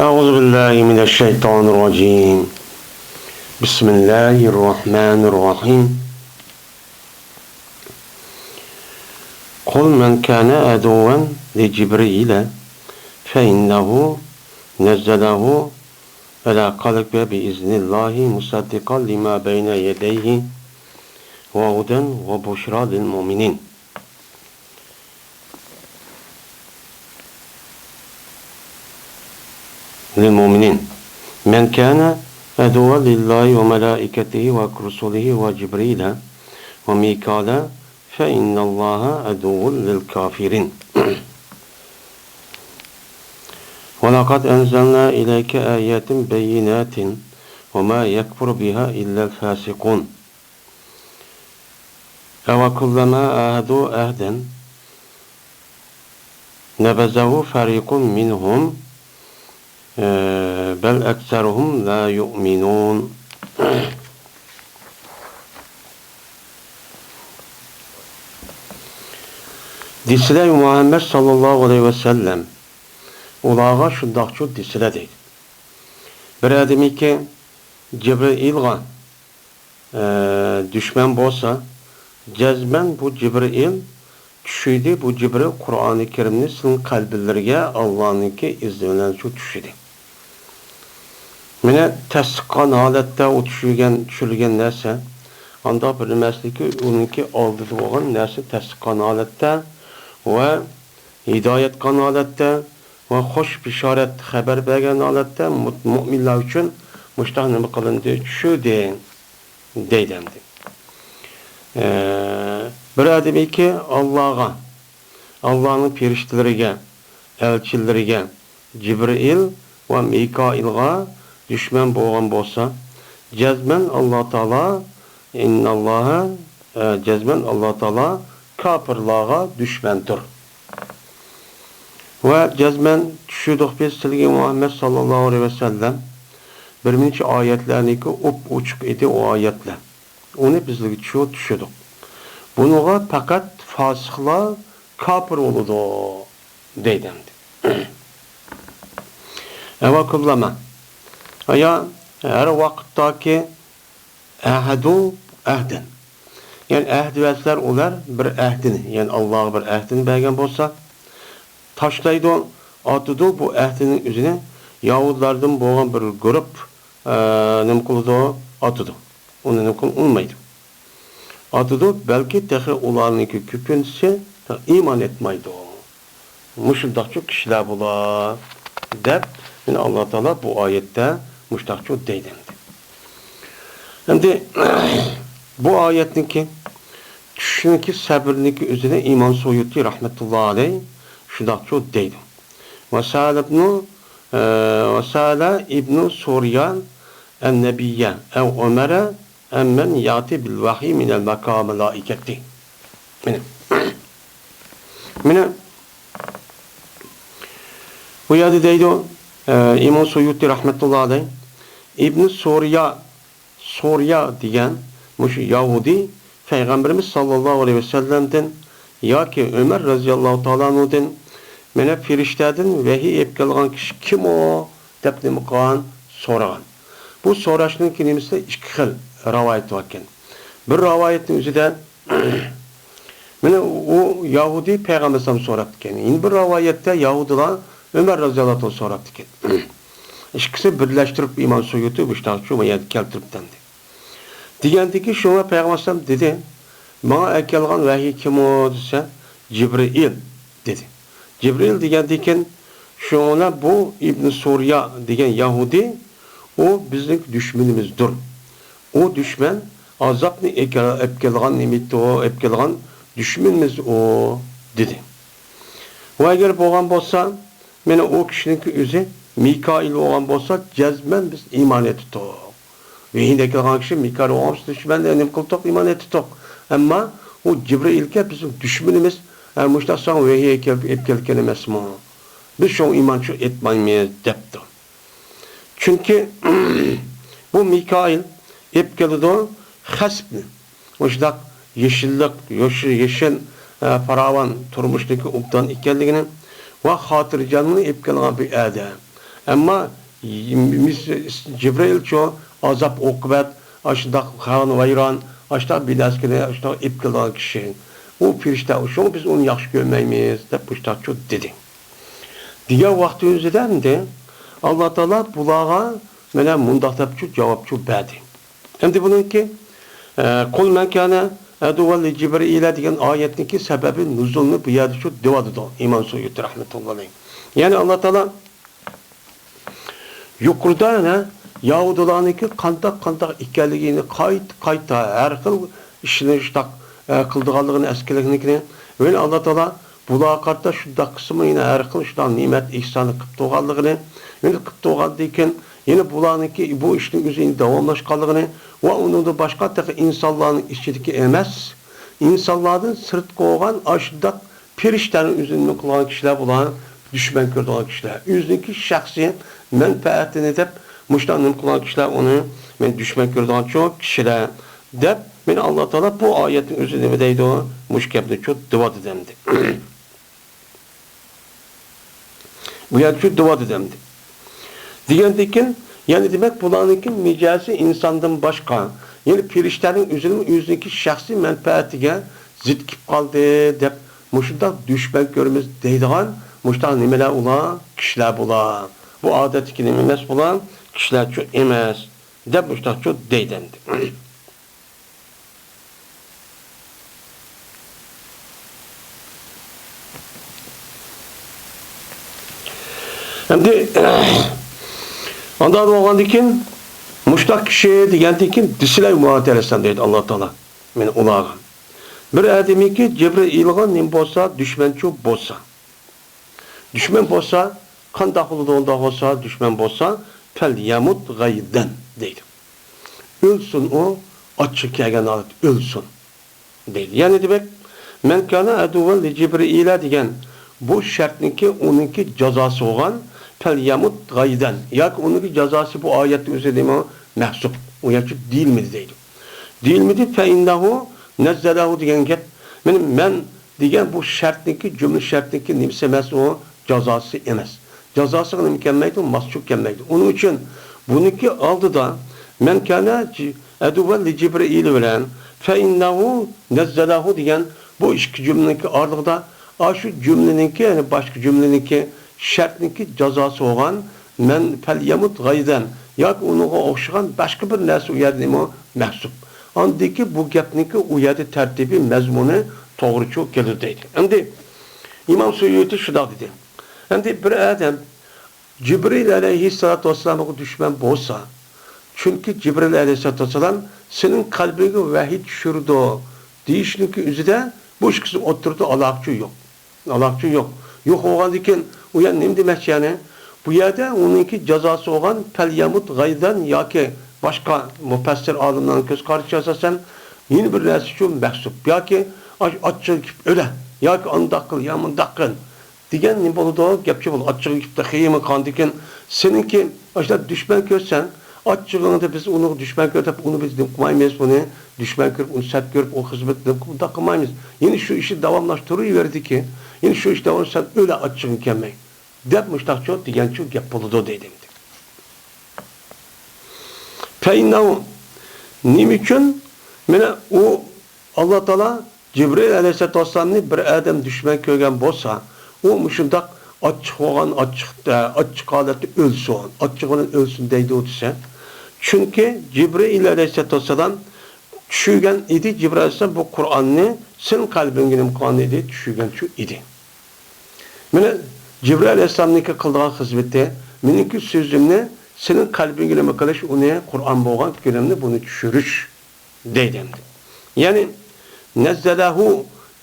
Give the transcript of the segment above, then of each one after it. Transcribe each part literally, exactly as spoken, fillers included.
أعوذ بالله من الشيطان الرجيم. بسم الله الرحمن الرحيم. قل من كان عدوا لجبريل فإنه نزله على قلبك بإذن الله مصدقا لما بين يديه وهدى وبشرى للمؤمنين. للمؤمنين. من كان عدوا لله وملائكته ورسله وجبريل وميكال فإن الله عدو للكافرين. ولقد أنزلنا إليك آيات بينات وما يكفر بها إلا الفاسقون. أوكلما عاهدوا عهدا نبذه فريق منهم بل أكثرهم لا يؤمنون. دېسىلە، مۇھەممەد ساللاللاھۇ ئەلەيھى ۋەسەللەم، ئۇلارغا شۇنداقچۇ دېسىلە دەيدۇ. بىر ئادەمكى جىبرىئىلغا ئە، دۈشمەن بولسا، جەزمەن بۇ جىبرىئىل چۈشىدى، بۇ جىبرىئىل قۇرئانى كەرىمنى سىلىنىڭ قەلبىلىرىگە ئاللانىڭكى ئىزنى بىلەن شۇ چۈشىدى. مانا تەستىققان ھالەتتە ئۇ چۈشۈرگەن، چۈشۈرگەن نەرسە، ئانداق بىر نەرسىدىكى ئۇنىڭكى ئالدىدا بولغان نەرسە تەستىققان ھالەتتە ۋە ھىدايەت قىلغان ھالەتتە ۋە خوش بېشارەت خەۋەر بەرگەن ھالەتتە مۇ-، مۇئمىنلار ئۈچۈن مۇشۇنداق نېمە قىلىندى، چۈشۈردى دەيدۇ ئەمدى. ئە، بىر ئادەمكى ئاللاغا، ئاللانىڭ پېرىشتىلىرىگە، ئەلچىلىرىگە، جىبرىئىل ۋە مىكائىلغا دۈشمەن بولغان بولسا، جەزمەن ئاللا تائالا، ئىنناللاھە، ئە، جەزمەن ئاللا تائالا كاپىرلارغا دۈشمەندۇر. ۋە جەزمەن چۈشۈردۇق بىز سىلىگە مۇھەممەد ساللاللاھۇ ئەلەيھى ۋەسەللەم بىر نەچچە ئايەتلەرنىكى ئوپئوچۇق ئىدى ئۇ ئايەتلەر. ئۇنى بىزلەرگە چۈشۈ-، چۈشۈردۇق. بۇنىڭغا پەقەت فاسىقلار كاپىر بولىدۇ دەيدۇ ئەمدى. ئەۋەكۇللەمە. ئايا، ھەر ۋاقىتتاكى ئەھەدۇ ئەھدەن. يەنى ئەھدى بەرسىلەر ئۇلار بىر ئەھدىنى، يەنى ئاللاغا بىر ئەھدىنى بەرگەن بولسا، تاشلايدۇ، ئاتىدۇ بۇ ئەھدىنىڭ ئۆزىنى يەھۇدىيلاردىن بولغان بىر گۇرۇپ، ئە، نېمە قىلىدۇ؟ ئاتىدۇ. ئۇنى نېمە قىل-، ئۇنىمايدۇ. ئاتىدۇ، بەلكى تېخى ئۇلارنىڭكى كۆپىنچىسى ئىمان ئېيتمايدۇ. مۇشۇنداقچۇ كىشىلەر بۇلار، دەپ، يەنە ئاللا تائالا بۇ ئايەتتە مۇشۇنداقچۇ دەيدۇ ئەمدى. ئەمدى بۇ ئايەتنىڭكى، چۈشنىڭكى سەۋەبىنىڭكى ئۆزىنى ئىمام سۇيۇتى رەھمەتۇللا ئەلەيھ شۇنداقچۇ دەيدۇ. ۋەسەئەلە ئىبنۇ، ئە، ۋەسەئەلە ئىبنۇ سۇريان ئەن نەبىييە ئەۋ ئۆمەرە ئەممەن ياتى بىل ۋەھيى مىنەل مەلائىكەتى. مانا. مانا. بۇ يەردە دەيدۇ، ئە، ئىمام سۇيۇتى رەھمەتۇللا ئەلەيھ، ئىبنى سۇريا، سۇريا دېگەن مۇشۇ يەھۇدىي پەيغەمبىرىمىز ساللاللاھۇ ئەلەيھى ۋەسەللەمدىن ياكى ئۆمەر رەزىياللاھۇ تائالا ئەنھۇدىن، مانا، پېرىشتەدىن ۋەھىي ئېلىپ كەلگەن كىشى كىم ئۇ؟ دەپ نېمە قىلغان؟ سورىغان. بۇ سوراشنىڭكى نېمىسى ئىككى خىل رىۋايەت باركەن. بىر رىۋايەتنىڭ ئۆزىدە مانا ئۇ يەھۇدىي پەيغەمبەر ئەلەيھىسسالام سوراپتىكەن. يەنە بىر رىۋايەتتە يەھۇدىيلار ئۆمەر رازىياللاھۇ تائالا سوراپتىكەن. ئىككىسى بىرلەشتۈرۈپ ئىمام سۇيۇتى مۇشۇنداقچۇ بۇ يەردە كەلتۈرۈپتەمدى. دېگەندىكى شۇڭا پەيغەمبەر ئەلەيھىسسالام دېدى، ماڭا ئەكەلگەن ۋەھىي كىم ئۇ دېسە، جىبرىئىل دېدى. جىبرىئىل دېگەندىكىن شۇڭا بۇ ئىبن سۇريا دېگەن يەھۇدىي، ئۇ بىزنىڭ دۈشمىنىمىزدۇر. ئۇ دۈشمەن ئازابنى ئەكە-، ئەپكەلغان نېمىتى ئۇ، ئەپكەلغان دۈشمىنىمىز ئۇ، دېدى. ۋە ئەگەر بولغان بولسا، مانا ئۇ كىشىنىڭكى ئۆزى مىكائىل بولغان بولسا، جەزمەن بىز ئىمان ئېتىتتۇق. ۋەھىينى ئەكەلغان كىشى مىكائىل بولغان بولسا، دۈشمەن نېمە قىلدۇق؟ ئىمان ئېتىتتۇق. ئەمما ئۇ جىبرىئىلكە بىزنىڭ دۈشمىنىمىز، ھە، مۇشۇنداق ساڭا ۋەھىي ئەكەلگەن ئەمەسمۇ؟ بىز شۇڭا ئىمان شۇ ئېتمايمىز، دەپتۇ. چۈنكى بۇ مىكائىل ئېلىپ كېلىدۇ خەسپنى. مۇشۇنداق يېشىللىق، يوش-، يېشىل، ئە، پاراۋان تۇرمۇشنىڭكى ئوبدان ئىكەنلىكىنى ۋە خاتىرجەملىكنى ئېلىپ كېلىدىغان بىر ئادەم. ئەمما جىبرىئىلچۇ ئازاب-ئوقۇبەت، ئاشۇنداق خان-ۋەيران، ئاشۇنداق بىر نەرسىنى ئاشۇنداق ئېلىپ كېلىدىغان كىشى. ئۇ پەرىشتە، شۇڭا بىز ئۇنى ياخشى كۆرمەيمىز، دەپ مۇشۇنداقچۇ دېدى. دېگەن ۋاقتى ئۆزىدە ئەمدى ئاللا تائالا بۇلارغا مانا مۇنداق دەپچۇ جاۋابچۇ بەردى. ئەمدى بۇنىڭكى، ئە، «قل من كان عدوا لجبريل» دېگەن ئايەتنىڭكى سەبەبى نۇزۇلىنى بۇ يەردە شۇ دەۋاتىدۇ ئىمام سۇيۇتى رەھمەتۇللا ئەلەيھ. يەنى ئاللا تائالا يۇقىرىدا يەنە يەھۇدىيلارنىڭكى قانداق، قانداق ئىكەنلىكىنى قايتا، قايتا ھەر خىل ئىشنى شۇنداق، ئە، قىلىدىغانلىقىنى ئەسكەرگەنلىكىنى، يەنە ئاللا تائالا بۇلارغا قارىتا شۇنداق قىسمى يەنە ھەر خىل شۇنداق نېمەت ئېھسانى قىلىپ تۇرغانلىقىنى، يەنە قىلىپ تۇرغاندىن كېيىن يەنە بۇلارنىڭكى بۇ ئىشنىڭ ئۆزى داۋاملاشقانلىقىنى ۋە ئۇنىڭدىن باشقا تېخى ئىنسانلارنىڭ ئىچىدىكى ئەمەس، ئىنسانلاردىن سىرتقى بولغان ئاشۇنداق پەرىشتەنى ئۆزىنى نېمە قىلغان كىشىلەر بۇلار، دۈشمەن كۆرىدىغان كىشىلەر. ئۆزىنىڭكى شەخسىي مەنپەئەتىنى دەپ مۇشۇنداق نېمە قىلغان كىشىلەر ئۇنى مەن دۈشمەن كۆرىدىغانچۇ كىشىلەر دەپ، مانا ئاللا تائالا بۇ ئايەتنىڭ ئۆزى نېمە دەيدۇ؟ مۇشۇ گەپنىچۇ دەۋاتىدۇ ئەمدى. بۇ يەردە شۇ دەۋاتىدۇ ئەمدى. دېگەندىن كېيىن، يەنى دېمەك، بۇلارنىڭكى مىجەزى ئىنساندىن باشقا، يەنى پەرىشتەنىڭ ئۆزىنىمۇ ئۆزىنىڭكى شەخسىي مەنپەئەتىگە زىت كېلىپ قالدى دەپ، مۇشۇنداق دۈشمەن كۆرىمىز دەيدىغان مۇشۇنداق نېمىلەر ئۇلار، كىشىلەر بۇلار. بۇ ئادەتتىكى نېمە ئەمەس بۇلار، كىشىلەرچۇ ئەمەس دەپ مۇشۇنداقچۇ دەيدۇ ئەمدى. ئەمدى ئانداق بولغاندىن كېيىن، مۇشتاق كىشى دېگەندىن كېيىن، دېسىلەي مۇھەممەد ئەلەيھىسسالام دەيدۇ ئاللا تائالا، مانا ئۇلارغا. بىر ئادەمكى جىبرىئىلغا نېمە بولسا، دۈشمەنچۇ بولسا، دۈشمەن بولسا، قانداق بولىدۇ ئۇنداق بولسا، دۈشمەن بولسا، «فەليەمۇت غەيزەن» دەيدۇ. ئۆلسۇن ئۇ، ئاچچىقى كەلگەن ھالەتتە ئۆلسۇن دەيدۇ. يەنى دېمەك، «مەن كانە ئەدۇۋۋەن لىجىبرىئىلە» دېگەن بۇ شەرتنىڭكى، ئۇنىڭكى جازاسى بولغان، «فەليەمۇت غەيزەن» ياكى ئۇنىڭكى جازاسى بۇ ئايەتتە ئۆزى نېمە مەھسۇپ، ئۇ يەرچە دېيىلمىدى دەيدۇ. دېيىلمىدى، «فەئىننەھۇ نەززەلەھۇ» دېگەن گەپ، مانا مەن دېگەن بۇ شەرتنىڭكى، جۈملە شەرتنىڭكى نېمىسى ئەمەس ئۇ؟ جازاسى ئەمەس. جازاسىغا نېمە كەلمەيدۇ؟ ماسچۇ كەلمەيدۇ. ئۇنىڭ ئۈچۈن بۇنىڭكى ئالدىدا «مەن كانە جى-، ئەدۇۋۋەن لىجىبرىئىل» بىلەن «فەئىننەھۇ نەززەلەھۇ» دېگەن بۇ ئىككى جۈملىنىڭكى ئارىلىقىدا ئاشۇ جۈملىنىڭكى، يەنى باشقا جۈملىنىڭكى شەرتنىڭكى جازاسى بولغان «مەن فەليەمۇت غەيزەن» ياكى ئۇنىڭغا ئوخشىغان باشقا بىر نەرسە ئۇ يەردە نېمە مەھسۇپ. ئاندىكى بۇ گەپنىڭكى ئۇ يەردە تەرتىپى، مەزمۇنى توغرىچۇ كېلىدۇ دەيدۇ. ئەمدى ئىمام سۇيۇتى شۇنداق دېدى. ئەمدى بىر ئادەم جىبرىئىل ئەلەيھىسسالاتۇ ۋەسسالامغا دۈشمەن بولسا، چۈنكى جىبرىئىل ئەلەيھىسسالاتۇ ۋەسسالام سېنىڭ قەلبىڭگە ۋەھىي چۈشۈرىدۇ دېيىشنىڭكى ئۆزىدە بۇ ئىككىسىنىڭ ئوتتۇرىدا ئالاقىچۇ يوق. ئالاقىچۇ يوق. يوق بولغاندىكىن، ئۇ يەنە نېمە دېمەكچى يەنى؟ بۇ يەردە ئۇنىڭكى جازاسى بولغان «فەليەمۇت غەيزەن» ياكى باشقا مۇپەسسىر ئالىملارنىڭ كۆز قارىشىچە ئاساسەن يەنە بىر نەرسىچۇ مەھسۇپ ياكى ئاچ-، ئاچچىقى كېلىپ ئۆلە ياكى ئانداق قىل يا مۇنداق قىل دېگەن نېمە بولىدۇ؟ گەپچۇ بولىدۇ. ئاچچىقى كېلىپ تېخىمۇ قاندىكىن، سېنىڭكى ئاشۇنداق دۈشمەن كۆرسەڭ، ئاچچىقىڭدا بىز ئۇنىڭغا دۈشمەن كۆر دەپ، ئۇنى بىز نېمە قىلمايمىز، بۇنى دۈشمەن كۆرۈپ، ئۇنى سەت كۆرۈپ، ئۇ خىزمەتنى ئۇنداق قىلمايمىز. يەنە شۇ ئىشنى داۋاملاشتۇرۇۋېرىدىكى، يەنە شۇ ئىش داۋاملاشسا، سەن ئۆلە ئاچچىقىڭ كەلمەي، دەپ مۇشتاقچۇ دېگەنچۇ گەپ بولىدۇ دەيدۇ ئەمدى. فەئىننەھۇ، نېمە ئۈچۈن؟ مانا ئۇ ئاللا تائالا جىبرىئىل ئەلەيھىسسالاتۇ ۋەسسالامنى بىر ئادەم دۈشمەن كۆرگەن بولسا، ئۇ مۇشۇنداق ئاچچىق بولغان، ئاچچىق، ئاچچىق ھالەتتە ئۆلسۇن، ئاچچىق بىلەن ئۆلسۇن دەيدۇ دېسە. چۈنكى جىبرىئىل ئەلەيھىسسالاتۇ ۋەسسالام چۈشۈرگەن ئىدى، جىبرىئىل ئەلەيھىسسالام بۇ قۇرئاننى سېنىڭ قەلبىڭگە نېمە قىلغان ئىدى؟ چۈشۈرگەنچۇ ئىدى. مانا جىبرىئىل ئەلەيھىسسالامنىڭكى قىلىدىغان خىزمىتى، مېنىڭكى سۆزۈمنى سېنىڭ قەلبىڭگە نېمە قىلىش، ئۇنى قۇرئان بولغان كۆلەمدە بۇنى چۈشۈرۈش دەيدۇ ئەمدى. يەنى نەززەلەھۇ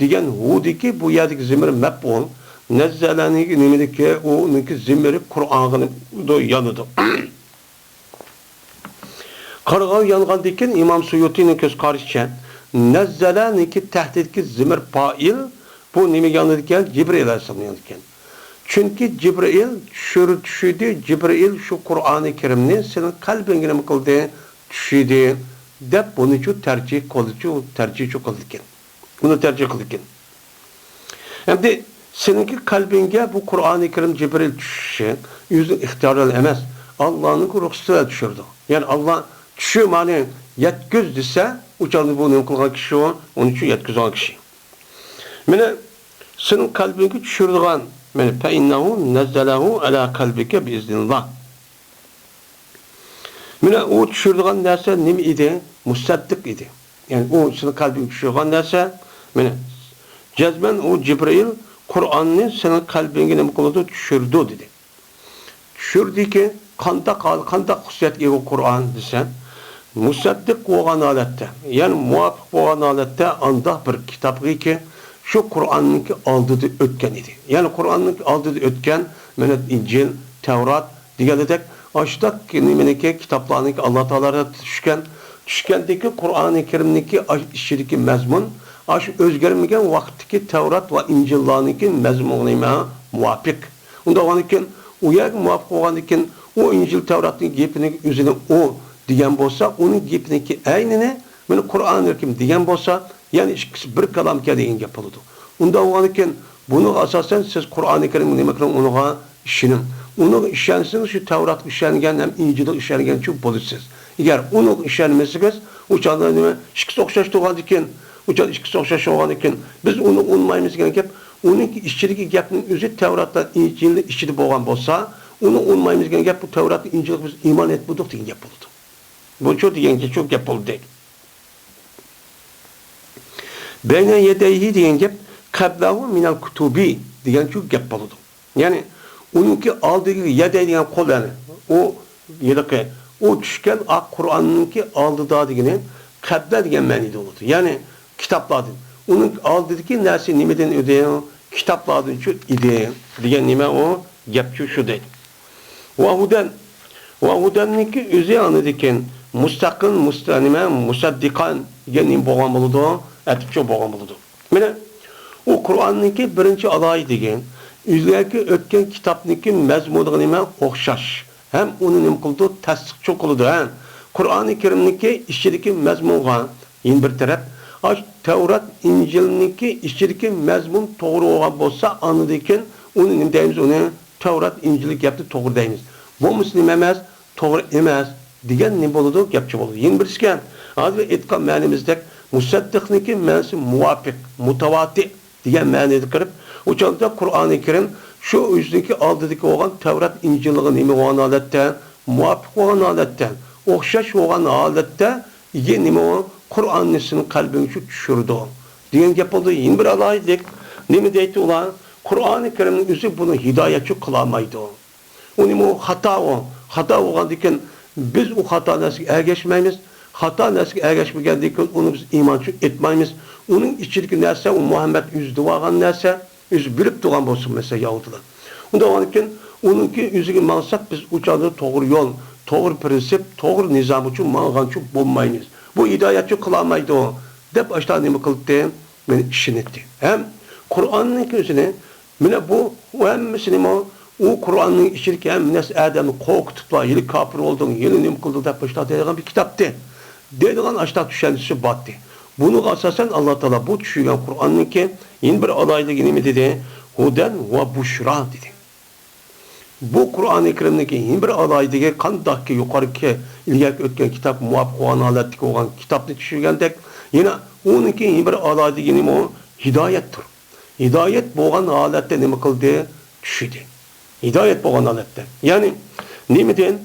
دېگەن ھۇدىكى بۇ يەردىكى زىمىرى مەپئۇل، نەززەلەنىڭكى نېمىدىكى، ئۇنىڭكى زىمىرى قۇرئانغا يانىدۇ. قارىغان يانغاندىن كېيىن ئىمام سۇيۇتىنىڭ كۆز قارىشىچە، نەززەلەنىڭكى تەھتىدىكى زىمىر پائىل، بۇ نېمىگە يانىدىكەن؟ جىبرىئىل ئەلەيھىسسالامغا يانىدىكەن. چۈنكى جىبرىئىل چۈشۈر-، چۈشۈردى، جىبرىئىل شۇ قۇرئانى كەرىمنى سېنىڭ قەلبىڭگە نېمە قىلدى؟ چۈشۈردى، دەپ بۇنىچۇ تەرجىھ قىلدىچۇ، تەرجىھچۇ قىلىدىكەن. بۇنى تەرجىھ قىلىدىكەن. ئەمدى سېنىڭكى قەلبىڭگە بۇ قۇرئانى كەرىم جىبرىل چۈشۈشى ئۆزىنىڭ ئىختىيارى بىلەن ئەمەس، ئاللانىڭ رۇخسىتى بىلەن چۈشۈرىدۇ. يەنى ئاللا چۈشۈر، مانا يەتكۈز دېسە، ئۇ چاغدا بۇ نېمە قىلغان كىشى ئۇ؟ ئۇنى چۈشۈر يەتكۈزگەن كىشى. مانا سېنىڭ قەلبىڭگە چۈشۈرىدىغان، مانا فەئىننەھۇ نەززەلەھۇ ئەلا قەلبىكە بىئىزنىللا. مانا ئۇ چۈشۈرىدىغان نەرسە نېمە ئىدى؟ مۇسەددىق ئىدى. يەنى ئۇ سېنىڭ قەلبىڭگە چۈشۈرگەن نەرسە، مانا جەزمەن ئۇ جىبرىئىل قۇرئاننى سېنىڭ قەلبىڭگە نېمە قىلىدۇ؟ چۈشۈرىدۇ دېدى. چۈشۈردىكى قانداق ھال، قانداق خۇسۇسىيەتكە ئىگە قۇرئان دېسە، مۇسەددىق بولغان ھالەتتە، يەنى مۇۋاپىق بولغان ھالەتتە ئانداق بىر كىتابقىكى شۇ قۇرئاننىڭكى ئالدىدا ئۆتكەن ئىدى. يەنى قۇرئاننىڭكى ئالدىدا ئۆتكەن، مانا ئىنجىل، تەۋرات دېگەندەك، ئاشۇنداق نېمىنىڭكى، كىتابلارنىڭكى ئاللا تائالا چۈشكەن، چۈشكەندىكى قۇرئانى كەرىمنىڭكى ئاش-، ئىچىدىكى مەزمۇن، ئاشۇ ئۆزگەرمىگەن ۋاقىتتىكى تەۋرات ۋە ئىنجىللارنىڭكى مەزمۇنىغا نېمە؟ مۇۋاپىق. ئۇنداق بولغاندىكىن، ئۇ يەرگە مۇۋاپىق بولغاندىكىن، ئۇ ئىنجىل تەۋراتنىڭ گېپىنى ئۆزىنى ئۇ دېگەن بولسا، ئۇنىڭ گېپىنىڭكى ئەينىنى مانا قۇرئانى كەرىم دېگەن بولسا، يەنى ئىككىسى بىر كالامكەن دېگەن گەپ بولىدۇ. ئۇنداق بولغاندىكىن، بۇنىڭغا ئاساسەن سىز قۇرئانى كەرىمگە نېمە قىلىڭ، ئۇنىڭغا ئىشىنىڭ. ئۇنىڭغا ئىشەنسىڭىز، شۇ تەۋراتقا ئىشەنگەن ھەم ئىنجىلغا ئىشەنگەنچۇ بولىسىز. ئەگەر ئۇنىڭغا ئىشەنمىسىڭىز، ئۇ چاغدا نېمە؟ ئىككىسى ئوخشاش تۇرغاندىكىن، ئۇ چاغدا ئىككىسى ئوخشاش بولغاندىكىن، بىز ئۇنى ئۇنىمايمىز دېگەن گەپ، ئۇنىڭ ئىچىدىكى گەپنىڭ ئۆزى تەۋرات بىلەن ئىنجىلنىڭ ئىچىدە بولغان بولسا، ئۇنى ئۇنىمايمىز دېگەن گەپ، بۇ تەۋرات، ئىنجىلغا بىز ئىمان ئېيتمىدۇق دېگەن گەپ بولىدۇ. بۇ چۇ دېگەنگە چۇ گەپ بولدى. بەينە يەدەيھى دېگەن گەپ، قەبلەھۇ مىنەل كۇتۇبى دېگەن چۇ گەپ بولىدۇ. يەنى ئۇنىڭكى ئالدىدىكى، يەدەي دېگەن قول، يەنى ئۇ ھېلىقى، ئۇ چۈشكەن ئاق قۇرئاننىڭكى ئالدىدا دېگىنى قەبلە دېگەن مەنىدە بولىدۇ. يەنى كىتابلاردىن. ئۇنىڭ ئالدىدىكى نەرسە نېمىدىن ئىدى؟ كىتابلاردىنچۇ ئىدى دېگەن نېمە ئۇ؟ گەپچۇ شۇ دەيدۇ. ۋە ھۇدەن. ۋە ھۇدەننىڭكى ئۆزى ئاندىن كېيىن مۇستەقىل، مۇست-، نېمە، مۇسەددىقان دېگەن نېمە بولغان بولىدۇ؟ ئەتىپچۇ بولغان بولىدۇ. مانا، ئۇ قۇرئاننىڭكى بىرىنچى ئالاھىدىلىكى، ئىلگەركى ئۆتكەن كىتابنىڭكى مەزمۇنىغا نېمە؟ ئوخشاش. ھەم ئۇنى نېمە قىلىدۇ؟ تەستىقچۇ قىلىدۇ، ھە. قۇرئانى كەرىمنىڭكى ئىچىدىكى مەزمۇنغا، يەنە بىر تەرەپ، ئاش تەۋرات، ئىنجىلنىڭكى ئىچىدىكى مەزمۇن توغرا بولغان بولسا، ئاندىن كېيىن ئۇنى نېمە دەيمىز؟ ئۇنى تەۋرات، ئىنجىل گەپنى توغرا دەيمىز. بولمىسا نېمە ئەمەس؟ توغرا ئەمەس دېگەن نېمە بولىدۇ؟ گەپچى بولىدۇ. يەنە بىرسىكەن، ھازىر ئېيتقان مەنىمىزدەك، مۇسەددىقنىڭكى مەنىسى مۇۋاپىق، مۇتەۋاتىر دېگەن مەنىدە قىلىپ، ئۇ چاغدا قۇرئانى كەرىم شۇ ئۆزىنىڭكى ئالدىدىكى بولغان تەۋرات، ئىنجىلغا نېمە بولغان ھالەتتە، مۇۋاپىق بولغان ھالەتتە، ئوخشاش بولغان ھالەتتە، ئىگە نېمە ئۇ؟ قۇرئاننى سېنىڭ قەلبىڭگە چۈشۈرىدۇ دېگەن گەپ بولدى. يەنە بىر ئالاھىدىلىك، نېمە دەيتتى ئۇلار؟ قۇرئانى كەرىمنىڭ ئۆزى بۇنى ھىدايەتچى قىلالمايدۇ. ئۇ نېمە ئۇ؟ خاتا ئۇ. خاتا بولغاندىكىن، بىز ئۇ خاتا نەرسىگە ئەگەشمەيمىز. خاتا نەرسىگە ئەگەشمىگەندىن كېيىن، ئۇنى بىز ئىمانچى ئېيتمايمىز. ئۇنىڭ ئىچىدىكى نەرسە، ئۇ مۇھەممەد ئۆزى دېۋالغان نەرسە، ئۆزى بىلىپ تۇرغان بولسا، مەسىلەن، ياھۇدىيلار. ئۇنداق بولغاندىكىن، ئۇنىڭكى ئۆزىگە ماڭساق، بىز ئۇ چاغدا توغرا يول، توغرا پىرىنسىپ، توغرا نىزام ئۈچۈن ماڭغانچۇ بولمايمىز. بۇ ھىدايەتچى قىلالمايدۇ، دەپ ئاشتا نېمە قىلدى؟ مېنى ئىشىنەتتى. ھەم قۇرئاننىڭكى ئۆزىنى، مانا بۇ ھەممىسىنىمۇ، ئۇ قۇرئاننىڭ ئىچىدىكى ھەممە نەرسە ئادەمنى قورقۇتۇپلا، ھېلى كاپىر بولدۇڭ، ھېلى نېمە قىلدىڭ دەپ باشلاپ دەيدىغان بىر كىتابتى، دەيدىغان ئاشتا چۈشەنچىسى بارتى. بۇنىڭغا ئاساسەن، ئاللا تائالا بۇ چۈشۈرگەن قۇرئاننىڭكى يەنە بىر ئالاھىدىلىكى نېمە دېدى؟ ھۇدەن ۋە بۇشرا دېدى. بۇ قۇرئانى كەرىمنىڭكى يەنە بىر ئالاھىدىلىكى، قانداقكى يۇقىرىقى ئىلگەركى ئۆتكەن كىتاب مۇۋاپىق بولغان ھالەتتىكى بولغان كىتابنى چۈشۈرگەندەك، يەنە ئۇنىڭكى يەنە بىر ئالاھىدىلىكى نېمە ئۇ؟ ھىدايەتتۇر. ھىدايەت بولغان ھالەتتە نېمە قىلدى؟ چۈشۈردى. ھىدايەت بولغان ھالەتتە. يەنى نېمىدىن؟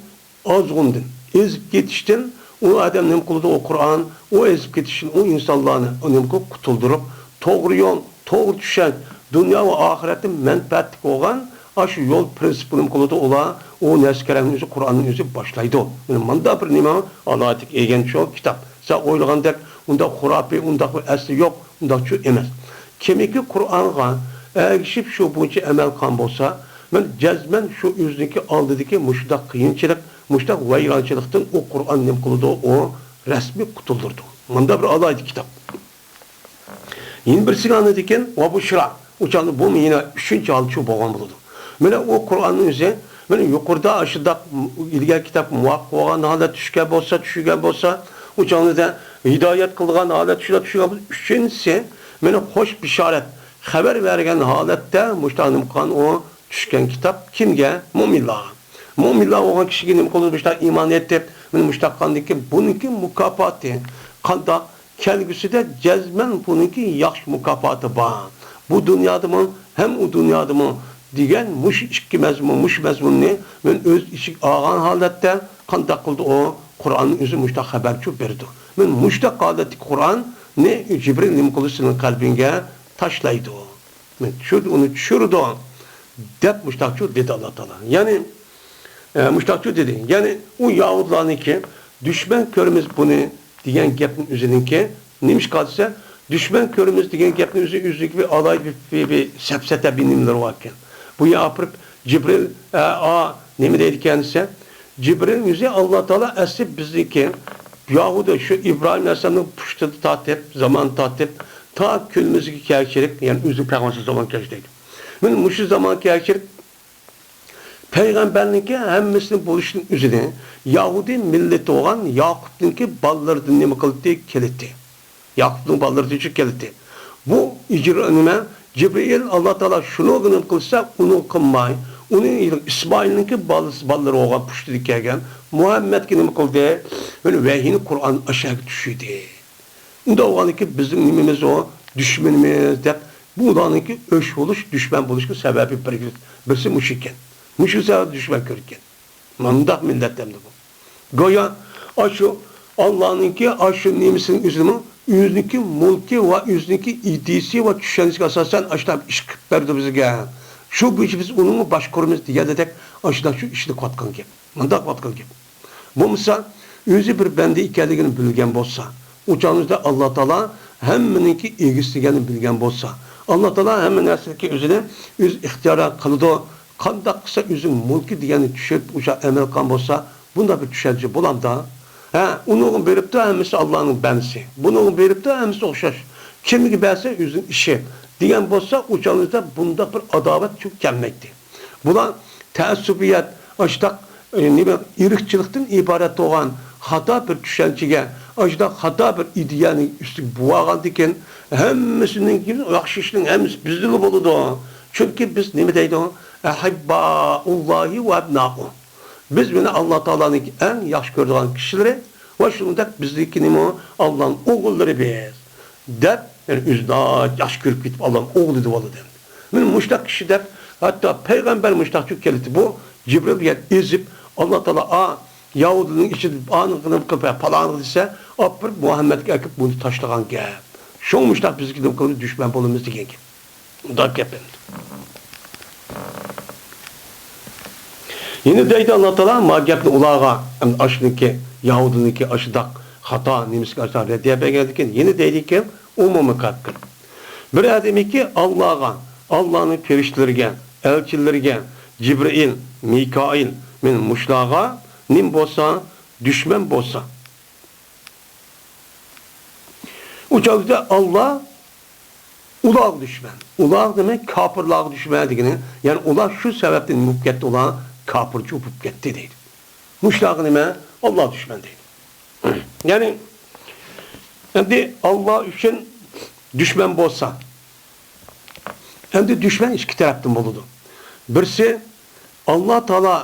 ئازغۇندىن، ئېزىپ كېتىشتىن ئۇ ئادەم نېمە قىلىدۇ؟ ئۇ قۇرئان، ئۇ ئېزىپ كېتىشتىن ئۇ ئىنسانلارنى ئۇ نېمە قىلىپ قۇتۇلدۇرۇپ، توغرا يول، توغرا چۈشەنچ، دۇنيا ۋە ئاخىرەتتە مەنپەئەتلىك بولغان ئاشۇ يول پىرىنسىپىنى نېمە قىلىدۇ؟ ئۇلار ئۇ نەرسە كەرەمنىڭ ئۆزى، قۇرئاننىڭ ئۆزى باشلايدۇ. مانا مۇنداق بىر نېمە ئالاھىدىلىك ئىگە شۇ كىتاب. سەن ئويلىغاندەك ئۇنداق خۇراپىي، ئۇنداق بىر ئەسلى يوق، ئۇنداقچۇ ئەمەس. كىمكى قۇرئانغا ئەگىشىپ شۇ بويىچە ئەمەل قىلغان بولسا، مانا جەزمەن شۇ ئۆزىنىڭكى ئالدىدىكى مۇشۇنداق قىيىنچىلىق، مۇشۇنداق ۋەيرانچىلىقتىن ئۇ قۇرئان نېمە قىلىدۇ؟ ئۇ رەسمىي قۇتۇلدۇرىدۇ. مۇنداق بىر ئالاھىدە كىتاب. يەنە بىرسىگە ئاندىن كېيىن ۋە بۇشرا. ئۇ چاغدا بۇمۇ يەنە ئۈچىنچى ھالچۇ بولغان بولىدۇ. مانا ئۇ قۇرئاننىڭ ئۆزى، مانا يۇقىرىدا ئاشۇنداق ئىلگەركى كىتاب مۇۋاپىق بولغان ھالەتتە چۈشكەن بولسا، چۈشۈرگەن بولسا، ئۇ چاغدا ھىدايەت قىلغان ھالەتتە چۈشۈرگەن بولسا، ئۈچىنچىسى، مانا خوش بېشارەت، خەۋەر بەرگەن ھالەتتە مۇشۇنداق نېمە قىلغان ئۇ چۈشكەن كىتاب كىمگە؟ مۆمىنلارغا. مۆمىنلار بولغان كىشىگە نېمە قىلىدۇ؟ مۇشۇنداق ئىمان ئېيتىپ، مانا مۇشۇنداق قىلغاندىن كېيىن بۇنىڭكى مۇكاپاتى قانداق؟ كەلگۈسىدە جەزمەن بۇنىڭكى ياخشى مۇكاپاتى بار. بۇ دۇنيادىمۇ ھەم ئۇ دۇنيادىمۇ دېگەن مۇشۇ ئىككى مەزمۇن، مۇشۇ مەزمۇننى مەن ئۆز ئىچىگە ئالغان ھالەتتە قانداق قىلدى ئۇ؟ قۇرئاننىڭ ئۆزى مۇشۇنداق خەۋەرچۇ بېرىدۇ. مەن مۇشۇنداق ھالەتتىكى قۇرئاننى جىبرىل نېمە قىلدى؟ سېنىڭ قەلبىڭگە تاشلايدۇ. مەن چۈشۈردى، ئۇنى چۈشۈرىدۇ، دەپ مۇشۇنداقچۇ دېدى ئاللا تائالا. يەنى، ئە، مۇشۇنداقچۇ دېدى. يەنى ئۇ يەھۇدىيلارنىڭكى دۈشمەن كۆرىمىز بۇنى دېگەن گەپنىڭ ئۆزىنىڭكى نېمىشقا دېسە، دۈشمەن كۆرىمىز دېگەن گەپنىڭ ئۆزى، ئۆزىدىكى بىر ئالاھىدە بىر، بىر، بىر سەپسەتە بىر نېمىلىرى باركەن. بۇ يەر ئاپىرىپ جىبرىل، ئە، ئا، نېمە دەيدىكەن دېسە، جىبرىل ئۆزى ئاللا تائالا ئەسلى بىزنىڭكى يەھۇدىي شۇ ئىبراھىم ئەلەيھىسسالامنىڭ پۇشتىدا تارتىپ، زامان تارتىپ، تا كۈنىمىزگە كەلگۈچىلىك، يەنى ئۆزى پەيغەمبەر ساللاللاھۇ ئەلەيھى ۋەسەللەم زامان كەلگۈچىلىك. مانا مۇشۇ زامان كەلگۈچىلىك پەيغەمبەرنىڭكى ھەممىسىنى بولۇشىنىڭ ئۆزىنى يەھۇدىي مىللىتى بولغان ياقۇپنىڭكى بالىلىرىدىن نېمە قىلدى؟ كېلىتى. ياقۇپنىڭ بالىلىرىدىن كېلىتى. بۇ ئىجر-، نېمە؟ جىبرىئىل ئاللا تائالا شۇنىڭغا نېمە قىلسا، ئۇنى قىلماي، ئۇنى ئىسمائىلنىڭكى بالىسى، بالىلىرى بولغان پۇشتىدا كەلگەن مۇھەممەدكە نېمە قىلدى؟ مانا ۋەھىينى قۇرئان ئاشۇ يەرگە چۈشۈردى. ئۇنداق بولغاندىكىن بىزنىڭ نېمىمىز ئۇ؟ دۈشمىنىمىز دەپ، بۇ ئۇلارنىڭكى ئۆچ بولۇش، دۈشمەن بولۇشقا سەۋەبى بىر-، بىرسى مۇشۇ ئىكەن. مۇشۇ سەۋەبتىن دۈشمەن كۆرۈلگەن. مۇنداق مىللەت ئەمدى بۇ. گويا ئاشۇ ئاللانىڭكى ئاشۇ نېمىسىنىڭ ئۆزىمۇ ئۆزىنىڭكى مۇلكى ۋە ئۆزىنىڭكى ئىدىيىسى ۋە چۈشەنچىسىگە ئاساسەن ئاشۇنداق ئىش قىلىپ بەردى بىزگە. شۇ بويىچە بىز ئۇنىڭغا باشقۇرىمىز دېگەندەك ئاشۇنداق شۇ ئىشنى قىلىۋاتقان گەپ. مۇنداق قىلىۋاتقان گەپ. بولمىسا، ئۆزى بىر بەندە ئىكەنلىكىنى بىلگەن بولسا، ئۇ چاغىمىزدا ئاللا تائالا ھەممىنىڭكى ئىگىسى ئىكەنلىكىنى بىلگەن بولسا، ئاللا تائالا ھەممە نەرسىدىكى ئۆزىنى ئۆزى ئىختىيار قىلىدۇ، قانداق قىلسا ئۆزىنىڭ مۇلكى دېگەننى چۈشىنىپ، ئوشۇ ئەمەل قىلغان بولسا، بۇنداق بىر چۈشەنچە بولامدا؟ ھە، ئۇنىڭغا بېرىپتۇ ھەممىسى ئاللانىڭ بەندىسى، بۇنىڭغا بېرىپتۇ ھەممىسى ئوخشاش، كىمگە بەرسە ئۆزىنىڭ ئىشى دېگەن بولسا، ئۇ چاغىمىزدا بۇنداق بىر ئاداۋەت چۈ-، كەلمەيتتى. بۇلار تەئەسسۇپىيەت، ئاشۇنداق، ئى، نېمە، ئىرقچىلىقتىن ئىبارەت بولغان خاتا بىر چۈشەنچىگە، ئاشۇنداق خاتا بىر ئىدىيەنى ئۈستىگە بوۋالغاندىكىن، ھەممىسىنىڭكى ياخشى ئىشنىڭ ھەممىسى بىزدىلا بولىدۇ. چۈنكى بىز نېمە دەيدۇ؟ ئەھىببائۇللاھى ۋە ئەبنائۇ. بىز مانا ئاللا تائالانىڭكى ئەڭ ياخشى كۆرىدىغان كىشىلىرى ۋە شۇنىڭدەك بىزنىڭكى نېمە؟ ئاللانىڭ ئوغۇللىرى بىز. دەپ، يەنى ئۆزىنى ياخشى كۆرۈپ كېتىپ، ئاللانىڭ ئوغلى دەپ ئالىدۇ ئەمدى. مانا مۇشۇنداق كىشى دەپ، ھەتتا پەيغەمبەر مۇشۇنداق چۈشۈپ كېلىدۇ. بۇ جىبرىل دېگەن ئېزىپ، ئاللا تائالا، ئا، يەھۇدىينىڭ ئىچىدە ئانىغىنى قىلىپ، پالانىغا دېسە، ئاپىرىپ مۇھەممەدكە ئەكىپ بۇنى تاشلىغان گەپ. شۇڭا مۇشۇنداق بىزگە نېمە قىلىمىز؟ دۈشمەن بولىمىز دېگەن گەپ. مۇنداق گەپ ئەمدى. يەنە دەيدۇ ئاللا تائالا، ما گەپنى ئۇلارغا، ئەمدى ئاشۇنىڭكى، يەھۇدىينىڭكى ئاشۇنداق خاتا نېمىسىگە ئاشۇنداق رەددىيە بەرگەندىن كېيىن، يەنە دەيدىكەن، ئومۇمىي كاپىر. بىر ئادەمكى ئاللاغا، ئاللانىڭ پەرىشتىلىرىگە، ئەلچىلىرىگە، جىبرىئىل، مىكائىل، مەن مۇشۇلارغا نېمە بولسا، دۈشمەن بولسا، ئۇ چاغدا ئاللا ئۇلارغا دۈشمەن. ئۇلار دېمەك، كاپىرلارغا دۈشمەن دېگىنى، يەنى ئۇلار شۇ سەۋەبتىن نېمە بولۇپ كەتتى، ئۇلار كاپىرچە بولۇپ كەتتى دەيدۇ. مۇشۇلارغا نېمە؟ ئاللا دۈشمەن دەيدۇ. يەنى، ئەمدى ئاللا ئۈچۈن دۈشمەن بولسا، ئەمدى دۈشمەن ئىككى تەرەپتىن بولىدۇ. بىرسى، ئاللا تائالا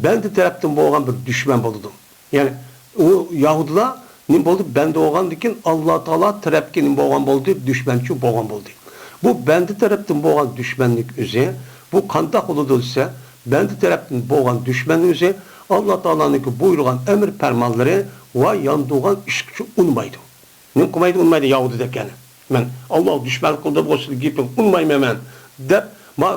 بەندە تەرەپتىن بولغان بىر دۈشمەن بولىدۇ. يەنى ئۇ يەھۇدىيلار نېمە بولدى؟ بەندە بولغاندىن كېيىن ئاللا تائالا تەرەپكە نېمە بولغان بولدى؟ دۈشمەنچى بولغان بولدى. بۇ بەندە تەرەپتىن بولغان دۈشمەنلىك ئۆزى، بۇ قانداق بولىدۇ دېسە، بەندە تەرەپتىن بولغان دۈشمەننىڭ ئۆزى ئاللا تائالانىڭكى بۇيرۇغان ئەمر پەرمانلىرى ۋە ياندۇرغان ئىشقىچۇ ئۇنىمايدۇ. نېمە قىلمايدۇ، ئۇنىمايدۇ يەھۇدىي دەپ يەنە. مەن ئاللاغا دۈشمەنلىك قىلدىم، ئۇ سىزنىڭ گېپىڭىزنى ئۇنىمايمەن مەن، دەپ، ما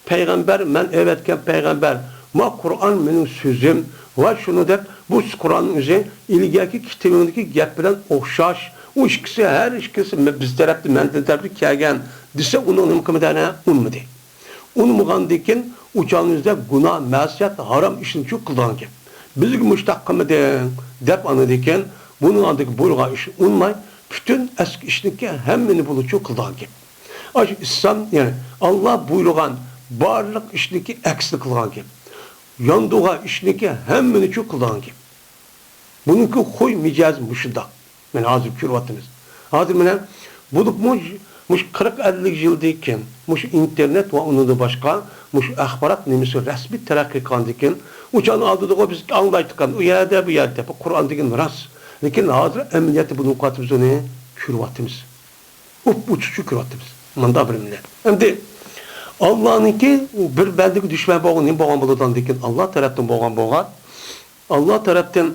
پەيغەمبەر، مەن ئەۋەتكەن پەيغەمبەر، ما قۇرئان مېنىڭ سۆزۈم ۋە شۇنى دەپ، بۇ قۇرئاننىڭ ئۆزى ئىلگەركى كىتابىڭدىكى گەپ بىلەن ئوخشاش. ئۇ ئىككىسى، ھەر ئىككىسى مە-، بىز تەرەپتىن، مەندىن تەرەپتىن كەلگەن دېسە، ئۇنىڭ نېمە قىلمىدى؟ ئەنە ئۇنىمىدى. ئۇنىمىغاندىن كېيىن ئۇ چاغنىڭىزدا گۇناھ، مەسىيەت، ھارام ئىشنىچۇ قىلىدىغان گەپ. بىزگە مۇشۇنداق قىلمىدىڭ دەپ ئاندىن كېيىن بۇنىڭ ئاندىكى بۇيرۇغان ئىشنى ئۇنىماي، پۈتۈن ئەسكى ئىشنىكى ھەممىنى بۇلىچۇ قىلىدىغان گەپ. ئاشۇ ئىسلام، يەنى ئاللا بۇيرۇغان بارلىق ئىشنىكى ئەكسىنى قىلغان گەپ. ياندۇرغان ئىشنىكى ھەممىنىچۇ قىلىدىغان گەپ. بۇنىڭكى خۇي مىجەزى مۇشۇنداق. مانا ھازىر كۆرۈۋاتىمىز. ھازىر مانا بولۇپمۇ مۇشۇ قىرىق ئەللىك يىلدىن كېيىن، مۇشۇ ئىنتېرنېت ۋە ئۇنىڭدىن باشقا، مۇشۇ ئاخبارات نېمىسى رەسمىي تەرەققىي قىلغاندىن كېيىن، ئۇ چاغنىڭ ئالدىدىغۇ بىز ئاڭلايتتۇق، ئۇ يەردە، بۇ يەردە، بۇ قۇرئان دېگەن راست. لېكىن ھازىر ئەمەلىيەتتە بۇنى ئوقۇۋاتىمىز، ئۇنى كۆرۈۋاتىمىز. ئوپئوچۇقچە كۆرۈۋاتىمىز. مۇنداق بىر مىللەت. ئەمدى ئاللانىڭكى بىر بەندىگە دۈشمەن بولغان نېمە بولغان بولىدۇ؟ ئاندىن كېيىن ئاللا تەرەپتىن بولغان بولغان، ئاللا تەرەپتىن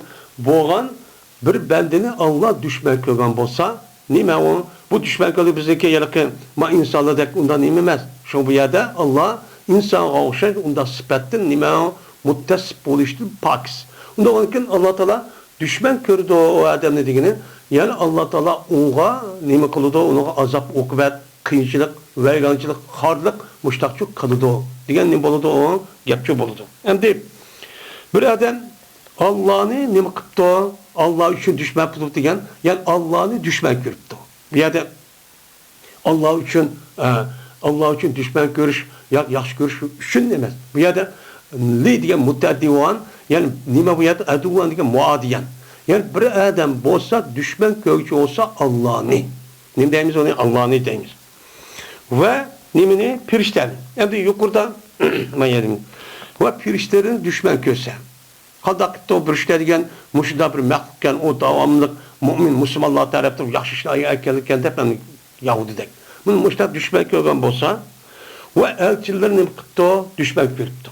بولغان بىر بەندىنى ئاللا دۈشمەن كۆرگەن بولسا، نېمە ئۇ؟ بۇ دۈشمەن كۆرگەن بىزنىڭكى ھېلىقى ما ئىنسانلاردەك ئۇنداق نېمە ئەمەس. شۇڭا بۇ يەردە ئاللا ئىنسانغا ئوخشاش ئۇنداق سۈپەتتىن نېمە ئۇ؟ مۇتتەسىپ بولۇشتىن پاكىز. ئۇنداق بولغاندىكىن ئاللا تائالا دۈشمەن كۆرىدۇ ئۇ ئادەمنى دېگىنى، يەنى ئاللا تائالا ئۇنىڭغا نېمە قىلىدۇ، ئۇنىڭغا ئازاب ئوقۇبەت، قىيىنچىلىق، ۋەيرانچىلىق، خارلىق مۇشتاقچۇ قىلىدۇ دېگەن نېمە بولىدۇ؟ ئۇ گەپچۇ بولىدۇ. ئەمدى بىر ئادەم ئاللانى نېمە قىپتۇ؟ ئاللا ئۈچۈن دۈشمەن قىلىپتۇ دېگەن، يەنى ئاللانى دۈشمەن كۆرۈپتۇ. بۇ يەردە ئاللا ئۈچۈن، ئە، ئاللا ئۈچۈن دۈشمەن كۆرۈش يا ياخشى كۆرۈش ئۈچۈن ئەمەس. بۇ يەردە لى دېگەن مۇتەئەددى بولغان، يەنى نېمە بۇ يەردە؟ ئەدۇۋۋەن دېگەن مۇئادىيەن. يەنى بىر ئادەم بولسا دۈشمەن كۆرگۈچى بولسا ئاللانى. نېمە دەيمىز ئۇنى؟ ئاللانى دەيمىز. ۋە نېمىنى؟ پىرىشتەنى. ئەمدى يۇقىرىدا ما يەردىمۇ؟ ۋە پىرىشتىلەرنى دۈشمەن كۆرسە. قانداق قىپتۇ پىرىشتە دېگەن مۇشۇنداق بىر مەخلۇقكەن، ئۇ داۋاملىق مۆمىن مۇسۇلمانلار تەرەپتىن ياخشى ئىشلار ئەكەلگەن دەپ، مەن يەھۇدىيدەك. بۇنى مۇشۇنداق دۈشمەن كۆرگەن بولسا، ۋە ئەلچىلىرىنى نېمە قىپتۇ؟ دۈشمەن كۆرۈپتۇ.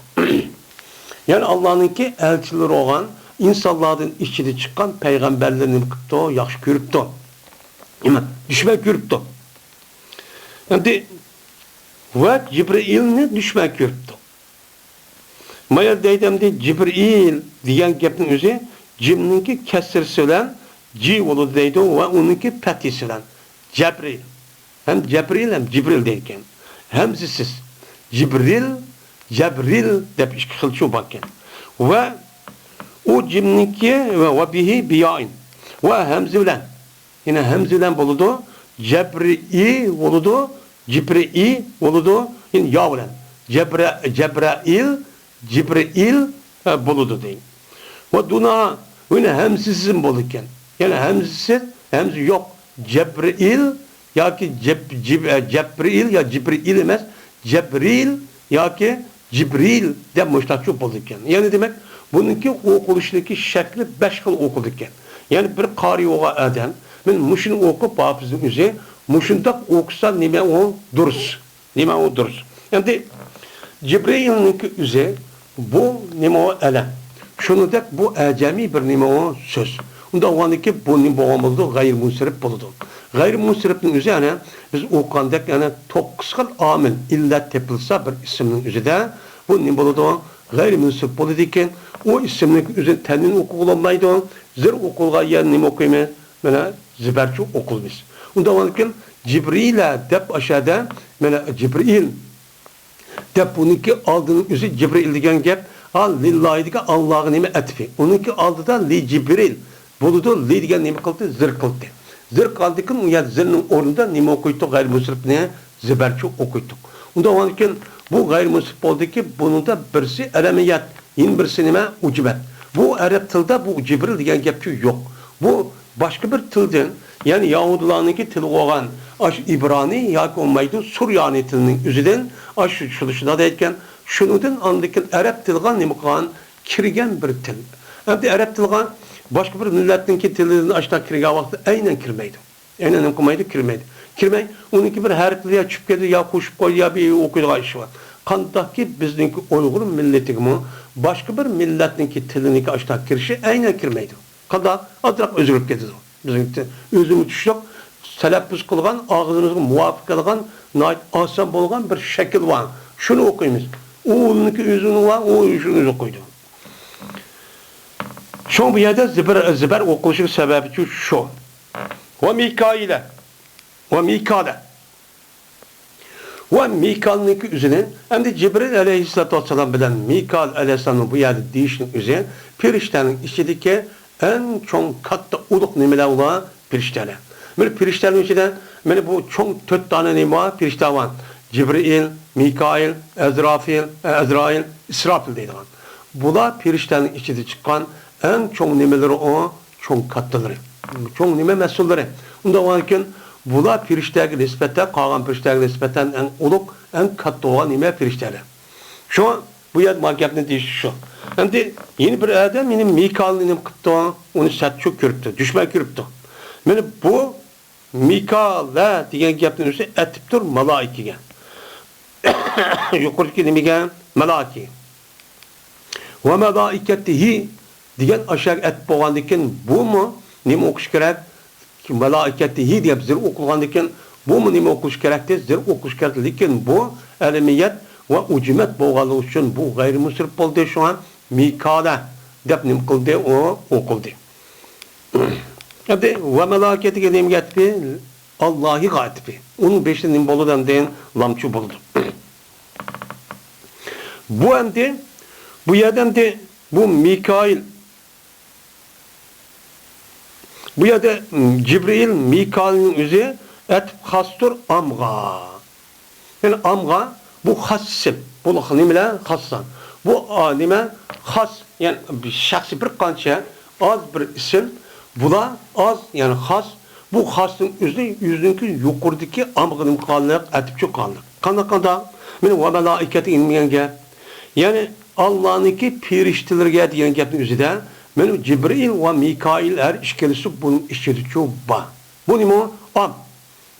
يەنى ئاللانىڭكى ئەلچىلىرى بولغان ئىنسانلاردىن ئىچىدە چىققان پەيغەمبەرلىرىنى نېمە قىپتۇ؟ ياخشى كۆرۈپتۇ. نېمە؟ دۈشمەن كۆرۈپتۇ. ئەمدى ۋە جىبرىئىلنى دۈشمەن كۆرۈپتۇ. ما يەردە دەيدۇ، ئەمدى جىبرىئىل دېگەن گەپنىڭ ئۆزى جىمنىڭكى كەسرىسى بىلەن جى بولىدۇ دەيدۇ ۋە ئۇنىڭكى پەتھىسى بىلەن. جەبرىئىل. ھەم جەبرىئىل ھەم جىبرىل دەيدىكەن. ھەمزىسىز. جىبرىل، جەبرىل دەپ ئىككى خىل چۇ باركەن. ۋە ئۇ جىمنىڭكى ۋە، ۋە بىھى بىيائىن. ۋە ھەمزە بىلەن. يەنە ھەمزە بىلەن بولىدۇ. جەبرىئى بولىدۇ. جىبرىئى بولىدۇ. يەنە يا بىلەن. جەبرە-، جەبرائىل، جىبرىئىل، ئە، بولىدۇ دەيدۇ. ۋە دۇنا، يەنە ھەمزىسىز بولىدىكەن. يەنە ھەمزىسىز، ھەمزە يوق. جەبرىئىل ياكى جەب-، جىب-، ئە، جەبرىئىل يا جىبرىئىل ئەمەس. جەبرىل ياكى جىبرىل دەپ مۇشۇنداق چوپ بولىدىكەن. يەنى دېمەك، بۇنىڭكى ئوقۇلۇشىدىكى شەكلى بەش خىل ئوقۇلىدىكەن. يەنى بىر قارىي بولغان ئادەم، مەن مۇشۇنى ئوقۇپ، ھاپىزنىڭ ئۆزى مۇشۇنداق ئوقۇسا نېمە ئۇ دۇرۇس؟ نېمە ئۇ دۇرۇس؟ ئەمدى جىبرىئىلنىڭكى ئۆزى بۇ نېمە ئۇ ئەلەم. شۇنىڭدەك بۇ ئەجەمىي بىر نېمە ئۇ سۆز. ئۇنداق بولغاندىكىن بۇ نېمە بولغان بولىدۇ؟ غەيرىي مۇنسەرىپ بولىدۇ. غەيرىي مۇنسەرىپنىڭ ئۆزى ئەنە بىز ئوقۇغاندەك ئەنە توققۇز خىل ئامىل، ئىللەت تېپىلسا بىر ئىسىمنىڭ ئۆزىدە، بۇ نېمە بولىدۇ؟ غەيرىي مۇنسەرىپ بولىدىكەن. ئۇ ئىسىمنىڭ ئۆزىنى تەنۋىن ئوقۇغىلى بولمايدۇ. زېر ئوقۇلغان يەرنى نېمە ئوقۇيمىز؟ مانا زىبەرچۇ ئوقۇلمىز. ئۇنداق بولغاندىكىن جىبرىلە دەپ ئاشۇ يەردە مانا جىبرىئىل دەپ بۇنىڭكى ئالدىنىڭ ئۆزى جىبرىئىل دېگەن گەپ، ھا، لىللاھى دېگەن ئاللاغا نېمە ئەتىپى. ئۇنىڭكى ئالدىدا لى جىبرىل بولىدۇ، لى دېگەن نېمە قىلدى؟ زىر قىلدى. زىر قىلغاندىكىن ئۇ يەردە زىرنىڭ ئورنىدا نېمە ئوقۇيتتۇق؟ غەيرىي مۇنسەرىپنى زىبەرچۇ ئوقۇيتتۇق. ئۇنداق بولغاندىكىن بۇ غەيرىي مۇنسەرىپ بولدىكى، بۇنىڭدا بىرسى ئەلەمىيەت، يەنە بىرسى نېمە؟ ئۇجمەت. بۇ ئەرەب تىلىدا بۇ جىبرىل دېگەن گەپچۇ يوق. بۇ باشقا بىر تىلدىن، يەنى يەھۇدىيلارنىڭكى تىلى بولغان ئاشۇ ئىبرانىي ياكى بولمايدۇ سۇريانىي تىلىنىڭ ئۆزىدىن، ئاشۇ شۇ-، شۇنداق دەيدىكەن، شۇنىڭدىن ئاندىن كېيىن ئەرەب تىلىغا نېمە قىلغان؟ كىرگەن بىر تىل. ئەمدى ئەرەب تىلىغا باشقا بىر مىللەتنىڭكى تىلىدىن ئاشۇنداق كىرگەن ۋاقىتتا ئەينەن كىرمەيدۇ. ئەينەن نېمە قىلمايدۇ؟ كىرمەيدۇ. كىرمەي، ئۇنىڭكى بىر ھەرپلىرى يا چۈشۈپ كېتىدۇ، يا قوشۇپ قويىدۇ، يا بىر ئوقۇيدىغان ئىشى بار. قانداقكى بىزنىڭكى ئۇيغۇر مىللىتىگىمۇ باشقا بىر مىللەتنىڭكى تىلىنىڭكى ئاشۇنداق كىرىشى ئەينەن كىرمەيدۇ. قانداق؟ ئازراق ئۆزگىرىپ كېتىدۇ. بىزنىڭكى ئۆزىمۇ چۈشلۈك تەلەپپۇز قىلغان، ئاغزىمىزغا مۇۋاپىق كېلىدىغان، ناھايىتى ئاسان بولغان بىر شەكىل بار. شۇنى ئوقۇيمىز. ئۇنىڭكى ئۆزىنىڭ بار، ئۇ شۇنى ئۆزى ئوقۇيدۇ. شۇڭا بۇ يەردە زىبىر، زىبەر ئوقۇلۇشىنىڭ سەۋەبى شۇ. ۋە مىكائىلە. ۋە مىكالە. ۋە مىكالنىڭكى ئۆزىنى، ئەمدى جىبرىل ئەلەيھىسسالاتۇ ۋەسسالام بىلەن مىكال ئەلەيھىسسالامنىڭ بۇ يەردە دېيىشنىڭ ئۆزى پىرىشتەنىڭ ئىچىدىكى ئەڭ چوڭ، كاتتا، ئۇلۇغ نېمىلەر ئۇلار؟ پىرىشتەلەر. مانا پىرىشتەلەرنىڭ ئىچىدە مانا بۇ چوڭ تۆت دانە نېمە بار؟ پىرىشتە بار. جىبرىئىل، مىكائىل، ئەزرافىل، ئە، ئەزرائىل، ئىسراپىل دەيدىغان. بۇلار پىرىشتەلەرنىڭ ئىچىدە چىققان ئەڭ چوڭ نېمىلىرى ئۇ؟ چوڭ كاتتىلىرى، چوڭ نېمە مەسئۇللىرى. ئۇنداق بولغاندىكىن، بۇلار پېرىشتەگە نىسبەتەن، قالغان پېرىشتەگە نىسبەتەن ئەڭ ئۇلۇغ، ئەڭ كاتتا بولغان نېمە؟ پېرىشتەلەر. شۇ، بۇ يەردە مانا گەپنى دېيىش شۇ. ئەمدى يەنە بىر ئادەم مېنى مىكائىلنى نېمە قىپتۇ؟ ئۇنى سەتچۇ كۆرۈپتۇ، دۈشمەن كۆرۈپتۇ. مانا بۇ مىكائىلە دېگەن گەپنى ئۆزى ئەتىپتۇر مالائىكىگە. يۇقىرىدىكى نېمىگە؟ مالائىكىگە. ۋە مالائىكەتىھى دېگەن ئاشۇ يەرگە ئەتىپ بولغاندىن كېيىن بۇمۇ نېمە ئوقۇش كېرەك؟ مالائىكەتىھى دەپ زىر ئوقۇلغاندىن كېيىن بۇمۇ نېمە ئوقۇلۇشى كېرەكتى؟ زىر ئوقۇلۇشى كېرەكتى. لېكىن بۇ ئەلىمىيەت ۋە ئۇجمەت بولغانلىقى ئۈچۈن بۇ غەيرىي مۇنسەرىپ بولدى. شۇڭا مىكالە دەپ نېمە قىلدى؟ ئۇ ئوقۇلدى. ئەمدى ۋە مالائىكەتىھى نېمىگە ئەتىپى؟ ئاللاھىغا ئەتىپى. ئۇنىڭ بېشىدا نېمە بولىدۇ ئەمدى؟ لامچۇ بولىدۇ. بۇ ئەمدى، بۇ يەردە ئەمدى بۇ مىكائىل، بۇ يەردە جىبرىئىل، مىكائىلنىڭ ئۆزى ئەتىپ خاستۇر ئامغا. يەنى ئامغا بۇ خاس ئىسىم. بۇ نېمىلەر؟ خاسلار. بۇ، ئا، نېمە؟ خاس، يەنى شەخسى بىر قانچە ئاز بىر ئىسىم. بۇلار ئاز، يەنى خاس. بۇ خاسنىڭ ئۆزى، ئۆزىنىڭكى يۇقىرىدىكى ئامغا نېمە قىلغانلىق؟ ئەتىپچۇ قىلغانلىق. قانداق، قانداق؟ مانا ۋە مالائىكەتىھى دېگەن گەپ. يەنى ئاللانىڭكى پېرىشتىلىرىگە دېگەن گەپنىڭ ئۆزىدە مانا جىبرىئىل ۋە مىكائىل ھەر ئىككىلىسى بۇنىڭ ئىچىدىچۇ بار. بۇ نېمە؟ ئام.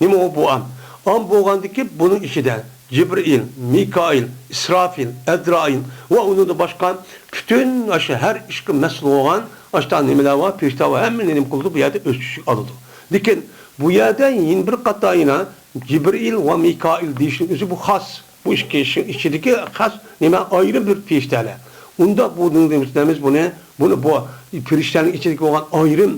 نېمە ئۇ بۇ ئام؟ ئام بولغاندىكى بۇنىڭ ئىچىدە جىبرىئىل، مىكائىل، ئىسرافىل، ئەزرائىل ۋە ئۇنىڭدىن باشقا پۈتۈن ئاشۇ ھەر ئىشقا مەسئۇل بولغان ئاشۇنداق نېمىلەر بار، پېرىشتە بار، ھەممىنى نېمە قىلىدۇ؟ بۇ يەردە ئۆز ئىچىگە ئالىدۇ. لېكىن بۇ يەردە يەنە بىر قاتار يەنە جىبرىئىل ۋە مىكائىل دېيىشنىڭ ئۆزى بۇ خاس. بۇ ئىككى ئىشنىڭ ئىچىدىكى خاس نېمە؟ ئايرىم بىر پېرىشتەلەر. ئۇنداق بۇ نېمە دەيمىز بۇنى؟ بۇنى بۇ پېرىشتەنىڭ ئىچىدىكى بولغان ئايرىم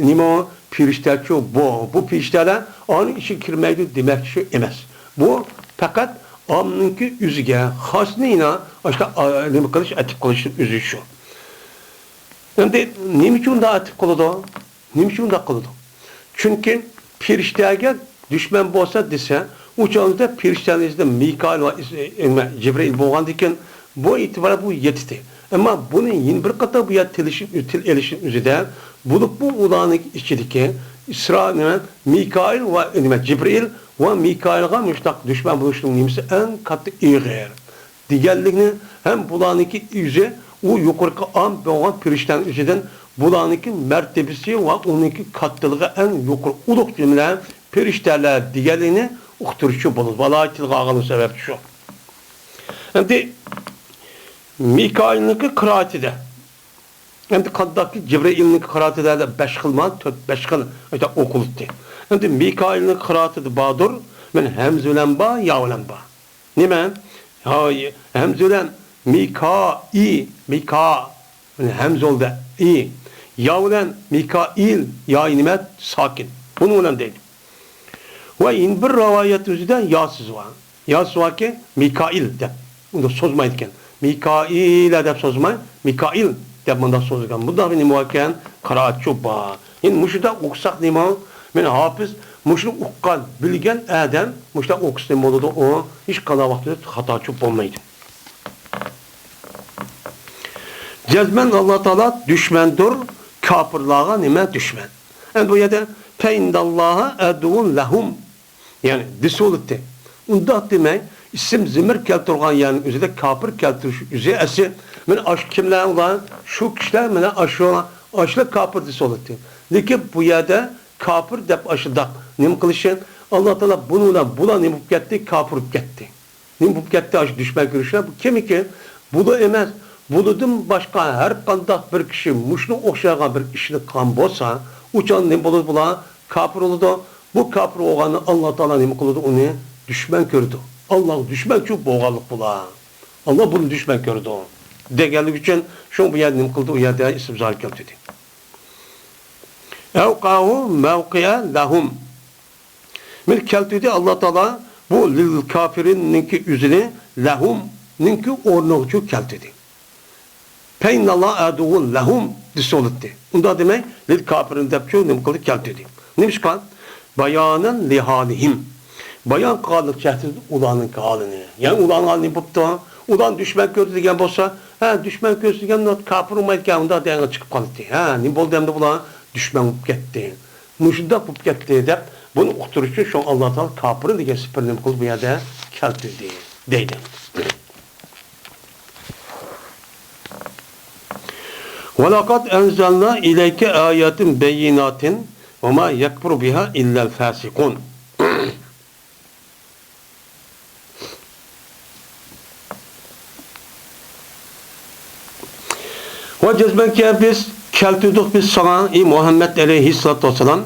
نېمە ئۇ؟ پېرىشتەچۇ بۇ. بۇ پېرىشتەلەر ئانىڭ ئىچىگە كىرمەيدۇ دېمەكچى ئەمەس. بۇ پەقەت ئامنىڭكى ئۆزىگە خاسنى يەنە ئاشۇنداق، ئا، نېمە قىلىش، ئەتىپ قىلىشنىڭ ئۆزى شۇ. ئەمدى نېمە ئۈچۈن ئۇنداق ئەتىپ قىلىدۇ؟ نېمە ئۈچۈن ئۇنداق قىلىدۇ؟ چۈنكى پېرىشتەگە دۈشمەن بولسا دېسە، ئۇ چاغدا پېرىشتەنىڭ ئىچىدە مىكائىل ۋە ئىس-، ئى، نېمە، جىبرىئىل بولغاندىكىن، بۇ ئېتىبارى بۇ يەتتى. ئەمما بۇنى يەنە بىر قېتىم بۇ يەردە تىل ئېلىشنىڭ ئۆزىدە، بولۇپمۇ ئۇلارنىڭ ئىچىدىكى ئىسرا-، نېمە، مىكائىل ۋە، نېمە، جىبرىئىل ۋە مىكائىلغا مۇشۇنداق دۈشمەن بولۇشنىڭ نېمىسى ئەڭ كاتتا ئېغىر دېگەنلىكنى ھەم بۇلارنىڭكى ئۆزى ئۇ يۇقىرىقى ئام بولغان پېرىشتەنىڭ ئۆزىدىن بۇلارنىڭكى مەرتىبىسى ۋە ئۇنىڭكى كاتتىلىقى ئەڭ يۇقىرى ئۇلۇغ جۈملە پېرىشتەلەر دېگەنلىكنى ئۇقتۇرۇشى بولىدۇ. ئالاھىدە تىلغا ئالغان سەۋەبى شۇ. ئەمدى مىكائىلنىڭكى قىرائىتىدە، ئەمدى قانداقكى جىبرىئىلنىڭكى قىرائىتىدە بەش خىلما، تۆت، بەش خىل ئوقۇلاتتى. ئەمدى مىكائىلنىڭكى قىرائىتىدە باردۇر، مانا ھەمزە بىلەن بار، يا بىلەن بار. نېمە؟ ھا، ھەمزە بىلەن مىكائى، مىكا، مانا ھەمزە بولدى، ئى. يا بىلەن مىكائىل، يا نېمە؟ ساكىن. بۇنى بىلەن دەيدۇ. ۋە يەنە بىر رىۋايەت ئۆزىدە ياسىز بار. ياسىز باركى، مىكائىل دەپ ئۇنداق سوزمايدىكەن. مىكائىلە دەپ سوزماي، مىكائىل دەپ مۇنداق سوزىدىكەن. بۇنداق بىر نېمە باركەن؟ قىرائەتچۇ بار. يەنى مۇشۇنداق ئوقۇساق نېمە؟ مانا ھاپىز مۇشۇنى ئۇققان، بىلگەن ئادەم مۇشۇنداق ئوقۇسا نېمە بولىدۇ؟ ئۇ ھېچقانداق ۋاقىتتا خاتاچۇ بولمايدۇ. جەزمەن ئاللا تائالا دۈشمەندۇر، كاپىرلارغا نېمە؟ دۈشمەن. ئەمدى بۇ يەردە فەئىننەللاھە ئەدۇۋۋۇن لەھۇم، يەنى دېسە بولاتتى. ئۇنداق دېمەي، ئىسىم زىمىر كەلتۈرگەن يەرنىڭ ئۆزىدە كاپىر كەلتۈرۈش ئۆزى ئەسلى. مانا ئاشۇ كىملەر ئۇلار؟ شۇ كىشىلەر مانا ئاشۇ، ئاشۇلار كاپىر دېسە بولاتتى. لېكىن بۇ يەردە كاپىر دەپ ئاشۇنداق نېمە قىلىشى؟ ئاللا تائالا بۇنى بىلەن بۇلار نېمە بولۇپ كەتتى؟ كاپىر بولۇپ كەتتى. نېمە بولۇپ كەتتى ئاشۇ دۈشمەن كۆرۈشلەر؟ بۇ كىمكى؟ بۇلا ئەمەس، بۇلىدىن باشقا ھەر قانداق بىر كىشى مۇشۇنىڭغا ئوخشايدىغان بىر ئىشنى قىلغان بولسا، ئۇ چاغدا نېمە بولىدۇ بۇلار؟ كاپىر بولىدۇ. بۇ كاپىر بولغاندا ئاللا تائالا نېمە قىلىدۇ؟ ئۇنى دۈشمەن كۆرىدۇ. ئاللاغا دۈشمەنچۇ بولغانلىق بۇلار. ئاللا بۇنى دۈشمەن كۆرىدۇ. دېگەنلىكى ئۈچۈن شۇ بۇ يەردە نېمە قىلدى؟ ئۇ يەردە ئىسىم زاھىر كەلتۈردى. ئەۋقەھۇ مەۋقىئە لەھۇم. مانا كەلتۈردى ئاللا تائالا بۇ لىل كافىرىننىڭكى ئۆزىنى لەھۇمنىڭكى ئورنىغىچۇ كەلتۈردى. فەئىننەللاھە ئەدۇۋۋۇن لەھۇم دېسە بولاتتى. ئۇنداق دېمەي، لىل كافىرىن دەپچۇ نېمە قىلدى؟ كەلتۈردى. نېمىشقا؟ بايانەن لىھالىھىم. بايان قىلغانلىق جەھەتتىن ئۇلارنىڭكى ھالىنى. يەنى ئۇلارنىڭ ھالى نېمە بوپتۇ؟ ئۇلارنى دۈشمەن كۆردى دېگەن بولسا، ھە، دۈشمەن كۆردى دېگەن كاپىر بولمايدىكەن، ئۇنداق دېگەن چىقىپ قالاتتى. ھە، نېمە بولدى ئەمدى بۇلار؟ دۈشمەن بولۇپ كەتتى. مۇشۇنداق بولۇپ كەتتى دەپ بۇنى ئۇقتۇرۇش ئۈچۈن شۇڭا ئاللا تائالا كاپىر دېگەن سۈپەتنى نېمە قىلدى بۇ يەردە كەلتۈردى دەيدۇ. ولقد أنزلنا إليك آيات بينات وما يكفر بها إلا الفاسقون. ۋە جەزمەنكى بىز كەلتۈردۇق بىز ساڭا، ئى مۇھەممەد ئەلەيھىسسالاتۇ ۋەسسالام،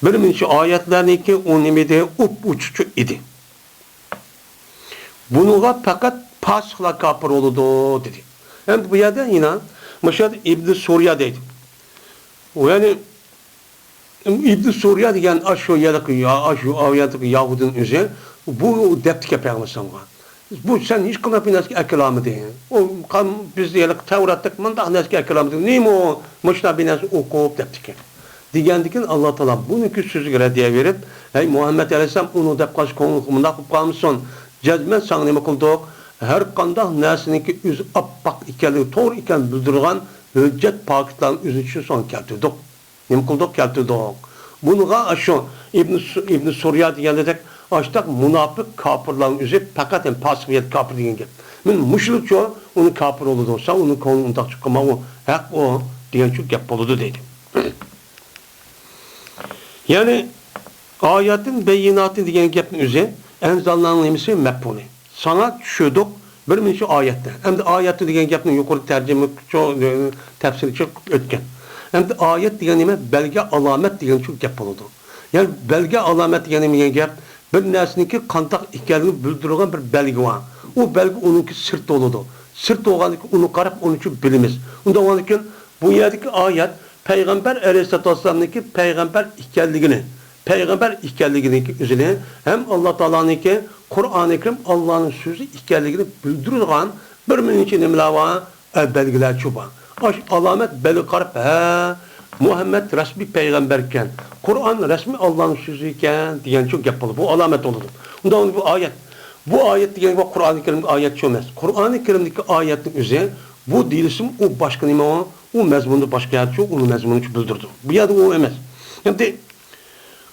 بىر مۇنچە ئايەتلەرنىكى ئۇ نېمە ئىدى؟ ئوپئوچۇق ئىدى. بۇنىڭغا پەقەت پاسىقلار كاپىر بولىدۇ، دېدى. ئەمدى بۇ يەردە يەنە مۇشۇ يەردە ئىبنى سۇريا دەيدۇ. ئۇ يەنى ئىبنى سۇريا دېگەن ئاشۇ يەردىكى يا-، ئاشۇ ئاۋۇ يەردىكى يەھۇدىينىڭ ئۆزى بۇ دەپتىكەن پەيغەمبەر ئەلەيھىسسالامغا. بۇ سەن ھېچقانداق بىر نەرسىگە ئەكېلەلمىدىڭ. ئۇ قان-، بىز ھېلىقى تەۋراتتەك مۇنداق نەرسىگە ئەكېلەلمىدىڭ. نېمە ئۇ؟ مۇشۇنداق بىر نەرسە ئوقۇپ دەپتىكەن. دېگەندىكىن ئاللا تائالا بۇنىڭكى سۆزىگە رەددىيە بېرىپ، ھەي مۇھەممەد ئەلەيھىسسالام، ئۇنىڭ دەپ قالسا كۆڭلۈڭ مۇنداق بولۇپ قالمىسۇن. جەزمەن ساڭا نېمە قىلدۇق؟ ھەر قانداق نەرسىنىڭكى ئۆزى ئاپئاق ئىكەنلىكى، توغرا ئىكەنلىكىنى بىلدۈرىدىغان ھۆججەت پاكىتلارنى ئۆزىنىڭ ئىچىدە ساڭا كەلتۈردۇق. نېمە قىلدۇق؟ كەلتۈردۇق. بۇنىڭغا ئاشۇ ئىبنى سۇ-، ئىبنى سۇريا دېگەندەك، ئاشۇنداق مۇناپىق كاپىرلارنىڭ ئۆزى پەقەت ھەم پاسىق يەردە كاپىر دېگەن گەپ. مەن مۇشۇلۇقچۇ ئۇنى كاپىر بولىدۇ. سەن ئۇنىڭ كۆڭلىنى ئۇنداقچە قىلما، ئۇ ھەق ئۇ دېگەنچۇ گەپ بولىدۇ دەيدۇ. يەنى ئاياتىن بەييىناتىن دېگەن گەپنىڭ ئۆزى ئەنزالنانىڭ نېمىسى؟ مەپئۇلى. ساڭا چۈشۈردۇق بىر مۇنچە ئايەتنى. ئەمدى ئايەتنى دېگەن گەپنى يۇقىرىدا تەرجىمە، تەپسىرچە ئۆتكەن. ئەمدى ئايەت دېگەن نېمە؟ بەلگە، ئالامەت دېگەنچۇ گەپ بولىدۇ. يەنى بەلگە، ئالامەت دېگەن نېمە دېگەن گەپ؟ بىر نەرسىنىڭكى قانداق ئىكەنلىكىنى بىلدۈرىدىغان بىر بەلگە بار. ئۇ بەلگە ئۇنىڭكى سىرتى بولىدۇ. سىرتى بولغاندىكىن ئۇنى قاراپ ئۇنى چۈشىنىپ بىلىمىز. ئۇنداق بولغاندىكىن بۇ يەردىكى ئايەت پەيغەمبەر ئەلەيھىسسالاتۇ ۋەسسالامنىڭكى پەيغەمبەر ئىكەنلىكىنى، پەيغەمبەر ئىكەنلىكىنىڭكى ئۆزىنى ھەم ئاللا تائالانىڭكى قۇرئانى كەرىم ئاللانىڭ سۆزى ئىكەنلىكىنى بىلدۈرىدىغان بىر مۇنچە نېمىلەر بار، ئە، بەلگىلەرچۇ بار. ئاشۇ ئالامەت بەلگە قاراپ، ھە، مۇھەممەد رەسمىي پەيغەمبەركەن، قۇرئان رەسمىي ئاللانىڭ سۆزى ئىكەن دېگەنچۇ گەپ بولىدۇ. بۇ ئالامەت بولىدۇ. ئۇنداق بولغاندا بۇ ئايەت، بۇ ئايەت دېگەن بۇ قۇرئانى كەرىمدىكى ئايەتچۇ ئەمەس. قۇرئانى كەرىمدىكى ئايەتنىڭ ئۆزى بۇ دېيىلسىمۇ ئۇ باشقا نېمە ئۇ؟ ئۇ مەزمۇندا باشقا يەرچۇ، ئۇنىڭ مەزمۇنىچۇ بىلدۈرىدۇ. بۇ يەردە ئۇ ئەمەس. ئەمدى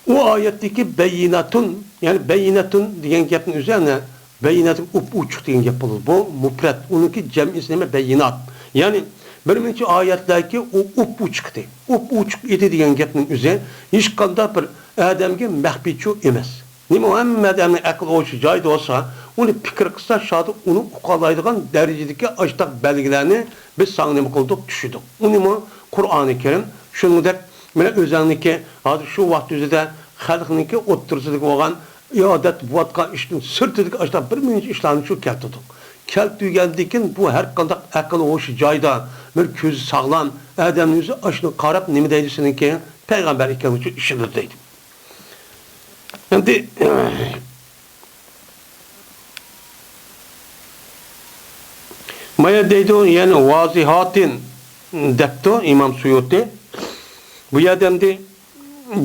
ئۇ ئايەتتىكى بەييىناتۇن، يەنى بەييىناتۇن دېگەن گەپنىڭ ئۆزى ئەنە بەييىناتۇن ئوپئوچۇق دېگەن گەپ بولىدۇ. بۇ مۇپرەت، ئۇنىڭكى جەمئىسى نېمە؟ بەييىنات. يەنى بىر مۇنچە ئايەتلەركى ئۇ ئوپئوچۇق ئىدى. ئوپئوچۇق ئىدى دېگەن گەپنىڭ ئۆزى ھېچقانداق بىر ئادەمگە مەخپىيچۇ ئەمەس. نېمە ھەممە ئادەمنىڭ ئەقىل ھوشى جايىدا بولسا، ئۇنى پىكىر قىلسا، شۇ ئۇنى ئۇقالايدىغان دەرىجىدىكى ئاشتاق بەلگىلەرنى بىز ساڭا نېمە قىلدۇق؟ چۈشۈردۇق. ئۇ نېمە؟ قۇرئانى كەرىم. شۇنىڭدەك مانا ئۆزۈڭنىڭكى ھازىر شۇ ۋاقىت ئۆزىدە خەلقنىڭكى ئوتتۇرىسىدىكى بولغان ئادەتتە بولۇۋاتقان ئىشتىن سىرتىدىكى ئاشتاق بىر مۇنچە ئىشلارنى شۇ كەلتۈردۇق. كەلتۈرگەندىكىن بۇ ھەر قانداق ئەقىل ھوشى جايىدا، بىر كۆزى ساغلام ئادەمنىڭ ئۆزى ئاشۇنى قاراپ نېمە دەيدۇ؟ سېنىڭكى پەيغەمبەر ئىكەنلىكىنى ئىشىنىدۇ دەيدۇ. ئەمدى مايا دەيدۇ، يەنى ۋازىھاتىن دەپتۇ ئىمام سۇيۇتى. بۇ يەردە ئەمدى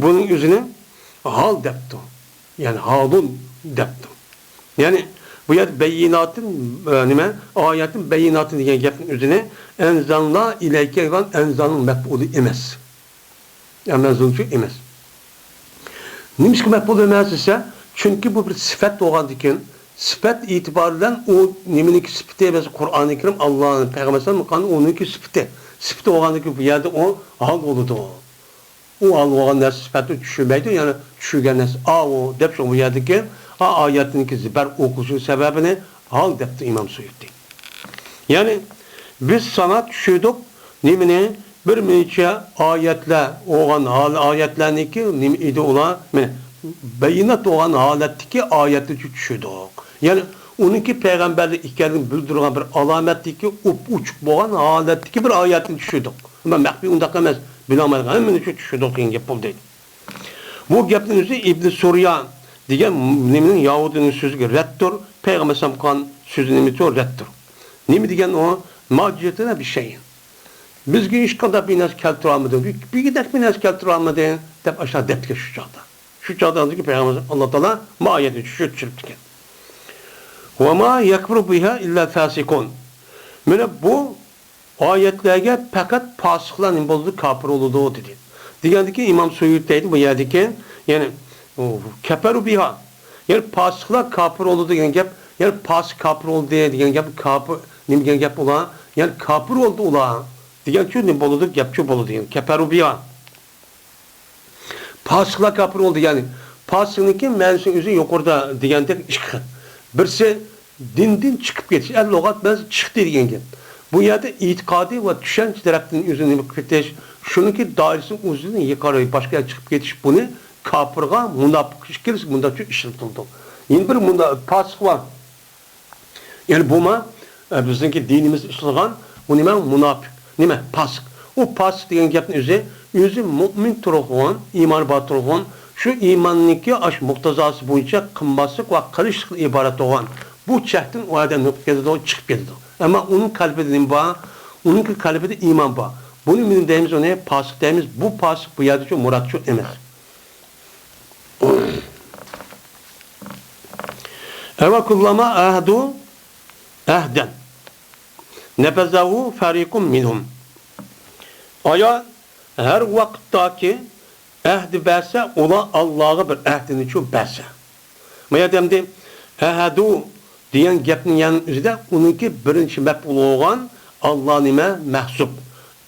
بۇنىڭ ئۆزىنى ھال دەپتۇ. يەنى ھالۇن دەپتۇ. يەنى بۇ يەردە بەييىناتىن، ئە، نېمە؟ ئايەتىن بەييىناتىن دېگەن گەپنىڭ ئۆزىنى ئەنزالنا ئىلەيكە دېگەن ئەنزالنىڭ مەپئۇلى ئەمەس. ئەمەزۇنچۇ ئەمەس. نېمىشقا مەپئۇل ئەمەس دېسە، چۈنكى بۇ بىر سۈپەت بولغاندىكىن، سۈپەت ئېتىبارى بىلەن ئۇ نېمىنىڭكى سۈپىتى؟ مەسىلەن، قۇرئانى كەرىم ئاللا پەيغەمبەر ئەلەيھىسسالام ئۇنىڭكى سۈپىتى. سۈپىتى بولغاندىكىن، بۇ يەردە ئۇ ھال بولىدۇ. ئۇ ھال بولغان نەرسە سۈپەتنى چۈشۈرمەيدۇ، يەنى چۈشۈرگەن نەرسە ئاۋۇ دەپ، شۇ بۇ يەردىكى ئا-، ئايەتنىڭكى زىبەر ئوقۇلۇشىنىڭ سەۋەبىنى ھال دەپتۇ ئىمام سۇيۇتى. يەنى، بىز ساڭا چۈشۈردۇق نېمىنى؟ بىر مۇنچە ئايەتلەر بولغان ھال-، ئايەتلەرنىڭكى نېمە ئىدى ئۇلار؟ مانا، بەييىنات بولغان ھالەتتىكى ئايەتنى چۈشۈردۇق. يەنى، ئۇنىڭكى پەيغەمبەرلىك ئىكەنلىكىنى بىلدۈرىدىغان بىر ئالامەتتىكى ئوپئوچۇق بولغان ھالەتتىكى بىر ئايەتنى چۈشۈردۇق. ئەمما مەخپىي ئۇنداق ئەمەس، بىلەلمەيدىغان ھەممىنى چۈشۈردۇق دېگەن گەپ بولدى. بۇ گەپنىڭ ئۆزى ئىبنى سۇريا دېگەن نېمىنىڭ يەھۇدىينىڭ سۆزىگە رەتتۇر، پەيغەمبەر ئەلەيھىسسالام قىلغان سۆزى نېمىچۇ؟ رەتتۇر. نېمە دېگەن ئۇ؟ ما جىئتەنا بىشەيئىن. بىزگە ھېچقانداق بىر نەرسە كەلتۈرەلمىدىڭ، بىر، بىر دەك بىر نەرسە كەلتۈرەلمىدىڭ دەپ ئاشۇنداق دەپتىكەن شۇ چاغدا. شۇ چاغدا ئاللا تائالا ما ئايەتنى چۈشۈرۈپ چۈشۈرۈپتىكەن. ۋە ما يەكفۇرۇ بىھا ئىللا فاسىقۇن. مانا بۇ ئايەتلەرگە پەقەت پاسىقلار نېمە بولىدۇ؟ كاپىر بولىدۇ، دېدى. دېگەندىكىن ئىمام سۇيۇتى دەيدۇ، بۇ يەردىكى، يەنى كەپەرۇ بىھا. يەنى پاسىقلار كاپىر بولدى دېگەن گەپ، يەنى پاسىق كاپىر بولدى دېگەن گەپ، كاپىر، نېمە دېگەن گەپ ئۇلار؟ يەنى كاپىر بولدى ئۇلار دېگەنچۇ نېمە بولىدۇ؟ گەپچۇ بولىدۇ دېگەن. كەپەرۇ بىھا. پاسىقلار كاپىر بولدى، يەنى پاسىقنىڭكى مەنىسى ئۆزى يۇقىرىدا دېگەندەك ئىككى خىل. بىرسى دىندىن چىقىپ كېتىش، ئەل لۇغەت مەنىسى چىقتى دېگەن گەپ. بۇ يەردە ئېتىقادىي ۋە چۈشەنچە تەرەپتىن ئۆزىنى نېمە قىلىپ كېتىش، شۇنىڭكى دائىرىسىنىڭ ئۆزىدىن يۇقىرى باشقا يەرگە چىقىپ كېتىش، بۇنى كاپىرغا، مۇناپىق ئىككىلىسى مۇنداقچە ئىشلىتىلىدۇ. يەنە بىر مۇنداق پاسىق بار. يەنى بۇمۇ، ئە، بىزنىڭكى دىنىمىزدا ئىشلىتىلغان، بۇ نېمە؟ مۇناپىق. نېمە؟ پاسىق. ئۇ پاسىق دېگەن گەپنى ئۆزى، ئۆزى مۇئمىن تۇرغۇن، ئىمانى بار تۇرغۇن، شۇ ئىماننىڭكى ئاشۇ مۇقتازاسى بويىچە قىلماسلىق ۋە قىلىشلىقتىن ئىبارەت بولغان. بۇ چەكتىن ئۇ ئادەم نېمە قىلىپ كېتىدۇ؟ چىقىپ كېتىدۇ. ئەمما ئۇنىڭ قەلبىدە نېمە بار؟ ئۇنىڭكى قەلبىدە ئىمان بار. بۇنى نېمە دەيمىز؟ ئۇنى پاسىق دەيمىز. بۇ پاسىق بۇ يەردىچۇ مۇرادچۇ ئەمەس. ئەۋە كۇللەما ئەھدۇ ئەھدەن نەبەزەھۇ فەرىقۇم مىنھۇم. ئايا، ھەر ۋاقىتتاكى ئەھدى بەرسە، ئۇلار ئاللاغا بىر ئەھدىنىچۇ بەرسە. ما يەردە ئەمدى ئەھەدۇ دېگەن گەپنىڭ يەنە ئۆزىدە ئۇنىڭكى بىرىنچى مەپئۇلى بولغان ئاللا نېمە؟ مەھسۇپ.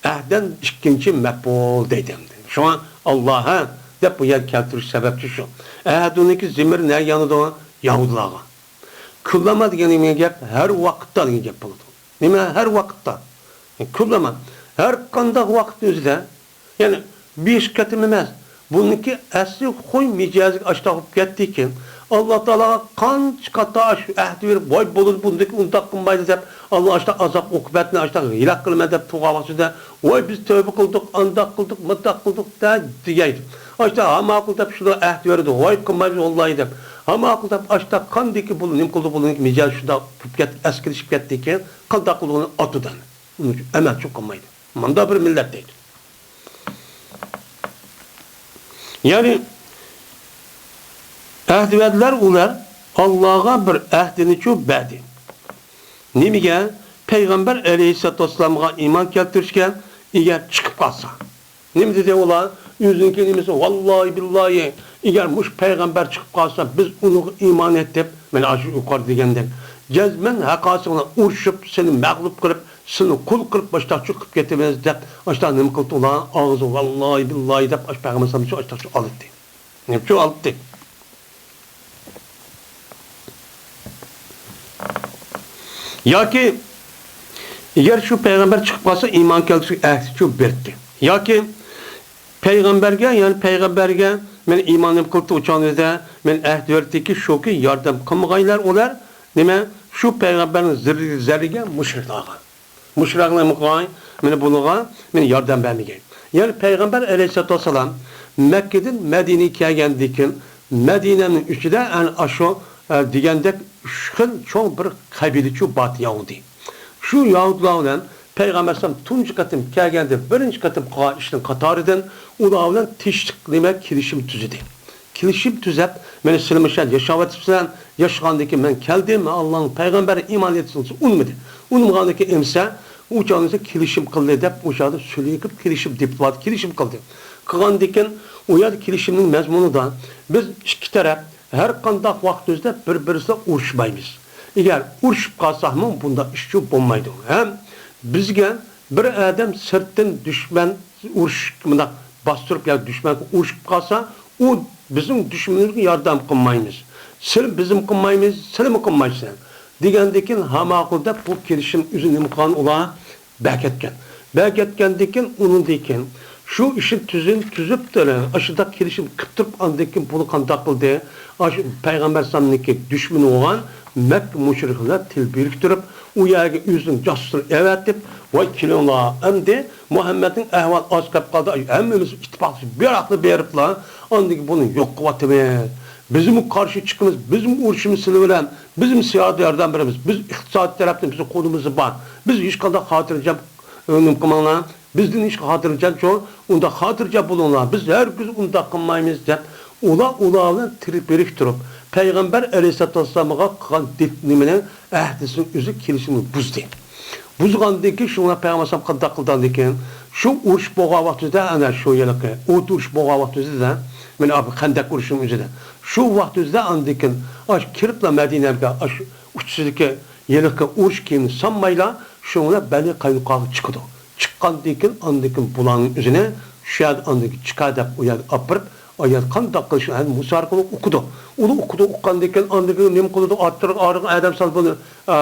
ئەھدەن ئىككىنچى مەپئۇل دەيدۇ ئەمدى. شۇڭا ئاللاھە دەپ بۇ يەرگە كەلتۈرۈش سەۋەبچى شۇ. ئەھەدۇنىڭكى زېمىرى نەگە يانىدۇ؟ يەھۇدىيلارغا. كۇللەما دېگەن نېمە گەپ؟ ھەر ۋاقىتتا دېگەن گەپ بولىدۇ. نېمە ھەر ۋاقىتتا؟ كۇللەما. ھەر قانداق ۋاقىتنىڭ ئۆزىدە. يەنى بىر ئىككى قېتىم ئەمەس. بۇنىڭكى ئەسلى خۇي مىجەزىگە ئاشتاق بولۇپ كەتتىكىن، ئاللا تائالاغا قانچە قېتىم ئاشۇ ئەھدى بېرىپ، ۋاي بولىدۇ، بۇندىكى ئۇنداق قىلمايدۇ دەپ، ئاللا ئاشتاق ئازاب ئوقۇبەتنى ئاشتاق ھېلاك قىلىمەن دەپ تۇرغان ۋاقتىدا، ۋاي بىز تەۋبە قىلدۇق، ئانداق قىلدۇق، مۇنداق قىلدۇق دە دېگەيدۇ. ئاشتاق ھە ماقۇل دەپ شۇلار ئەھدى بېرىدۇ، ۋاي قىلمايمىز ۋاللاھى دەپ. ھە ماقۇل دەپ ئاشتاق قاندىكى بۇ نېمە قىلدى، بۇنىڭكى مىجەزى شۇنداق بولۇپ كەتتى، ئەسكىلىشىپ كەتتىكىن، قانداق قىلىدۇ ئۇنى ئاتىدۇ. ئۇنى ئەمەلچۇ قىلمايدۇ. مۇنداق بىر مىللەت دەيدۇ. يەنى ئەھدى بەردىلەر ئۇلار، ئاللاغا بىر ئەھدىنىچۇ بەردى. نېمىگە؟ پەيغەمبەر ئەلەيھىسسالاتۇ ۋەسسالامغا ئىمان كەلتۈرۈشكە ئەگەر چىقىپ قالسا. نېمە دېدى ئۇلار؟ ئۆزىنىڭكى نېمىسى، ۋاللاھى بىللاھى، ئەگەر مۇشۇ پەيغەمبەر چىقىپ قالسا، بىز ئۇنىڭغا ئىمان ئېيتىپ، مانا ئاشۇ يۇقىرىدا دېگەندەك، جەزمەن ھەققاسى بىلەن ئۇرۇشۇپ، سېنى مەغلۇپ قىلىپ، سېنى قۇل قىلىپ، مۇشۇنداق چىقىپ كېتىمىز دەپ، مۇشۇنداق نېمە قىلدى ئۇلار؟ ئاغزى ۋاللاھى بىللاھى دەپ، ئاشۇ پەيغەمبەر ئەلەيھىسسالامنى ئاشۇنداق ئالدى. نېمىچۇ ئالدى؟ ياكى ئەگەر شۇ پەيغەمبەر چىقىپ قالسا، ئىمان كەلتۈرۈشكە ئەھدىچۇ بەردى. ياكى پەيغەمبەرگە، يەنى پەيغەمبەرگە مەن ئىمان نېمە قىلدى ئۇ چاغدا، مەن ئەھدى بەردىكى شۇكى، ياردەم قىلمىغايلار ئۇلار، نېمە، شۇ پەيغەمبەرنىڭ زىررىگە، زەررىگە مۇشرىكلارغا. مۇشرىكلار نېمە قىلغاي؟ مانا بۇنىڭغا مانا ياردەم بەرمىگەي. يەنى پەيغەمبەر ئەلەيھىسسالاتۇ ۋەسسالام مەككىدىن مەدىنىگە كەلگەندىن كېيىن، مەدىنەنىڭ ئىچىدە ئەنە ئاشۇ، ئە، دېگەندەك ئۈچ خىل چوڭ بىر قەبىلىچۇ بار يەھۇدىي. شۇ يەھۇدىيلار بىلەن پەيغەمبەر ئەلەيھىسسالام تۇنجى قېتىم كەلگەندە بىرىنچى قېتىم قىلغان ئىشنىڭ قاتارىدىن ئۇلار بىلەن تىنچلىق نېمە كېلىشىم تۈزدى. كېلىشىم تۈزەپ، مانا سىلەر مۇشۇ يەردە ياشاۋاتىسىلەر، ياشىغاندىن كېيىن مەن كەلدىم، مەن ئاللانىڭ پەيغەمبىرى، ئىمان ئېيتسىڭىز ئۇنىمىدى. ئۇنىمىغاندىن كېيىن ئەمىسە، ئۇ چاغدا كېلىشىم قىلدى دەپ، ئۇ چاغدا سۈلھى قىلىپ كېلىشىم، دىپلومات كېلىشىم قىلدى. قىلغاندىن كېيىن ئۇ يەردە كېلىشىمنىڭ مەزمۇنىدا بىز ئىككى تەرەپ ھەر قانداق ۋاقىتىمىزدا بىر-بىرىمىز بىلەن ئۇرۇشمايمىز. ئەگەر ئۇرۇشۇپ قالساقمۇ بۇنداق ئىشچۇ بولمايدۇ. ھەم بىزگە بىر ئادەم سىرتتىن دۈشمەن ئۇرۇش، مۇنداق باستۇرۇپ ياكى دۈشمەنگە ئۇرۇشۇپ قالسا، ئۇ بىزنىڭ دۈشمىنىمىزگە ياردەم قىلمايمىز. سىلى بىزمۇ قىلمايمىز، سىلىمۇ قىلمايسىلەر. دېگەندىن كېيىن ھە ماقۇل دەپ بۇ كېلىشىم ئۆزى نېمە قىلغان ئۇلار؟ بەرگەتكەن. بەرگەتكەندىن كېيىن، ئۇنىڭدىن كېيىن شۇ ئىشنى تۈزۈن تۈزۈپ، ئاشۇنداق كېلىشىم قىلىپ تۇرۇپ، ئاندىن كېيىن بۇنى قانداق قىلدى؟ ئاشۇ پەيغەمبەر ئەلەيھىسسالامنىڭكى دۈشمىنى بولغان مەككە مۇشرىكلار تىل بىرىكتۈرۈپ، ئۇ يەرگە ئۆزىنىڭ جاسۇسلىرىنى ئەۋەتىپ، ۋاي كېلىڭلار، ئەمدى مۇھەممەدنىڭ ئەھۋالى ئاز قېلىپ قالدى، ھەممىمىز ئىتتىپاقلىشىپ بىراقلا بېرىپلا، ئاندىن كېيىن بۇنى يوق قىلىۋاتىمىز. بىزمۇ قارشى چىقىمىز، بىزمۇ ئۇرۇشىمىز سىلەر بىلەن. بىزمۇ سىياسىي ياردەم بېرىمىز. بىز ئىقتىسادىي تەرەپتىن بىزنىڭ قولىمىزدا بار. بىز ھېچقانداق خاتىرجەم، ئە، نېمە قىلماڭلار. بىزدىن ھېچ خاتىرجەمچۇ؟ ئۇنداق خاتىرجەم بولۇڭلار. بىز ھەرگىز ئۇنداق قىلمايمىز دەپ، ئۇلار، ئۇلار بىلەن تىل بىرىكتۈرۈپ، پەيغەمبەر ئەلەيھىسسالاتۇ ۋەسسالامغا قىلغان دىپ-، نېمىنىڭ ئەھدىسىنىڭ ئۆزى كېلىشىمنى بۇزدى. بۇزغاندىن كېيىن شۇڭا پەيغەمبەر ئەلەيھىسسالام قانداق قىلدى ئاندىن كېيىن؟ شۇ ئۇرۇش بولغان ۋاقتىدا، ئەنە شۇ ھېلىقى ئوت ئۇرۇش بولغان ۋاقتىدا، مانا بۇ خەندەك ئۇرۇشىنىڭ ئۆزىدە، شۇ ۋاقتىدا ئاندىن كېيىن ئاش كىرىپلا مەدىنەگە ئاش ئۇچىسىدىكى ھېلىقى ئۇرۇش كىيىمىنى سالمايلا، شۇ بىلەن بەنى قاينۇقاغا چىقىدۇ. چىققاندىن كېيىن، ئاندىن كېيىن بۇلارنىڭ ئۆزىنى شۇ يەردە ئاندىن كېيىن چىقار دەپ ئۇ يەرگە ئاپىرىپ، ئۇ يەردە قانداق قىلىشنى ھەم مۇسارىقىنى ئوقۇدۇ. ئۇنى ئوقۇدۇ، ئوقۇغاندىن كېيىن ئاندىن كېيىن نېمە قىلىدۇ؟ ئارتۇرغا ئادەم سالىدۇ، ئە،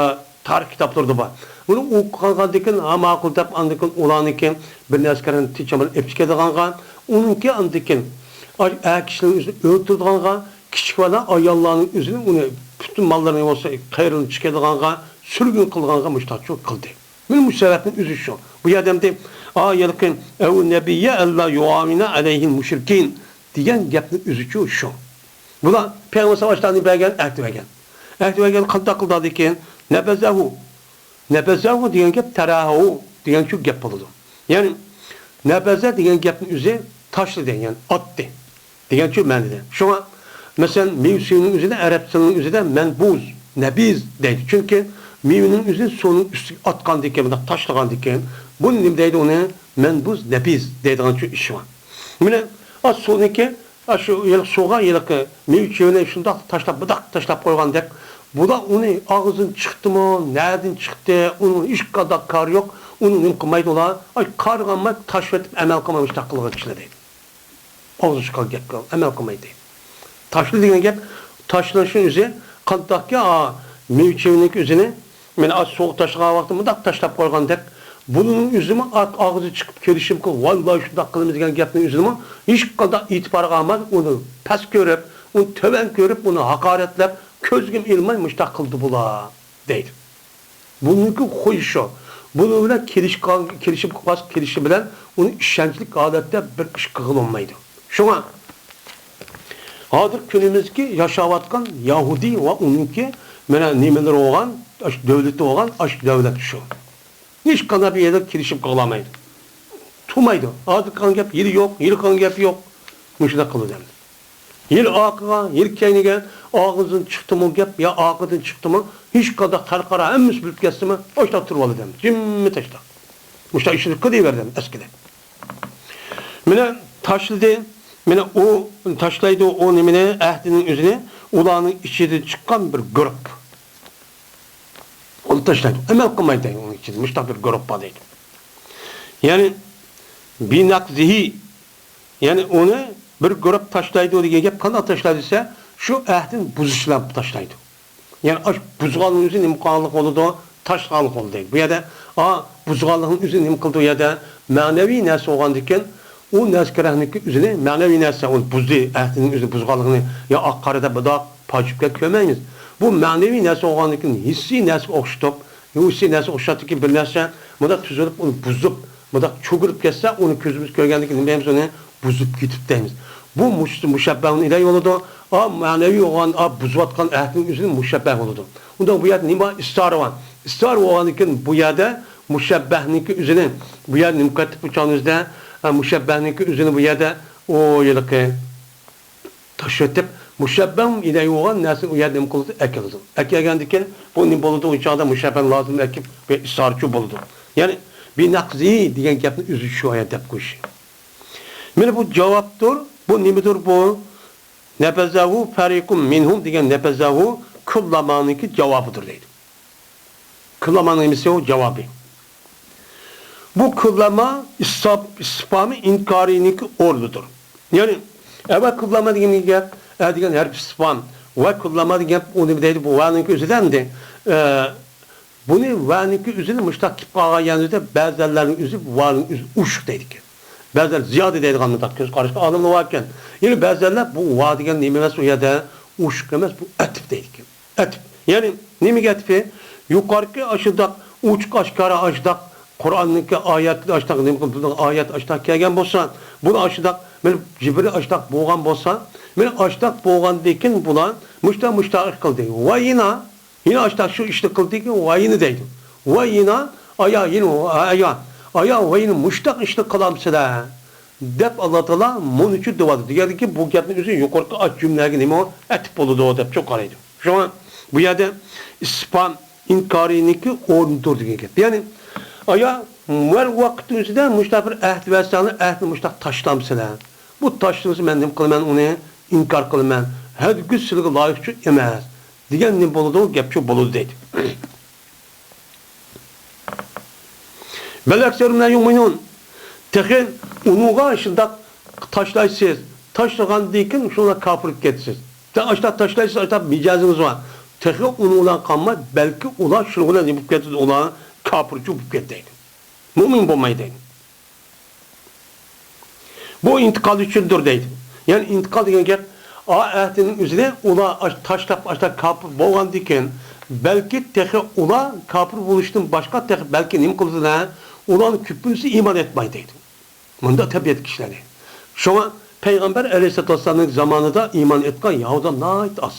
تارىخ كىتابلىرىدا بار. بۇنى ئوقۇغاندىن كېيىن، ھا، ماقۇل دەپ، ئاندىن كېيىن ئۇلارنىڭكى بىر نەرسە كەرەن تىنچامال ئېلىپ چىقىدىغانغا، ئۇنىڭكى ئاندىن كېيىن ئەر كىشىلەرنىڭ ئۆزىنى ئۆلتۈرىدىغانغا، كىچىك بالا ئاياللارنىڭ ئۆزىنى، ئۇنى پۈتۈن ماللىرىنى بولسا قېرىلىپ چىقىدىغانغا، سۈرگۈن قىلغانغا مۇشتاق قىلدى. مانا مۇشۇ سەۋەبنىڭ ئۆزى شۇ. بۇ يەردە ئەمدى، ئا، يەنى ئەۋۇ نەبىييە ئەللا يۇئاۋىنە ئەلەيھىل مۇشرىكىن دېگەن گەپنىڭ ئۆزىچۇ شۇ. بۇلار پەيغەمبەر ساۋاشلارنى بەرگەن، ئەھدى بەرگەن. ئەھدى بەرگەن قانداق قىلدى لېكىن؟ نەبەزەھۇ. نەبەزەھۇ دېگەن گەپ تەرەھۇ دېگەن شۇ گەپ بولىدۇ. يەنى نەبەزە دېگەن گەپنىڭ ئۆزى تاشلىدى، يەنى ئاتتى دېگەن شۇ مەنىدە. شۇڭا، مەسىلەن، مېۋە چېۋىنىڭ ئۆزىدە، ئەرەب تىلىنىڭ ئۆزىدە مەنبۇز، نەبىز دەيدۇ. چۈنكى مېۋىنىڭ ئۆزىنى سۇنىڭ ئۈستىگە ئاتقاندىكىن، مۇنداق تاشلىغاندىكىن، بۇنى نېمە دەيدۇ ئۇنى؟ مەنبۇز، نەبىز دەيدىغان شۇ ئىش بار. مانا، ئا، سۇنىڭكى، ئا، شۇ ھېلىقى سۇغا ھېلىقى مېۋە چېۋىنى شۇنداق تاشلاپ، بۇنداق تاشلاپ قويغاندەك، بۇلار ئۇنى ئاغزىدىن چىقتىمۇ، نەدىن چىقتى، ئۇنىڭ ھېچقانداق كارى يوق، ئۇنى نېمە قىلمايدۇ ئۇلار؟ ئاي، قارىغانماي تاشلىۋېتىپ ئەمەل قىلماي مۇشۇنداق قىلغان كىشىلەر دەيدۇ. ئاغزى چىققان گەپكە ئەمەل قىلمايدۇ. تاشلا دېگەن گەپ، تاشلىنىشنىڭ ئۆزى قانداقكى، ئا، مېۋە چېۋىنىڭكى ئۆزىنى، مانا، ئا، سۇغا تاشلىغان ۋاقتى مۇنداق تاشلاپ قويغاندەك، بۇنىڭ ئۆزىمۇ ئا-، ئاغزى چىقىپ كېلىشىمكى، ۋاللاھى شۇنداق قىلىمىز دېگەن گەپنىڭ ئۆزىنىمۇ ھېچقانداق ئېتىبارغا ئالماي، ئۇنى پەس كۆرۈپ، ئۇنى تۆۋەن كۆرۈپ، ئۇنى ھاقارەتلەپ، كۆزگىمۇ ئىلماي مۇشۇنداق قىلدى بۇلار. دەيدۇ. بۇنىڭكى خۇيى شۇ. بۇنىڭ بىلەن كېلىشىپ قال-، كېلىشىپ قالسا، كېلىشى بىلەن ئۇنى ئىشەنچلىك ھالەتتە بىر ئىش قىلغىلى بولمايدۇ. شۇڭا ھازىر كۈنىمىزدىكى ياشاۋاتقان يەھۇدىي ۋە ئۇنىڭكى مانا نېمىلىرى بولغان، ئاشۇ دۆلىتى بولغان، ئاشۇ دۆلەت شۇ. ھېچقانداق بىر يەردە كېلىشىپ قالالمايدۇ. تۇرمايدۇ. ھازىر قىلغان گەپ، ھېلى يوق، ھېلى قىلغان گەپ يوق. مۇشۇنداق قىلىدۇ ئەمدى. ھېلى ئارقىغا، ھېلى كەينىگە، ئاغزىدىن چىقتىمۇ گەپ يا ئارقىدىن چىقتىمۇ، ھېچقانداق خەلقئارا ھەممىسى بىلىپ كەتسىمۇ، ئاشۇنداق تۇرۇۋالىدۇ ئەمدى. جىممىتاشلاپ. مۇشۇنداق ئىشنى قىلىۋەردى ئەمدى ئەسكىدە. مانا تاشلىدى. مانا ئۇ تاشلايدۇ ئۇ نېمىنى، ئەھدىنىڭ ئۆزىنى ئۇلارنىڭ ئىچىدىن چىققان بىر گۇرۇپ. ئۇنى تاشلايدۇ. ئەمەل قىلمايدۇ ئۇنىڭ ئىچىدە. مۇشۇنداق بىر گۇرۇپ بار دەيدۇ. يەنى، بىنەقزىھى، يەنى ئۇنى بىر گۇرۇپ تاشلايدۇ دېگەن گەپ قانداق تاشلايدۇ دېسە، شۇ ئەھدىنى بۇزۇش بىلەن تاشلايدۇ. يەنى ئاش بۇزغاننىڭ ئۆزى نېمە قىلغانلىق بولىدۇ؟ تاشلىغانلىق بولىدۇ دەيدۇ. بۇ يەردە، ئا، بۇزغانلىقنىڭ ئۆزى نېمە قىلىدۇ؟ ئۇ يەردە مەنىۋى نەرسە بولغاندىكىن، ئۇ نەرسە كېرەكنىكى ئۆزىنى، مەنىۋى نەرسە، ئۇنى بۇزدى، ئەھدىنىڭ ئۆزىنى بۇزغانلىقىنى، يا ئاق قارا دەپ بۇنداق پاجىپ گەپ كۆرمەيمىز. بۇ مەنىۋى نەرسە بولغاندىكىن، ھېسسىي نەرسىگە ئوخشىتىپ، ھېسسىي نەرسىگە ئوخشاتتىكى بىر نەرسە، مۇنداق تۈزۈلۈپ، ئۇنى بۇزۇپ، مۇنداق چۈگۈرۈپ كەتسە، ئۇنى كۆزىمىز كۆرگەندىكىن نېمە دەيمىز؟ ئۇنى بۇزۇپ كېتىپ دەيمىز. بۇ مۇش-، مۇشەببەھۇن ئىلەي بولىدۇ. ئا، مەنىۋى بولغان، ئا، بۇزۇۋاتقان ئەھدىنىڭ ئۆزىنى مۇشەببەھ بولىدۇ. ئۇندا بۇ يەردە نېمە بار؟ ئىستارە بار. ئىستارە بولغاندىكىن بۇ يەردە مۇشەببەھنىڭكى ئۆزىنى، بۇ يەردە نېمە قىلىۋاتىدۇ بۇ چاغنىڭ ئۆزىدە؟ ئا، مۇشەببەھنىڭكى ئۆزىنى بۇ يەردە، ئۇ ھېلىقى تاشلىۋېتىپ، مۇشەببەھۇن ئىلەيھى بولغان نەرسىنى ئۇ يەردە نېمە قىلىدۇ؟ ئەكېلىدۇ. ئەكەلگەندىكىن بۇ نېمە بولىدۇ؟ ئۇ چاغدا مۇشەببەھنى لازىم ئەكىپ، بىر ئىستارىچۇ بولىدۇ. يەنى، بىنەقزىھى دېگەن گەپنىڭ ئۆزى شۇ ئايەت دەپ قويۇشى. مانا بۇ جاۋابتۇر. بۇ نېمىدۇر بۇ؟ نەبەزەھۇ فەرىقۇم مىنھۇم دېگەن نەبەزەھۇ كۇللامانىڭكى جاۋابىدۇر دەيدۇ. كۇللامانىڭ نېمىسى ئۇ؟ جاۋابى. بۇ كۇللاما ئىستىپ-، ئىستىپامى ئىنكارىنىڭكى ئورنىدۇر. يەنى، ئەۋە كۇللاما دېگەن گەپ، ئە دېگەن ھەرپ ئىستىپام ۋە كۇللاما دېگەن گەپ ئۇ نېمە دەيدۇ؟ بۇ ۋەنىڭكى ئۆزىدە ئەمدى، ئە، بۇنى ۋەنىڭكى ئۆزىنى مۇشتاق كېلىپ قالغان يەرلىرىدە بەزەنلەرنىڭ ئۆزى ۋانىڭ ئۆزى ئوشۇق دەيدىكەن. بەزىلەر زىيادە دەيدىغان مۇنداق كۆز قاراشلىق ئالىملار باركەن. يەنە بەزىلەر بۇ ۋا دېگەن نېمە ئەمەس، ئۇ يەردە ئوشۇق ئەمەس، بۇ ئەتىپ دەيدىكەن. ئەتىپ. يەنى نېمىگە ئەتىپى؟ يۇقىرىقى ئاشۇنداق ئوچۇق ئاشكارا ئاشۇنداق قۇرئاننىڭكى ئايەتى ئاشۇنداق نېمە قىلىپ، ئايەت ئاشۇنداق كەلگەن بولسا، بۇلار ئاشۇنداق، مانا جىبرىل ئاشۇنداق بولغان بولسا، مانا ئاشۇنداق بولغاندىكىن بۇلار مۇشتا مۇشتا قىلدى. ۋايىنا يەنە ئاشۇنداق شۇ ئىشنى قىلدىكى، ۋايىنى دەيدۇ. ۋايىنا، ئايا، يەنە، ئايا، ئايا، ۋايىنى مۇشتاق ئىشنى قىلامسىلەر؟ دەپ ئاللا تائالا مۇنىچۇ دەۋاتىدۇ. دېگەندىكى، بۇ گەپنىڭ ئۆزى يۇقىرىقى ئاش جۈملىگە نېمە ئەتىپ بولىدۇ دەپ چوڭ قارايدۇ. شۇڭا بۇ يەردە ئىستىپام ئىنكارىنىڭكى ئورنىدۇر دېگەن گەپ. يەنى ئايا، ۋەل ۋاقىتنىڭ ئىچىدە مۇشۇنداق بىر ئەھد بەرسەڭلار، ئەھدنى مۇشۇنداق تاشلامسىلەر. بۇ تاشلىنسا مەن نېمە قىلىمەن ئۇنى؟ ئىنكار قىلىمەن. ھەرگىز سىلىگە لايىقچۇ ئەمەس. دېگەن نېمە بولىدۇ؟ گەپچۇ بولىدۇ دەيدۇ. بەل ئەكسەرۇھۇم لا يۇئمىنۇن. تېخى ئۇنىڭغا شۇنداق تاشلايسىز. تاشلىغاندىن كېيىن شۇلار كاپىر بولۇپ كېتىسىز. تېخى ئاشۇنداق تاشلايسىز، ئاشۇنداق مىجەزىڭىز بار. تېخى ئۇنىڭ بىلەن قالماي، بەلكى ئۇلار شۇنىڭ بىلەن نېمە بولۇپ كېتىدۇ؟ ئۇلار كاپىرچۇ بولۇپ كېتىدۇ دەيدۇ. مۇئمىن بولمايدۇ دەيدۇ. بۇ ئىنتىقال ئۈچۈندۇر دەيدۇ. يەنى ئىنتىقال دېگەن گەپ، ئا ئەھدىنىڭ ئۆزىنى ئۇلار ئاش-، تاشلاپ، ئاشۇنداق كاپىر بولغاندىن كېيىن، بەلكى تېخى ئۇلار كاپىر بولۇشتىن باشقا تېخى بەلكى نېمە قىلىدۇ دە؟ ئۇلارنىڭ كۆپىنچىسى ئىمان ئېيتمايدۇ دەيدۇ. مۇنداق تەبىئەت كىشىلەرنى. شۇڭا پەيغەمبەر ئەلەيھىسسالاتۇ ۋەسسالامنىڭ زامانىدا ئىمان ئېيتقان يەھۇدىيلار ناھايىتى ئاز.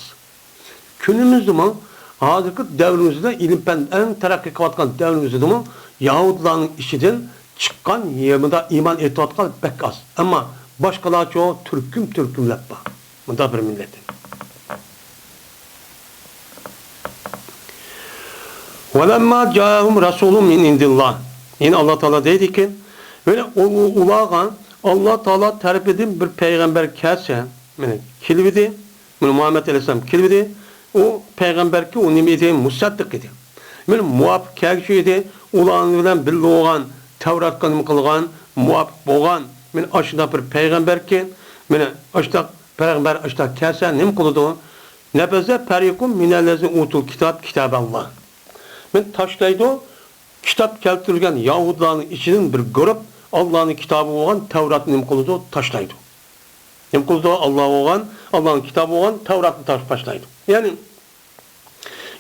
كۈنىمىزدىمۇ، ھازىرقى دەۋرىمىزدە، ئىلىم-پەن ئەڭ تەرەققىي قىلىۋاتقان دەۋرىمىزدىمۇ يەھۇدىيلارنىڭ ئىچىدىن چىققان، يېمىدا ئىمان ئېيتىۋاتقان بەك ئاز. ئەمما باشقىلارچۇ تۈركۈم-تۈركۈملەپ بار. مۇنداق بىر مىللەتتىن. ۋەلەمما جائەھۇم رەسۇلۇن مىن ئىندىللا. يەنى ئاللا تائالا دەيدىكى، مانا ئۇ-، ئۇلارغا ئاللا تائالا تەرىپىدىن بىر پەيغەمبەر كەلسە، مانا كېلىۋىدى، مانا مۇھەممەد ئەلەيھىسسالام كېلىۋىدى، ئۇ پەيغەمبەركى ئۇ نېمە ئىدى؟ مۇسەددىق ئىدى. مانا مۇۋاپىق كەلگۈچى ئىدى، ئۇلار بىلەن بىللە بولغان، تەۋراتقا نېمە قىلغان، مۇۋاپىق بولغان، مانا ئاشۇنداق بىر پەيغەمبەركى، مانا ئاشۇنداق پەيغەمبەر ئاشۇنداق كەلسە نېمە قىلىدۇ؟ نەبەزە پەرىقۇم مىنەللەزىنە ئۇتۇل كىتاب كىتابەللا. مانا تاشلايدۇ، كىتاب كەلتۈرۈلگەن يەھۇدىيلارنىڭ ئىچىدىن بىر گۇرۇپ ئاللانىڭ كىتابى بولغان تەۋراتنى نېمە قىلىدۇ؟ تاشلايدۇ. نېمە قىلىدۇ؟ ئاللا بولغان، ئاللانىڭ كىتابى بولغان تەۋراتنى تاش-، تاشلايدۇ. يەنى،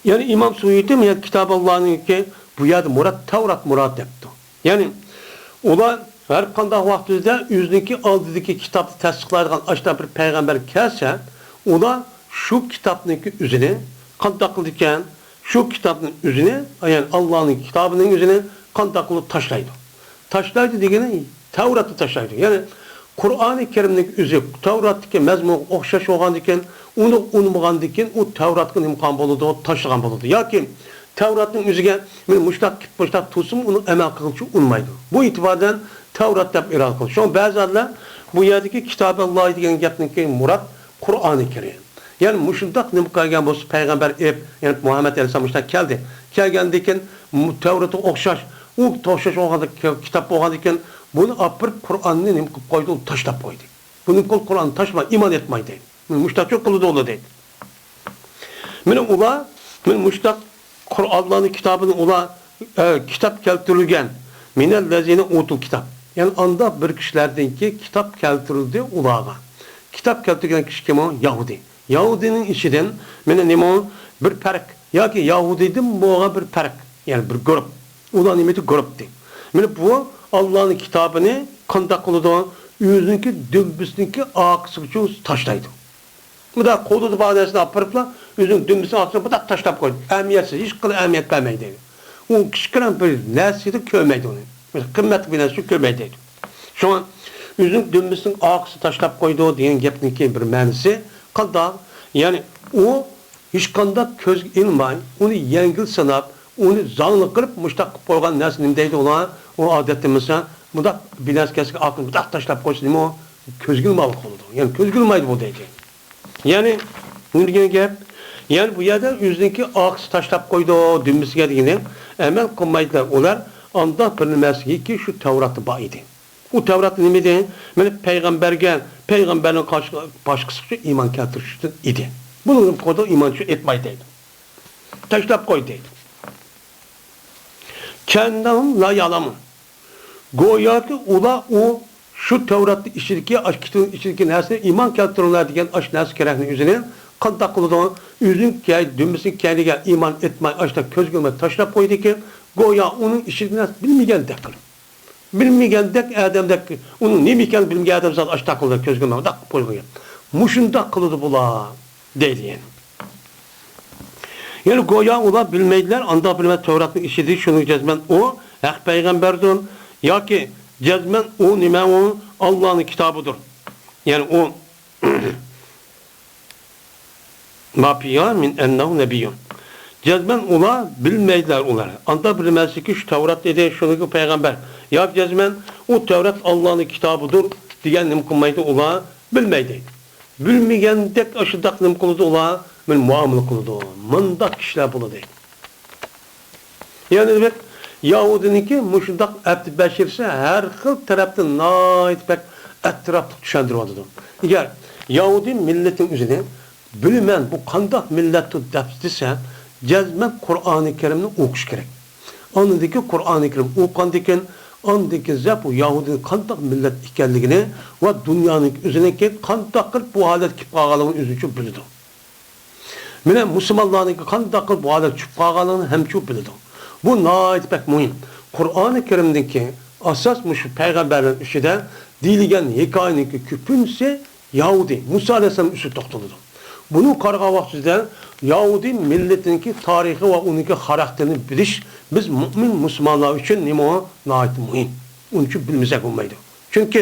يەنى ئىمام سۇيۇتى، يەنى كىتاباللانىڭكى بۇ يەردە مۇراد تەۋرات مۇراد دەپتۇ. يەنى ئۇلار ھەر قانداق ۋاقتىدا ئۆزىنىڭكى ئالدىدىكى كىتابنى تەستىقلايدىغان ئاشۇنداق بىر پەيغەمبەر كەلسە، ئۇلار شۇ كىتابنىڭكى ئۆزىنى قانداق قىلىدىكەن؟ شۇ كىتابنىڭ ئۆزىنى، يەنى ئاللانىڭ كىتابىنىڭ ئۆزىنى قانداق قىلىپ تاشلايدۇ؟ تاشلايدۇ دېگىنى تەۋراتنى تاشلايدۇ. يەنى قۇرئانى كەرىمنىڭ ئۆزى تەۋراتتىكى مەزمۇنغا ئوخشاش بولغاندىكىن، ئۇنى ئۇنىمىغاندىكىن ئۇ تەۋراتقا نېمە قىلغان بولىدۇ؟ تاشلىغان بولىدۇ. ياكى تەۋراتنىڭ ئۆزىگە مانا مۇشۇنداق، مۇشۇنداق تۇرسىمۇ ئۇنى ئەمەل قىلغۇچى ئۇنىمايدۇ. بۇ ئېتىباردىن تەۋرات دەپ ئېلان قىلىدۇ. شۇڭا بەزى ئادەملەر بۇ يەردىكى كىتابەللا دېگەن گەپنىڭكى مۇراد قۇرئانى كەرىم. يەنى مۇشۇنداق نېمە قىلغان بولسا پەيغەمبەر ئېپ، يەنى مۇھەممەد ئەلەيھىسسالام مۇشۇنداق كەلدى. كەلگەندىن كېيىن مۇ-، تەۋراتقا ئوخشاش، ئۇ ئوخشاش بولغان كىتاب بولغاندىن كېيىن بۇنى ئاپىرىپ قۇرئاننى نېمە قىلىپ قويدى؟ تاشلاپ قويدى. بۇنى قۇل قۇرئاننى تاشلىما، ئىمان ئېيتماي دەيدۇ. مۇشۇنداق چوق قىلىدۇ ئۇلار دەيدۇ. مانا ئۇلار، مانا مۇشۇنداق قۇرئانلارنىڭ كىتابىنى ئۇلار، ئە، كىتاب كەلتۈرۈلگەن، مىنەللەزىنە ئۇتۇل كىتاب. يەنى ئانداق بىر كىشىلەردىنكى كىتاب كەلتۈرۈلدى ئۇلارغا. كىتاب كەلتۈرگەن كىشى كىم ئۇ؟ يەھۇدىي. يەھۇدىينىڭ ئىچىدىن، مانا نېمە ئۇ؟ بىر پەرق. ياكى يەھۇدىيدىن بولغان بىر پەرق. يەنى بىر گۇرۇپ. ئۇلار نېمە ئىدى؟ گۇرۇپتى. مانا بۇ ئاللانىڭ كىتابىنى قانداق قىلىدۇ؟ ئۆزىنىڭكى دۈمبىسىنىڭكى ئارقىسىغىچە تاشلايدۇ. مۇنداق قولىدا بار نەرسىنى ئاپىرىپلا، ئۆزىنىڭ دۈمبىسىنىڭ ئاستىغا مۇنداق تاشلاپ قويدى. ئەھمىيەتسىز، ھېچقانداق ئەھمىيەت بەرمەيدۇ. ئۇ كىچىككىنە بىر نەرسىدە كۆرمەيدۇ ئۇنى. بىر قىممەتلىك بىر نەرسە كۆرمەيدۇ دەيدۇ. شۇڭا ئۆزىنىڭ دۈمبىسىنىڭ ئارقىسىغا تاشلاپ قويدى دېگەن گەپنىڭكى بىر مەنىسى قانداق؟ يەنى ئۇ ھېچقانداق كۆزگە ئىلماي، ئۇنى يەڭگىل ساناپ، ئۇنى زاڭلىق قىلىپ مۇشۇنداق قىلىپ قويغان نەرسە نېمە دەيدۇ ئۇلار؟ ئۇ ئادەتتە مىسال مۇنداق بىر نەرسە كەلسە ئارقىدىن مۇنداق تاشلاپ قويسا نېمە ئۇ؟ كۆزگە ئىلمايدۇ بولىدۇ. يەنى كۆزگە ئىلمايدۇ بۇ دەيدۇ. يەنى، نېمە دېگەن گەپ؟ يەنى بۇ يەردە ئۆزىنىڭكى ئارقىسى تاشلاپ قويدى، دۈمبىسىگە دېگىنى ئەمەل قىلمايدىلار. ئۇلار ئانداق بىر نېمە ئەمەسكى، شۇ تەۋراتتا بار ئىدى. ئۇ تەۋراتتا نېمە ئىدى؟ مانا پەيغەمبەرگە، پەيغەمبەرنىڭ قاش-، باشقىسىغا ئىمان كەلتۈرۈشتىن ئىدى. بۇنى قويدى، ئىمان شۇ ئېيتماي دەيدۇ. تاشلاپ قويدى دەيدۇ. كەننەھۇم لا يەلەمۇن. گوياكى ئۇلار ئۇ شۇ تەۋراتنىڭ ئىچىدىكى، ئاشۇ كىتابنىڭ ئىچىدىكى نەرسىنى ئىمان كەلتۈرۈڭلار دېگەن ئاشۇ نەرسە كېرەكنى ئۆزىنى قانداق قىلىدۇ؟ ئۆزىنىڭ كەي-، دۈمبىسىنىڭ كەينىگە ئىمان ئېيتماي، ئاشۇنداق كۆزگە ئىلماي تاشلاپ قويىدىكەن، گويا ئۇنىڭ ئىچىدىكى نەرسە بىلمىگەندەك قىلىپ. بىلمىگەندەك ئادەمدەك، ئۇنىڭ نېمە ئىكەنلىكىنى بىلمىگەن ئادەم زادى ئاشۇنداق قىلىدۇ، كۆزگە ئىلماي، مۇنداق قىلىپ قويغان گەپ. مۇشۇنداق قىلىدۇ بۇلار، دەيدۇ يەنە. يەنى گويا ئۇلار بىلمەيدىلەر، ئانداق بىلمەي تەۋراتنىڭ ئىچىدە شۇنىڭ جەزمەن ئۇ ھەق پەيغەمبەردۇر ياكى جەزمەن ئۇ نېمە ئۇ ئاللانىڭ كىتابىدۇر. يەنى ئۇ ما فىھا مىن ئەننەھۇ نەبىييۇن. جەزمەن ئۇلار بىلمەيدىلەر ئۇلار. ئاندا بىلمەسلىكى شۇ تەۋرات ئىدى، شۇنىڭكى پەيغەمبەر. ياكى جەزمەن ئۇ تەۋرات ئاللانىڭ كىتابىدۇر دېگەن نېمە قىلمايدۇ ئۇلار، بىلمەيدۇ. بىلمىگەندەك ئاشۇنداق نېمە قىلىدۇ ئۇلار، مەن مۇئامىلە قىلىدۇ. مۇنداق كىشىلەر بولىدۇ. يەنى بىر يەھۇدىينىڭكى مۇشۇنداق ئەپتى بەشىرسى ھەر خىل تەرەپتىن ناھايىتى بەك ئەتراپلىق چۈشەندۈرۈۋاتىدۇ. ئەگەر يەھۇدىي مىللىتىنىڭ ئۆزىنى بىلىمەن، بۇ قانداق مىللەتتۇر دەپ دېسە، جەزمەن قۇرئانى كەرىمنى ئوقۇش كېرەك. ئاندىن كېيىن قۇرئانى كەرىم ئوقۇغاندىن كېيىن، ئاندىن كېيىن زەپ ئۇ يەھۇدىينىڭ قانداق مىللەت ئىكەنلىكىنى ۋە دۇنيانىڭ ئۆزىنىڭكى قانداق قىلىپ بۇ ھالەتكە كېلىپ قالغانلىقىنى ئۆزىچۇ بىلىدۇ. مانا مۇسۇلمانلارنىڭكى قانداق قىلىپ بۇ ھالەتكە چۈشۈپ قالغانلىقىنى ھەمچۇ بىلىدۇ. بۇ ناھايىتى بەك مۇھىم. قۇرئانى كەرىمدىكى ئاساس مۇشۇ پەيغەمبەرلەر ئىچىدە دېيىلگەن ھېكايىنىڭكى كۆپىنچىسى يەھۇدىي، مۇسا ئەلەيھىسسالام ئۈستىدە توختىلىدۇ. بۇنىڭ قارىغان ۋاقتىدا يەھۇدىي مىللىتىنىڭكى تارىخى ۋە ئۇنىڭكى خاراكتېرىنى بىلىش بىز مۆمىن مۇسۇلمانلار ئۈچۈن نېمە ناھايىتى مۇھىم. ئۇنىڭ ئۈچۈن بىلمىسەك بولمايدۇ. چۈنكى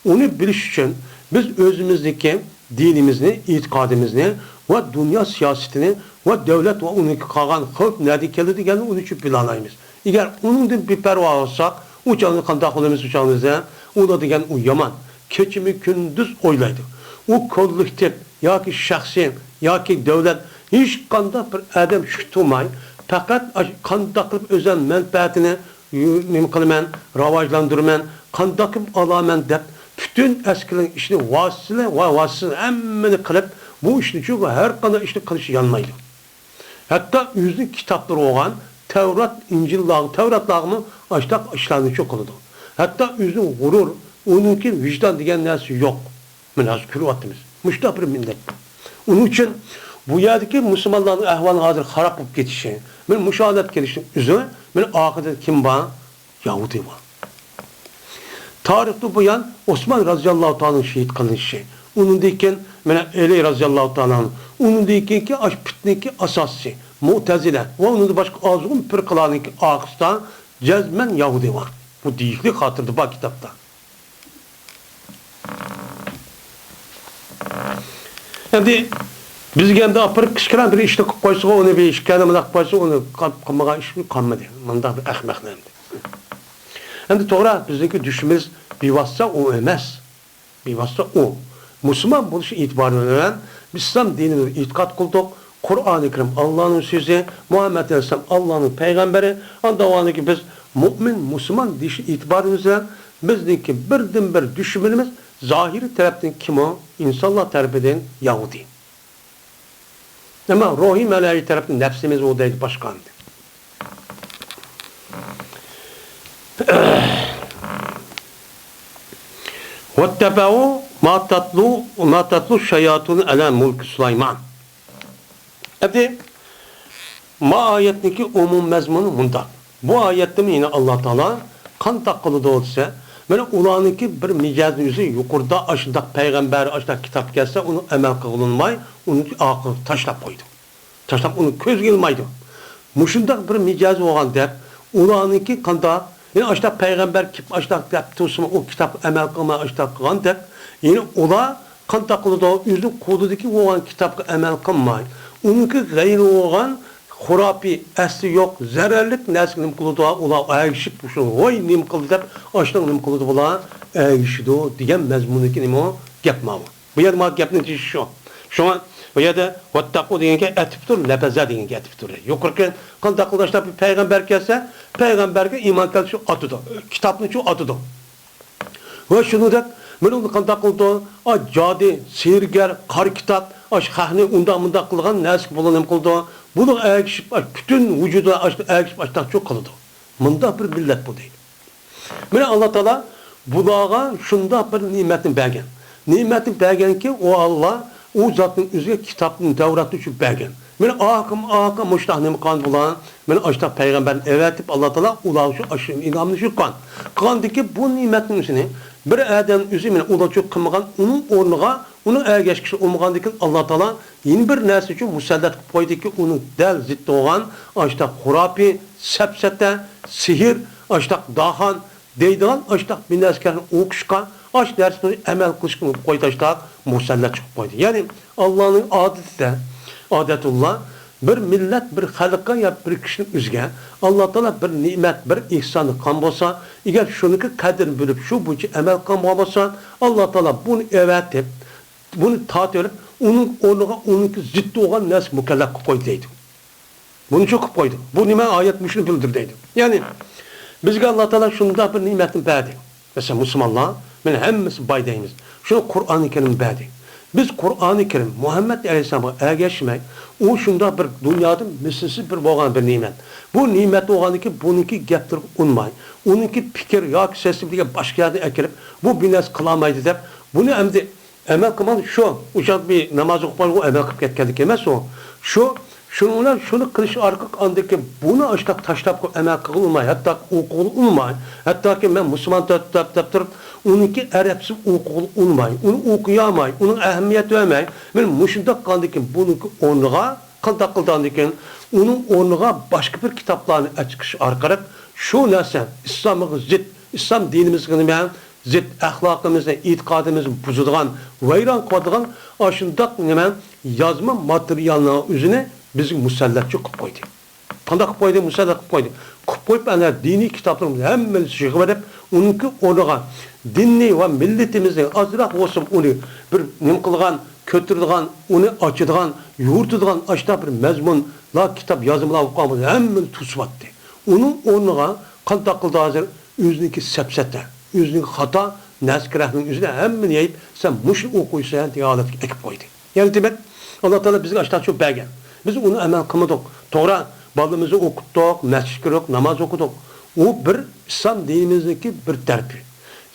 ئۇنى بىلىش ئۈچۈن بىز ئۆزىمىزدىكى دىنىمىزنى، ئېتىقادىمىزنى ۋە دۇنيا سىياسىتىنى ۋە دۆلەت ۋە ئۇنىڭكى قالغان خەۋپ نەدىن كېلىدۇ دېگەننى ئۇنىڭ ئۈچۈن بىلەلەيمىز. ئەگەر ئۇنىڭدىن بىپەرۋا بولساق، ئۇ چاغدا قانداق بولىمىز؟ ئۇ چاغدا ئۇلار دېگەن ئۇ يامان. كېچىمۇ كۈندۈز ئويلايدۇ. ئۇ كوللېكتىپ ياكى شەخسىي ياكى دۆلەت ھېچقانداق بىر ئادەم چۈشكە تۇرماي، پەقەت ئاش-، قانداق قىلىپ ئۆزەل مەنپەئەتىنى يۇ-، نېمە قىلىمەن، راۋاجلاندۇرىمەن، قانداق قىلىپ ئالىمەن دەپ، پۈتۈن ئەسكىرىنىڭ ئىشىنى ۋاسىتىلەر ۋە ۋاسىتىسىز ھەممىنى قىلىپ، بۇ ئىشنى چۈ-، ھەر قانداق ئىشنى قىلىشى يانمايدۇ. ھەتتا ئۆزىنىڭ كىتابلىرى بولغان تەۋرات، ئىنجىللارغا، تەۋراتلارغىمۇ ئاشۇنداق ئىشلارنىچۇ قىلىدۇ. ھەتتا ئۆزىنىڭ غۇرۇر، ئۇنىڭكى ۋىجدان دېگەن نەرسە يوق. مانا ھازىر كۆرۈۋاتىمىز. مۇشۇنداق بىر مىللەت. ئۇنىڭ ئۈچۈن بۇ يەردىكى مۇسۇلمانلارنىڭ ئەھۋالى ھازىر خاراب بولۇپ كېتىشى، مانا مۇشۇ ھالەتكە كېلىشىنىڭ ئۆزى، مانا ئاخىرىدا كىم بار؟ يەھۇدىي بار. تارىختىن بۇيان ئوسمان رازىياللاھۇ تائالا شېھىت قىلىنىشى، ئۇنىڭدىن كېيىن مانا ئەلى رازىياللاھۇ تائالا، ئۇنىڭدىن كېيىنكى ئاش پىتنىكى ئاساسچىسى مۇئتەزىلە ۋە ئۇنىڭدىن باشقا ئازغۇن پىرقىلارنىڭكى ئارقىسىدا جەزمەن يەھۇدىي بار. بۇ دېيىشلىك خاتىرىدە بار كىتابتا. ئەمدى بىزگە ئەمدى ئاپىرىپ كىچىككىنە بىر ئىشنى قىلىپ قويسىغۇ، ئۇنى بىر ئىشكەنە مۇنداق قىلىپ قويسا، ئۇنى قىل-، قىلمىغان ئىش قالمىدى. مۇنداق بىر ئەخمەقلەر ئەمدى. ئەمدى توغرا، بىزنىڭكى دۈشمىنىمىز بىۋاسىتە ئۇ ئەمەس. بىۋاسىتە ئۇ. مۇسۇلمان بولۇش ئېتىبارى بىلەن بىز ئىسلام دىنىغا ئېتىقاد قىلدۇق. قۇرئانى كەرىم ئاللانىڭ سۆزى، مۇھەممەد ئەلەيھىسسالام ئاللانىڭ پەيغەمبىرى. ئاندىن كېيىن بىز مۇئمىن، مۇسۇلمان دېيىش ئېتىبارىمىز بىلەن بىزنىڭكى بىردىنبىر دۈشمىنىمىز زاھىرىي تەرەپتىن كىم ئۇ؟ ئىنسانلار تەرىپىدىن يەھۇدىي. ئەمما روھىي، مەنىۋى تەرەپتىن نەپسىمىز ئۇ دەيدۇ باشقا ئەمدى. واتبعوا ما تتلو، ما تتلو الشياطين على ملك سليمان. ئەمدى ما ئايەتنىڭكى ئومۇم مەزمۇنى مۇنداق. بۇ ئايەتتىمۇ يەنە ئاللا تائالا قانداق قىلىدۇ دېسە، مانا ئۇلارنىڭكى بىر مىجەزنىڭ ئۆزى يۇقىرىدا ئاشۇنداق پەيغەمبەر، ئاشۇنداق كىتاب كەلسە، ئۇنى ئەمەل قىلغىلى بولماي، ئۇنى ئاخىرىغا تاشلاپ قويىدۇ. تاشلاپ ئۇنى كۆزگە ئىلمايدۇ. مۇشۇنداق بىر مىجەز بولغان دەپ، ئۇلارنىڭكى قانداق، يەنى ئاشۇنداق پەيغەمبەر كېلىپ ئاشۇنداق دەپ تۇرسىمۇ، ئۇ كىتابقا ئەمەل قىلماي ئاشۇنداق قىلغان دەپ، يەنى ئۇلار قانداق قىلىدۇ؟ ئۆزىنىڭ قولىدىكى بولغان كىتابقا ئەمەل قىلماي، ئۇنىڭكى غەيرى بولغان خۇراپىي، ئەسلى يوق، زەرەرلىك نەرسىگە نېمە قىلىدۇ؟ ئۇلار ئەگىشىپ، شۇ ۋاي نېمە قىلدى دەپ، ئاشۇنىڭغا نېمە قىلىدۇ بۇلار؟ ئەگىشىدۇ دېگەن مەزمۇندىكى نېمە ئۇ؟ گەپ ماۋۇ. بۇ يەردە مانا گەپنىڭ تېشى شۇ. شۇڭا بۇ يەردە ۋەتتەقۇ دېگەن گەپ ئەتىپتۇر، لەپەزە دېگەن گەپ ئەتىپتۇر. يۇقىرىقى قانداق قىلدى؟ ئاشۇنداق بىر پەيغەمبەر كەلسە، پەيغەمبەرگە ئىمان كەلسە شۇ ئاتىدۇ. كىتابنى شۇ ئاتىدۇ. ۋە شۇنىڭدەك مانا ئۇنى قانداق قىلىدۇ؟ ئا، جادى، سېھىرگەر، قارا كىتاب، ئاشۇ خەقنى ئۇنداق مۇنداق قىلغان نەرسىگە بۇلار نېمە قىلىدۇ؟ بۇنىڭغا ئەگىشىپ، ئاش پۈتۈن ۋۇجۇدىغا ئاش-، ئەگىشىپ ئاشتاقچۇ قىلىدۇ. مۇنداق بىر مىللەت بۇ دەيدۇ. مانا ئاللا تائالا بۇلارغا شۇنداق بىر نېمەتنى بەرگەن. نېمەتنى بەرگەنكى، ئۇ ئاللا ئۇ زاتنىڭ ئۆزىگە كىتابنى، تەۋراتنى چۈشۈرۈپ بەرگەن. مانا ئاقىم، ئاقىم مۇشۇنداق نېمە قىلغان بۇلار؟ مانا ئاشۇنداق پەيغەمبەرنى ئەۋەتىپ، ئاللا تائالا ئۇلارغا شۇ، ئاشۇ ئىنئامنى شۇ قىلغان. قىلغاندىكى بۇ نېمەتنىڭ ئۆزىنى بىر ئادەم ئۆزى مانا ئۇلارچۇ قىلمىغان، ئۇنىڭ ئورنىغا ئۇنىڭ ئەگەشكۈچى بولمىغاندىكىن، ئاللا تائالا يەنە بىر نەرسە ئۈچۈن مۇسەللەت قىلىپ قويدىكى، ئۇنىڭ دەل زىتى بولغان ئاشۇنداق خۇراپىي، سەپسەتە، سېھىر، ئاشۇنداق داخان دەيدىغان ئاشۇنداق بىر نەرسىلەرنى ئوقۇشقا، ئاشۇ نەرسىنى ئەمەل قىلىشقا قويدى، ئاشۇنداق مۇسەللەت قىلىپ قويدى. يەنى ئاللانىڭ ئادىتىدە، ئادەتۇللا، بىر مىللەت، بىر خەلققە يا بىر كىشىنىڭ ئۆزىگە ئاللا تائالا بىر نېمەت، بىر ئېھساننى قىلغان بولسا، ئەگەر شۇنىڭكى قەدرىنى بىلىپ، شۇ بويىچە ئەمەل قىلغان بولسا، ئاللا تائالا بۇنى ئەۋەتىپ، بۇنى تارتىۋېلىپ، ئۇنىڭ ئورنىغا ئۇنىڭكى زىتى بولغان نەرسە مۇكەللەپ قىلىپ قويدى دەيدۇ. بۇنى شۇ قىلىپ قويدى. بۇ نېمە؟ ئايەت مۇشۇنى بىلدۈردى دەيدۇ. يەنى، بىزگە ئاللا تائالا شۇنداق بىر نېمەتنى بەردى. مەسىلەن، مۇسۇلمانلار، مانا ھەممىسى باي دەيمىز. شۇ قۇرئانى كەرىم بەردى. بىز قۇرئانى كەرىم مۇھەممەد ئەلەيھىسسالامغا ئەگەشمەي، ئۇ شۇنداق بىر دۇنيادا مىسلىسىز بىر بولغان بىر نېمەت. بۇ نېمەت بولغاندىكىن بۇنىڭكى گەپلىرىگە ئۇنماي، ئۇنىڭكى پىكىر ياكى سىستېما دېگەن باشقا يەردىن ئەكىرىپ، بۇ بىر نەرسە قىلالمايدۇ دەپ، بۇنى ئەمدى ئەمەل قىلماڭ، شۇ، ئوشاق بىر ناماز ئوقۇپ بارغۇ ئەمەل قىلىپ كەتكەندىكى ئەمەس ئۇ. شۇ، شۇنىڭ بىلەن شۇنى قىلىش ئارقىلىق ئاندىكى بۇنى ئاشتاق تاشلاپ قويۇپ ئەمەل قىلغىلى ئۇنىماي، ھەتتا ئوقۇغىلى ئۇنىماي، ھەتتاكى مەن مۇسۇلمان دەپ، دەپ، دەپ تۇرۇپ، ئۇنىڭكى ئەرەبسىز ئوقۇغىلى ئۇنىماي، ئۇنى ئوقۇيالماي، ئۇنىڭ ئەھمىيەت بەرمەي، مانا مۇشۇنداق قىلغاندىكىن بۇنىڭكى ئورنىغا، قانداق قىلدىكىن، ئۇنىڭ ئورنىغا باشقا بىر كىتابلارنى ئەچىقىش ئارقىلىق شۇ نەرسە ئىسلامغا زىت، ئىسلام دىنىمىزغا نېمە زىت، ئەخلاقىمىزنى، ئېتىقادىمىزنى بۇزىدىغان، ۋەيران قىلىدىغان ئاشۇنداق نېمە يازما ماتېرىيالنىڭ ئۆزىنى بىزگە مۇسەللەتچۇ قىلىپ قويدى. قانداق قىلىپ قويدى؟ مۇسەللەت قىلىپ قويدى. قىلىپ قويۇپ، ئەنە دىنىي كىتابلىرىمىزنى ھەممىنى يىغىۋېلىپ، ئۇنىڭكى ئورنىغا دىننى ۋە مىللىتىمىزنى ئازراق بولسىمۇ ئۇنى بىر نېمە قىلغان، كۆتۈرىدىغان، ئۇنى ئاچىدىغان، يورۇتىدىغان ئاشۇنداق بىر مەزمۇنلار، كىتاب، يازمىلار بولۇپ قالغان بولسا ھەممىنى توسۇۋەتتى. ئۇنىڭ ئورنىغا قانداق قىلدى ھازىر؟ ئۆزىنىڭكى سەپسەتە، ئۆزىنىڭكى خاتا، نەسكىرەھنىڭ ئۆزىنى ھەممىنى يەيىپ، سەن مۇشۇنى ئوقۇيسەن دېگەن ھالەتكە ئەكىپ قويدى. يەنى دېمەك، ئاللا تائالا بىزگە ئاشۇنداق شۇ بەرگەن. بىز ئۇنى ئەمەل قىلمىدۇق. توغرا، بالىمىزنى ئوقۇتتۇق، مەسچىتكە كىردۇق، ناماز ئوقۇدۇق. ئۇ بىر ئىسلام دىنىمىزنىڭكى بىر تەرىپى.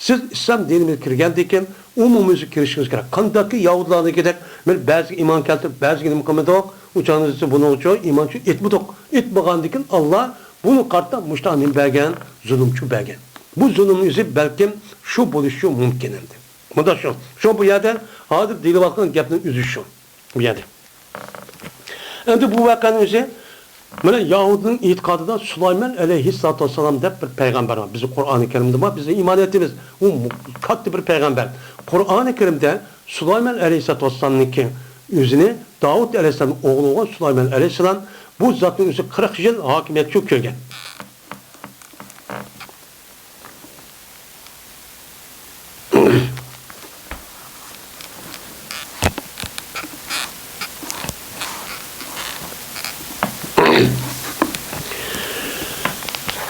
سىز ئىسلام دىنىمىزگە كىرگەندىن كېيىن ئومۇميۈزلۈك كىرىشىڭىز كېرەك. قانداقكى يەھۇدىيلاردىكىدەك، مانا بەزىگە ئىمان كەلتۈرۈپ، بەزىگە نېمە قىلمىدۇق، ئۇ چاغدا بۇنىڭ ئۈچۈن ئىمان ئېيتمىدۇق. ئېيتمىغاندىن كېيىن ئاللا بۇنى قارىتا مۇشۇنداق نېمە بەرگەن، زۇلۇمچۇ بەرگەن. بۇ زۇلۇمنىڭ ئۆزى بەلكىم شۇ بولۇشى مۇمكىن ئەمدى. مۇنداق شۇ. شۇ بۇ يەردە ھازىر دېيىلىۋاتقان گەپنىڭ ئۆزى شۇ. بۇ يەردە. ئەمدى بۇ ۋەقەنىڭ ئۆزى، مانا يەھۇدىينىڭ ئېتىقادىدا سۇلايمان ئەلەيھىسسالاتۇ ۋەسسالام دەپ بىر پەيغەمبەر بار. بىزنىڭ قۇرئانى كەرىمدە بار، بىزنىڭ ئىمان ئېيتىمىز. ئۇ مۇ-، كاتتا بىر پەيغەمبەر. قۇرئانى كەرىمدە سۇلايمان ئەلەيھىسسالاتۇ ۋەسسالامنىڭكى ئۆزىنى داۋۇت ئەلەيھىسسالامنىڭ ئوغلى بولغان سۇلايمان ئەلەيھىسسالام بۇ زاتنىڭ ئۆزى قىرىق يىل ھاكىمىيەتچى بولۇپ كەلگەن.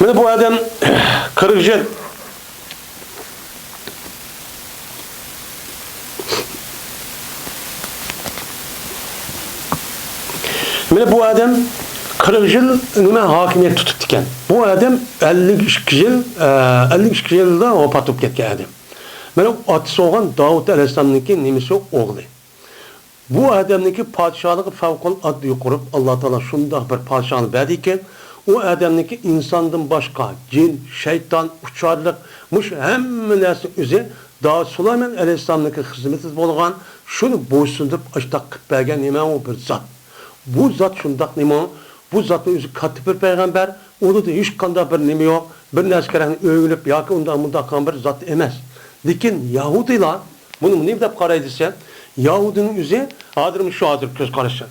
مانا بۇ ئادەم قىرىق يىل مانا بۇ ئادەم قىرىق يىل نېمە ھاكىمىيەت تۇتۇپتىكەن. بۇ ئادەم ئەللىك ئىككى يىل، ئە، ئەللىك ئىككى يىلدا ۋاپات بولۇپ كەتكەن ئادەم. مانا ئاتىسى بولغان داۋۇت ئەلەيھىسسالامنىڭكى نېمىسى ئوغلى. بۇ ئادەمنىڭكى پادىشاھلىقى پەۋقۇلئاددە يۇقىرى، ئاللا تائالا شۇنداق بىر پادىشاھلىق بەردىكى، ئۇ ئادەمنىڭكى ئىنساندىن باشقا جىن، شەيتان، ئۇچارلىق، مۇشۇ ھەممە نەرسىنىڭ ئۆزى داۋۇت سۇلايمان ئەلەيھىسسالامنىڭكى خىزمىتىدە بولغان، شۇنى بويسۇندۇرۇپ ئاشتاق قىلىپ بەرگەن نېمە ئۇ بىر زات. بۇ زات شۇنداق نېمە، بۇ زاتنىڭ ئۆزى كاتتا بىر پەيغەمبەر، ئۇنىڭدا ھېچقانداق بىر نېمە يوق، بىر نەرسە كېرەكنى ئۆگىنىپ ياكى ئۇنداق مۇنداق قىلغان بىر زات ئەمەس. لېكىن يەھۇدىيلار بۇنى نېمە دەپ قارايدۇ دېسە، يەھۇدىينىڭ ئۆزى، ھازىرمۇ شۇ ھازىر كۆز قارىشى.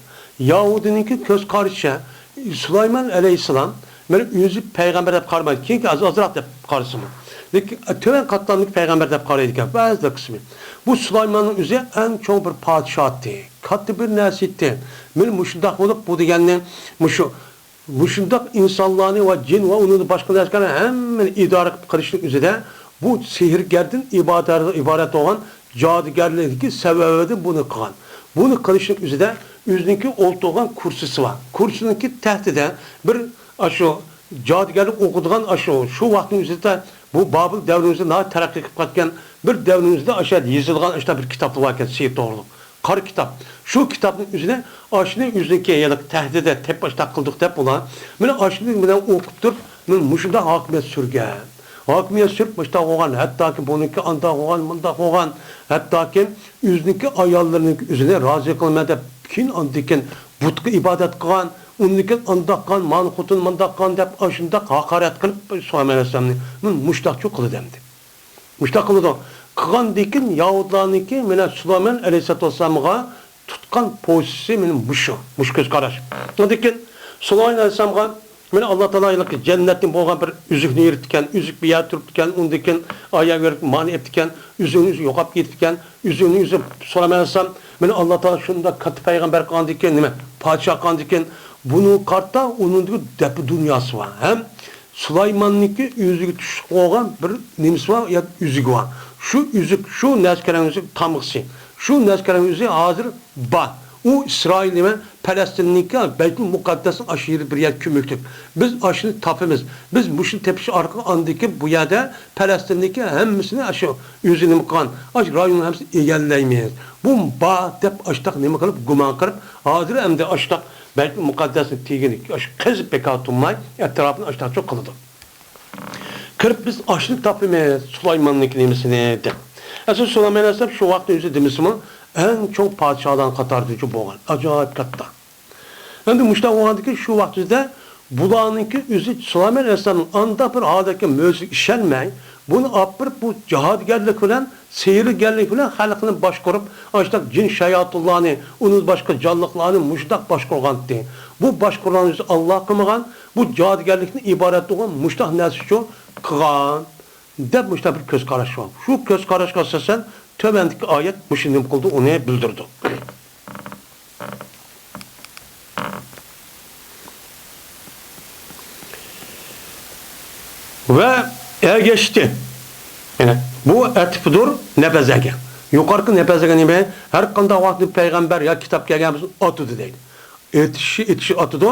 يەھۇدىينىڭكى كۆز قارىشىچە، سۇلايمان ئەلەيھىسسالام مانا ئۆزى پەيغەمبەر دەپ قارىمايدۇ. كېيىنكى ئاز-، ئازراق دەپ قارىسىمۇ. لېكىن تۆۋەن قاتلامدىكى پەيغەمبەر دەپ قارايدىكەن بەزىلەر قىسمى. بۇ سۇلايماننىڭ ئۆزى ئەڭ چوڭ بىر پادىشاھ ئىدى. كاتتا بىر نەرسە ئىدى. مانا مۇشۇنداق بولۇپ، بۇ دېگەننى مۇشۇ مۇشۇنداق ئىنسانلارنى ۋە جىن ۋە ئۇنىڭدىن باشقا نەرسىلەرنى ھەممىنى ئىدارە قىلىپ قىلىشنىڭ ئۆزىدە بۇ سېھىرگەردىن ئىبادەت، ئىبارەت بولغان جادۇگەرلىكتىكى سەۋەبىدىن بۇنى قىلغان. بۇنى قىلىشنىڭ ئۆزىدە ئۆزىنىڭكى ئولتۇرغان كۇرسىسى بار. كۇرسىنىڭكى تەختىدە بىر ئاشۇ جادۇگەرلىك ئوقۇيدىغان ئاشۇ، شۇ ۋاقىتنىڭ ئۆزىدە بۇ بابىل دەۋرىمىزدە ناھايىتى تەرەققىي قىلىپ كەتكەن بىر دەۋرىمىزدە ئاشۇ يېزىلغان ئاشۇنداق بىر كىتابلار بار ئىكەن، سېھىر توغرۇلۇق. قارا كىتاب. شۇ كىتابنىڭ ئۆزىنى ئاشۇنى ئۆزىنىڭكى ھېلىقى تەھدىتى دەپ ئاشۇنداق قىلدۇق دەپ ئۇلار. مانا ئاشۇنى بىلەن ئوقۇپ تۇرۇپ، مانا مۇشۇنداق ھاكىمىيەت سۈرگەن. ھاكىمىيەت سۈرۈپ مۇشۇنداق بولغان، ھەتتاكى بۇنىڭكى ئانداق بولغان، مۇنداق بولغان، ھەتتاكى ئۆزىنىڭكى ئاياللىرىنىڭكى ئۆزىنى رازى قىلىمەن دەپ كېيىن ئاندىن كېيىن بۇتقا ئىبادەت قىلغان، ئۇندىن كېيىن ئانداق قىلغان، مانا خوتۇن مۇنداق قىلغان دەپ ئاشۇنداق ھاقارەت قىلىپ سۇلايمان ئەلەيھىسسالامنى مانا مۇشۇنداقچۇ قىلىدۇ ئەمدى. مۇشۇنداق قىلىدۇ. قىلغاندىكىن يەھۇدىيلارنىڭكى مانا سۇلايمان ئەلەيھىسسالاتۇ ۋەسسالامغا تۇت-، چىققان پوزىتسىيىسى مېنىڭ مۇشۇ، مۇشۇ كۆز قاراش. ئاندىن كېيىن سۇلايمان ئەلەيھىسسالامغا مېنى ئاللا تائالا ھېلىقى جەننەتتىن بولغان بىر ئۈزۈكنى يېرىتكەن، ئۈزۈك بىر يەردە تۇرۇپتىكەن، ئۇندىن كېيىن ئاياغ بېرىپ مانى ئېپتىكەن، ئۈزۈكنى ئۆزى يوقاپ كېتىپتىكەن، ئۈزۈكنى ئۆزى سۇلايمان ئەلەيھىسسالام مېنى ئاللا تائالا شۇنداق كاتتا پەيغەمبەر قىلغاندىكىن، نېمە، پادىشاھ قىلغاندىكىن، بۇنىڭغا قارىتا ئۇنىڭدىكى دەپە دۇنياسى بار ھەم سۇلايماننىڭكى ئۆزىگە تۇشلۇق بولغان بىر نېمىسى بار يا ئۈزۈكى بار. شۇ ئۈزۈك، شۇ نەسكەرەڭ ئۈزۈك تامغىسى، شۇ نەسكەرەڭ ئۈزۈكى ھازىر بار. ئۇ ئىسرائىل نېمە، پەلەستىننىڭكى بەيتۇل مۇقەددەسنىڭ ئاشۇ يېرى بىر يەر كۆمۈكلۈك. بىز ئاشۇنى تاپىمىز. بىز مۇشۇنى تېپىش ئارقىلىق ئاندىكىن بۇ يەردە پەلەستىننىڭكى ھەممىسىنى ئاشۇ ئۆزى نېمە قىلغان، ئاشۇ رايوننىڭ ھەممىسىنى ئىگىلەيمىز. بۇ بار دەپ ئاشتاق نېمە قىلىپ، گۇمان قىلىپ، ھازىر ئەمدى ئاشتاق بەيتۇل مۇقەددەسنى تېگىنى ئاشۇ قېزىپ بىكار تۇرماي، ئەتراپىنى ئاشتاقچە قىلىدۇ. كىرىپ بىز ئاشنى تاپىمىز، سۇلايماننىڭكى نېمىسىنى دەپ. ئەسلى سۇلايمان ئەلەيھىسسالام شۇ ۋاقىتتا ئۆزى دېمىسىمۇ، ئەڭ چوڭ پادىشاھلارنىڭ قاتارىدىنچۇ بولغان. ئاجايىپ كاتتا. ئەمدى مۇشۇنداق بولغاندىكىن شۇ ۋاقىت ئۆزىدە بۇلارنىڭكى ئۆزى سۇلايمان ئەلەيھىسسالامنىڭ ئانداق بىر ھالەتكە مۆجىزىگە ئىشەنمەي، بۇنى ئاپىرىپ بۇ جادۇگەرلىك بىلەن سېھىرگەرلىك بىلەن خەلقنى باشقۇرۇپ، ئاشۇنداق جىن شاياتۇنلارنى، ئۇنىڭدىن باشقا جانلىقلارنى مۇشۇنداق باشقۇرغانتى. بۇ باشقۇرغان ئۆزى ئاللا قىلمىغان، بۇ جادۇگەرلىكتىن ئىبارەت بولغان مۇشۇنداق نەرسە ئۈچۈن قىلغان، دەپ مۇشۇنداق بىر كۆز قاراش بار. شۇ كۆز قاراشقا ئاساسەن تۆۋەندىكى ئايەت مۇشۇ نېمە قىلدى، ئۇنى بىلدۈرىدۇ. ۋە ئەگەشتى. يەنى بۇ ئەتىپىدۇر نەپەزەگە. يۇقىرىقى نەپەزەگە نېمە؟ ھەر قانداق ۋاقىتتا پەيغەمبەر يا كىتاب كەلگەن بولسا ئاتىدۇ دەيدۇ. ئېتىشى، ئېتىشى ئاتىدۇ.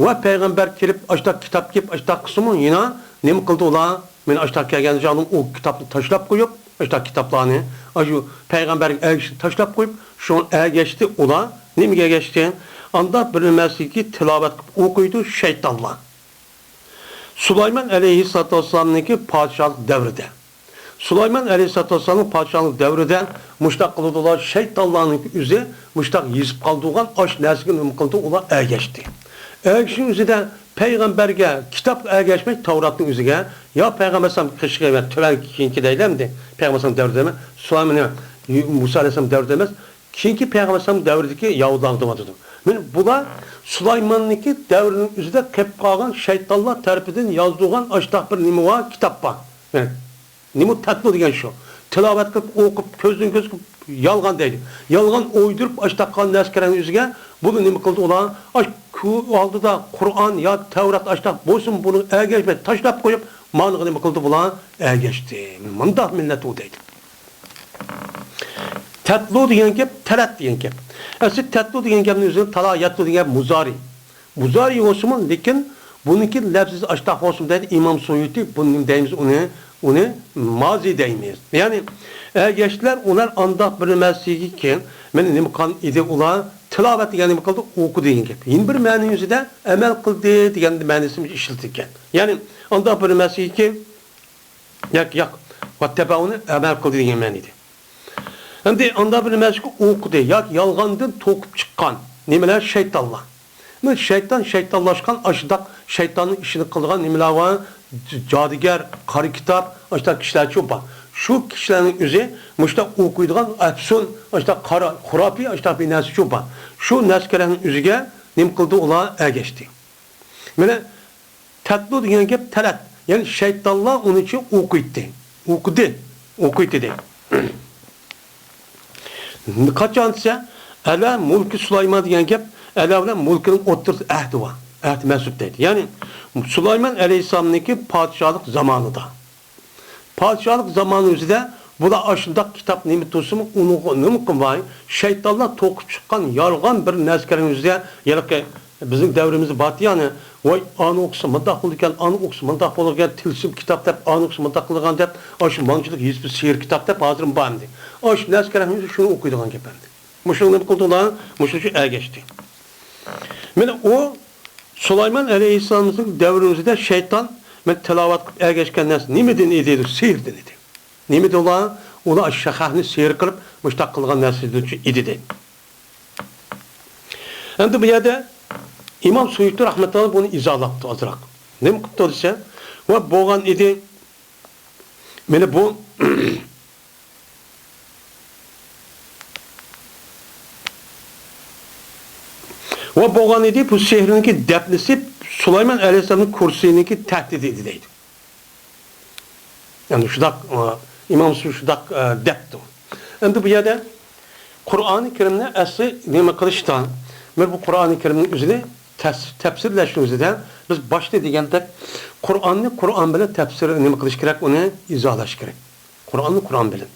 ۋە پەيغەمبەر كېلىپ، ئاشتاق كىتاب كېلىپ، ئاشتاق قىلسىمۇ يەنە نېمە قىلدى ئۇلار؟ مەن ئاشتاق كەلگەن چاغدا ئۇ كىتابنى تاشلاپ قويۇپ، ئاشتاق كىتابلارنى، ئاشۇ پەيغەمبەرگە ئەگىشىپ تاشلاپ قويۇپ، شۇڭا ئەگەشتى ئۇلار. نېمىگە ئەگەشتى؟ ئاندا بىلمەسلىكى تىلاۋەت قىلىپ ئوقۇيدۇ شەيتانلار. سۇلايمان ئەلەيھىسسالاتۇ ۋەسسالامنىڭكى پادىشاھلىق دەۋرىدە. سۇلايمان ئەلەيھىسسالاتۇ ۋەسسالامنىڭ پادىشاھلىق دەۋرىدە مۇشتاق قىلىدۇلار، شەيتانلارنىڭكى ئۆزى مۇشتاق يېزىپ قالدۇرغان ئاش نەرسىگە نېمە قىلدى، ئۇلار ئەگەشتى. ئەگىشىنىڭ ئۆزىدە پەيغەمبەرگە، كىتابقا ئەگەشمەي تەۋراتنىڭ ئۆزىگە، يا پەيغەمبەر ئەلەيھىسسالام قېشىغا ۋە تۆۋەنكى كېيىنكى دەيلى ئەمدى، پەيغەمبەر ئەلەيھىسسالام دەۋرىدە ئەمەس، سۇلايمان، مۇسا ئەلەيھىسسالام دەۋرىدە ئەمەس، كېيىنكى پەيغەمبەر ئەلەيھىسسالام دەۋرىدىكى ياھۇدىيلار دەۋاتىدۇ. مانا بۇلار سۇلايماننىڭكى دەۋرىنىڭ ئۆزىدە قېلىپ قالغان شەيتانلار تەرىپىدىن يازدۇرغان ئاشتاق بىر نېمە بار، كىتاب بار. مانا نېمە تەتلۇ دېگەن شۇ. تىلاۋەت قىلىپ، ئوقۇپ، كۆزدىن كۆز قىلىپ يالغان دەيدۇ. يالغان ئويدۇرۇپ ئاشتاق قىلغان نەسكەرەڭ ئۆزىگە بۇنى نېمە قىلدى ئۇلار؟ ئاش كۆ-، ئالدىدا قۇرئان يا تەۋرات ئاشتاق بولسىمۇ بۇنى ئەگەشمەي تاشلاپ قويۇپ، مانىغا نېمە قىلدى بۇلار؟ ئەگەشتى. مۇنداق مىللەت ئۇ دەيدۇ. تەتلۇ دېگەن گەپ، تەلەت دېگەن گەپ. ئەسلى تەتلۇ دېگەن گەپنىڭ ئۆزى تالا يەتلۇ دېگەن گەپ مۇزارى. مۇزارى بولسىمۇ، لېكىن بۇنىڭكى لەپزىسى ئاشتاق بولسىمۇ دەيدۇ ئىمام سۇيۇتى، بۇنى نېمە دەيمىز ئۇنى؟ ئۇنى مازى دەيمىز. يەنى ئەگەشتىلەر ئۇلار ئانداق بىر نېمە ئەمەسلىكى، مانا نېمە قىلغان ئىدى ئۇلار؟ تىلاۋەت دېگەن نېمە قىلدى؟ ئوقۇدى دېگەن گەپ. يەنە بىر مەنىنىڭ ئۆزىدە ئەمەل قىلدى دېگەن مەنىسى ئىشلىتىلگەن. يەنى ئانداق بىر نېمە ئەمەسلىكى، ياق، ياق، ۋەتتەبەئۇنى ئەمەل قىلدى دېگەن مەنىدە. ئەمدى ئانداق بىر نېمە ئۈچۈن ئوقۇدى ياكى يالغاندىن توقۇپ چىققان نېمىلەر؟ شەيتانلار. مانا شەيتان، شەيتانلاشقان ئاشۇنداق شەيتاننىڭ ئىشىنى قىلىدىغان نېمىلەر بار؟ ج-، جادۇگەر، قارا كىتاب، ئاشۇنداق كىشىلەرچۇ بار. شۇ كىشىلەرنىڭ ئۆزى مۇشۇنداق ئوقۇيدىغان ئەپسۇن، ئاشۇنداق قارا، خۇراپىي، ئاشۇنداق بىر نەرسىچۇ بار. شۇ نەسكەرەڭنىڭ ئۆزىگە نېمە قىلدى ئۇلار؟ ئەگەشتى. مانا تەتلۇ دېگەن گەپ تەلەت، يەنى شەيتانلار ئۇنىڭ ئۈچۈن ئوقۇيتتى. ئوقۇدى. ئوقۇيتتى دەيدۇ. قاچان دېسە، ئەلە مۇلكى سۇلايمان دېگەن گەپ، ئەلە بىلەن مۇلكىنىڭ ئوتتۇرىسىدا ئەھدى بار. ئەھدى مەنسۇپ دەيدۇ. يەنى سۇلايمان ئەلەيھىسسالامنىڭكى پادىشاھلىق زامانىدا. پادىشاھلىق زامانى ئۆزىدە بۇلار ئاشۇنداق كىتاب نېمە تۇرسىمۇ، ئۇنىڭغا نېمە قىلماي، شەيتانلار توقۇپ چىققان يالغان بىر نەسكەرنىڭ ئۆزىدە، ھېلىقى بىزنىڭ دەۋرىمىزدە بارتى يەنى، ۋاي، ئانى ئوقۇسا مۇنداق بولىدىكەن، ئانى ئوقۇسا مۇنداق بولىدىكەن، تىلسىم كىتاب دەپ، ئانى ئوقۇسا مۇنداق قىلىدىغان دەپ، ئاشۇ مانچىلىق ھېسبى سېھىر كىتاب دەپ ھازىرمۇ بار ئەمدى. ئاشۇ نەسكەرنىڭ ئۆزى شۇنى ئوقۇيدىغان گەپ ئەمدى. مۇشۇنى نېمە قىلدىڭلار؟ مۇشۇنىڭ ئۈچۈن ئەگەشتى. مانا ئۇ سۇلايمان ئەلەيھىسسالامنىڭ دەۋرىمىزدە شەيتان مانا تىلاۋەت قىلىپ ئەگەشكەن نەرسە نېمىدىن ئىدى؟ سېھىردىن ئىدى. نېمىدى ئۇلار؟ ئۇلار شەخەخنى سېھىر قىلىپ مۇشۇنداق قىلغان نەرسىدىن ئىدى دەيدۇ. ئەمدى بۇ يەردە ئىمام سۇيۇتى رەھمەتۇللا بۇنى ئىزاھلاپتۇ ئازراق. نېمە قىپتۇ دېسە، ۋە بولغان ئىدى. مانا بۇ ۋە بولغان ئىدى، بۇ سېھىرنىڭكى دەپنىسى سۇلايمان ئەلەيھىسسالامنىڭ كۇرسىسىنىڭكى تەھدىتى ئىدى دەيدۇ. يەنى شۇنداق، ئە، ئىمام سۇيۇتى شۇنداق، ئە، دەپتۇ. ئەمدى بۇ يەردە قۇرئانى كەرىمنى ئەسلى نېمە قىلىشتا، بىر بۇ قۇرئانى كەرىمنىڭ ئۆزىنى تەس-، تەپسىرلەشنىڭ ئۆزىدە بىز باشتا دېگەندەك قۇرئاننى قۇرئان بىلەن تەپسىر نېمە قىلىش كېرەك، ئۇنى ئىزاھلاش كېرەك. قۇرئاننى قۇرئان بىلەن.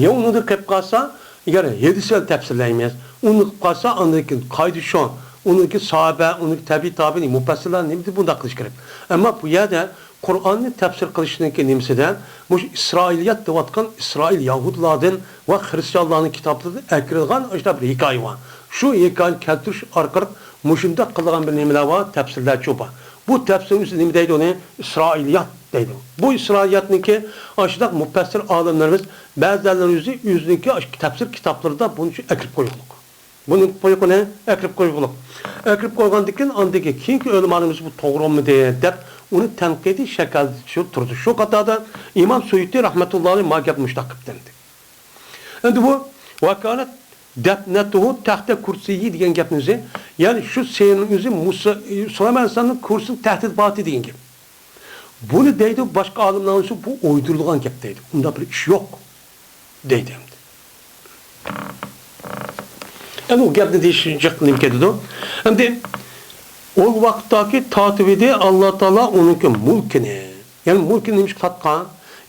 يا ئۇنىڭدىن قېلىپ قالسا، ئەگەر ھەدىس بىلەن تەپسىرلەيمىز، ئۇنى قىلىپ قالسا، ئاندىن كېيىن قائىدە شۇ، ئۇنىڭدىكى ساھابە، ئۇنىڭدىكى تەبىئىي تابىئىن، مۇپەسسىرلەر نېمە دېدى، بۇنداق قىلىش كېرەك. ئەمما بۇ يەردە قۇرئاننى تەپسىر قىلىشنىڭكى نېمىسىدە، مۇشۇ ئىسرائىلىيات دەۋاتقان ئىسرائىل يەھۇدىيلاردىن ۋە خرىستىيانلارنىڭ كىتابلىرىدىن ئەكىرىلغان ئاشۇنداق بىر ھېكايە بار. شۇ ھېكايىنى كەلتۈرۈش ئارقىلىق مۇشۇنداق قىلىدىغان بىر نېمىلەر بار، تەپسىرلەرچۇ بار. بۇ تەپسىرنىڭ ئۆزى نېمە دەيدۇ ئۇنى؟ ئىسرائىلىيات دەيدۇ. بۇ ئىسرائىلىياتنىڭكى ئاشۇنداق مۇپەسسىر ئالىملىرىمىز بەزىلەرنىڭ ئۆزى ئۆزىنىڭكى ئاشۇ تەپسىر كىتابلىرىدا بۇنى شۇ ئەكىرىپ قويغۇلۇق. بۇنى قويغۇنى ئەكىرىپ قويغۇلۇق. ئەكىرىپ قويغاندىن كېيىن ئاندىن كېيىن كېيىنكى ئۆلىمالىرىمىز بۇ توغرىمىدى دەپ ئۇنى تەنقىدىي شەكىلدە شۇ تۇرىدۇ. شۇ قاتاردا ئىمام سۇيۇتى رەھمەتۇللاھى ئەلەيھى ما گەپنى مۇشۇنداق قىلىپ دېدى. ئەمدى بۇ ۋەكالەت دەپنەتۇھۇ تەختە كۇرسىيى دېگەن گەپنى ئۆزى، يەنى شۇ سېھىرنىڭ ئۆزى مۇسا، سۇلايمان ئەلەيھىسسالامنىڭ كۇرسىسىنىڭ تەھتىدە بارتى دېگەن گەپ. بۇنى دەيدۇ، باشقا ئالىملار بولسا بۇ ئويدۇرۇلغان گەپ دەيدۇ. ئۇنداق بىر ئىش يوق دەيدۇ ئەمدى. ئەمدى ئۇ گەپنى دېيىش جىق نېمە كېتىدۇ. ئەمدى ئۇ ۋاقىتتاكى تارتىۋىدى ئاللا تائالا ئۇنىڭكى مۈلكىنى. يەنى مۇلكىنى نېمىشقا تارتقان؟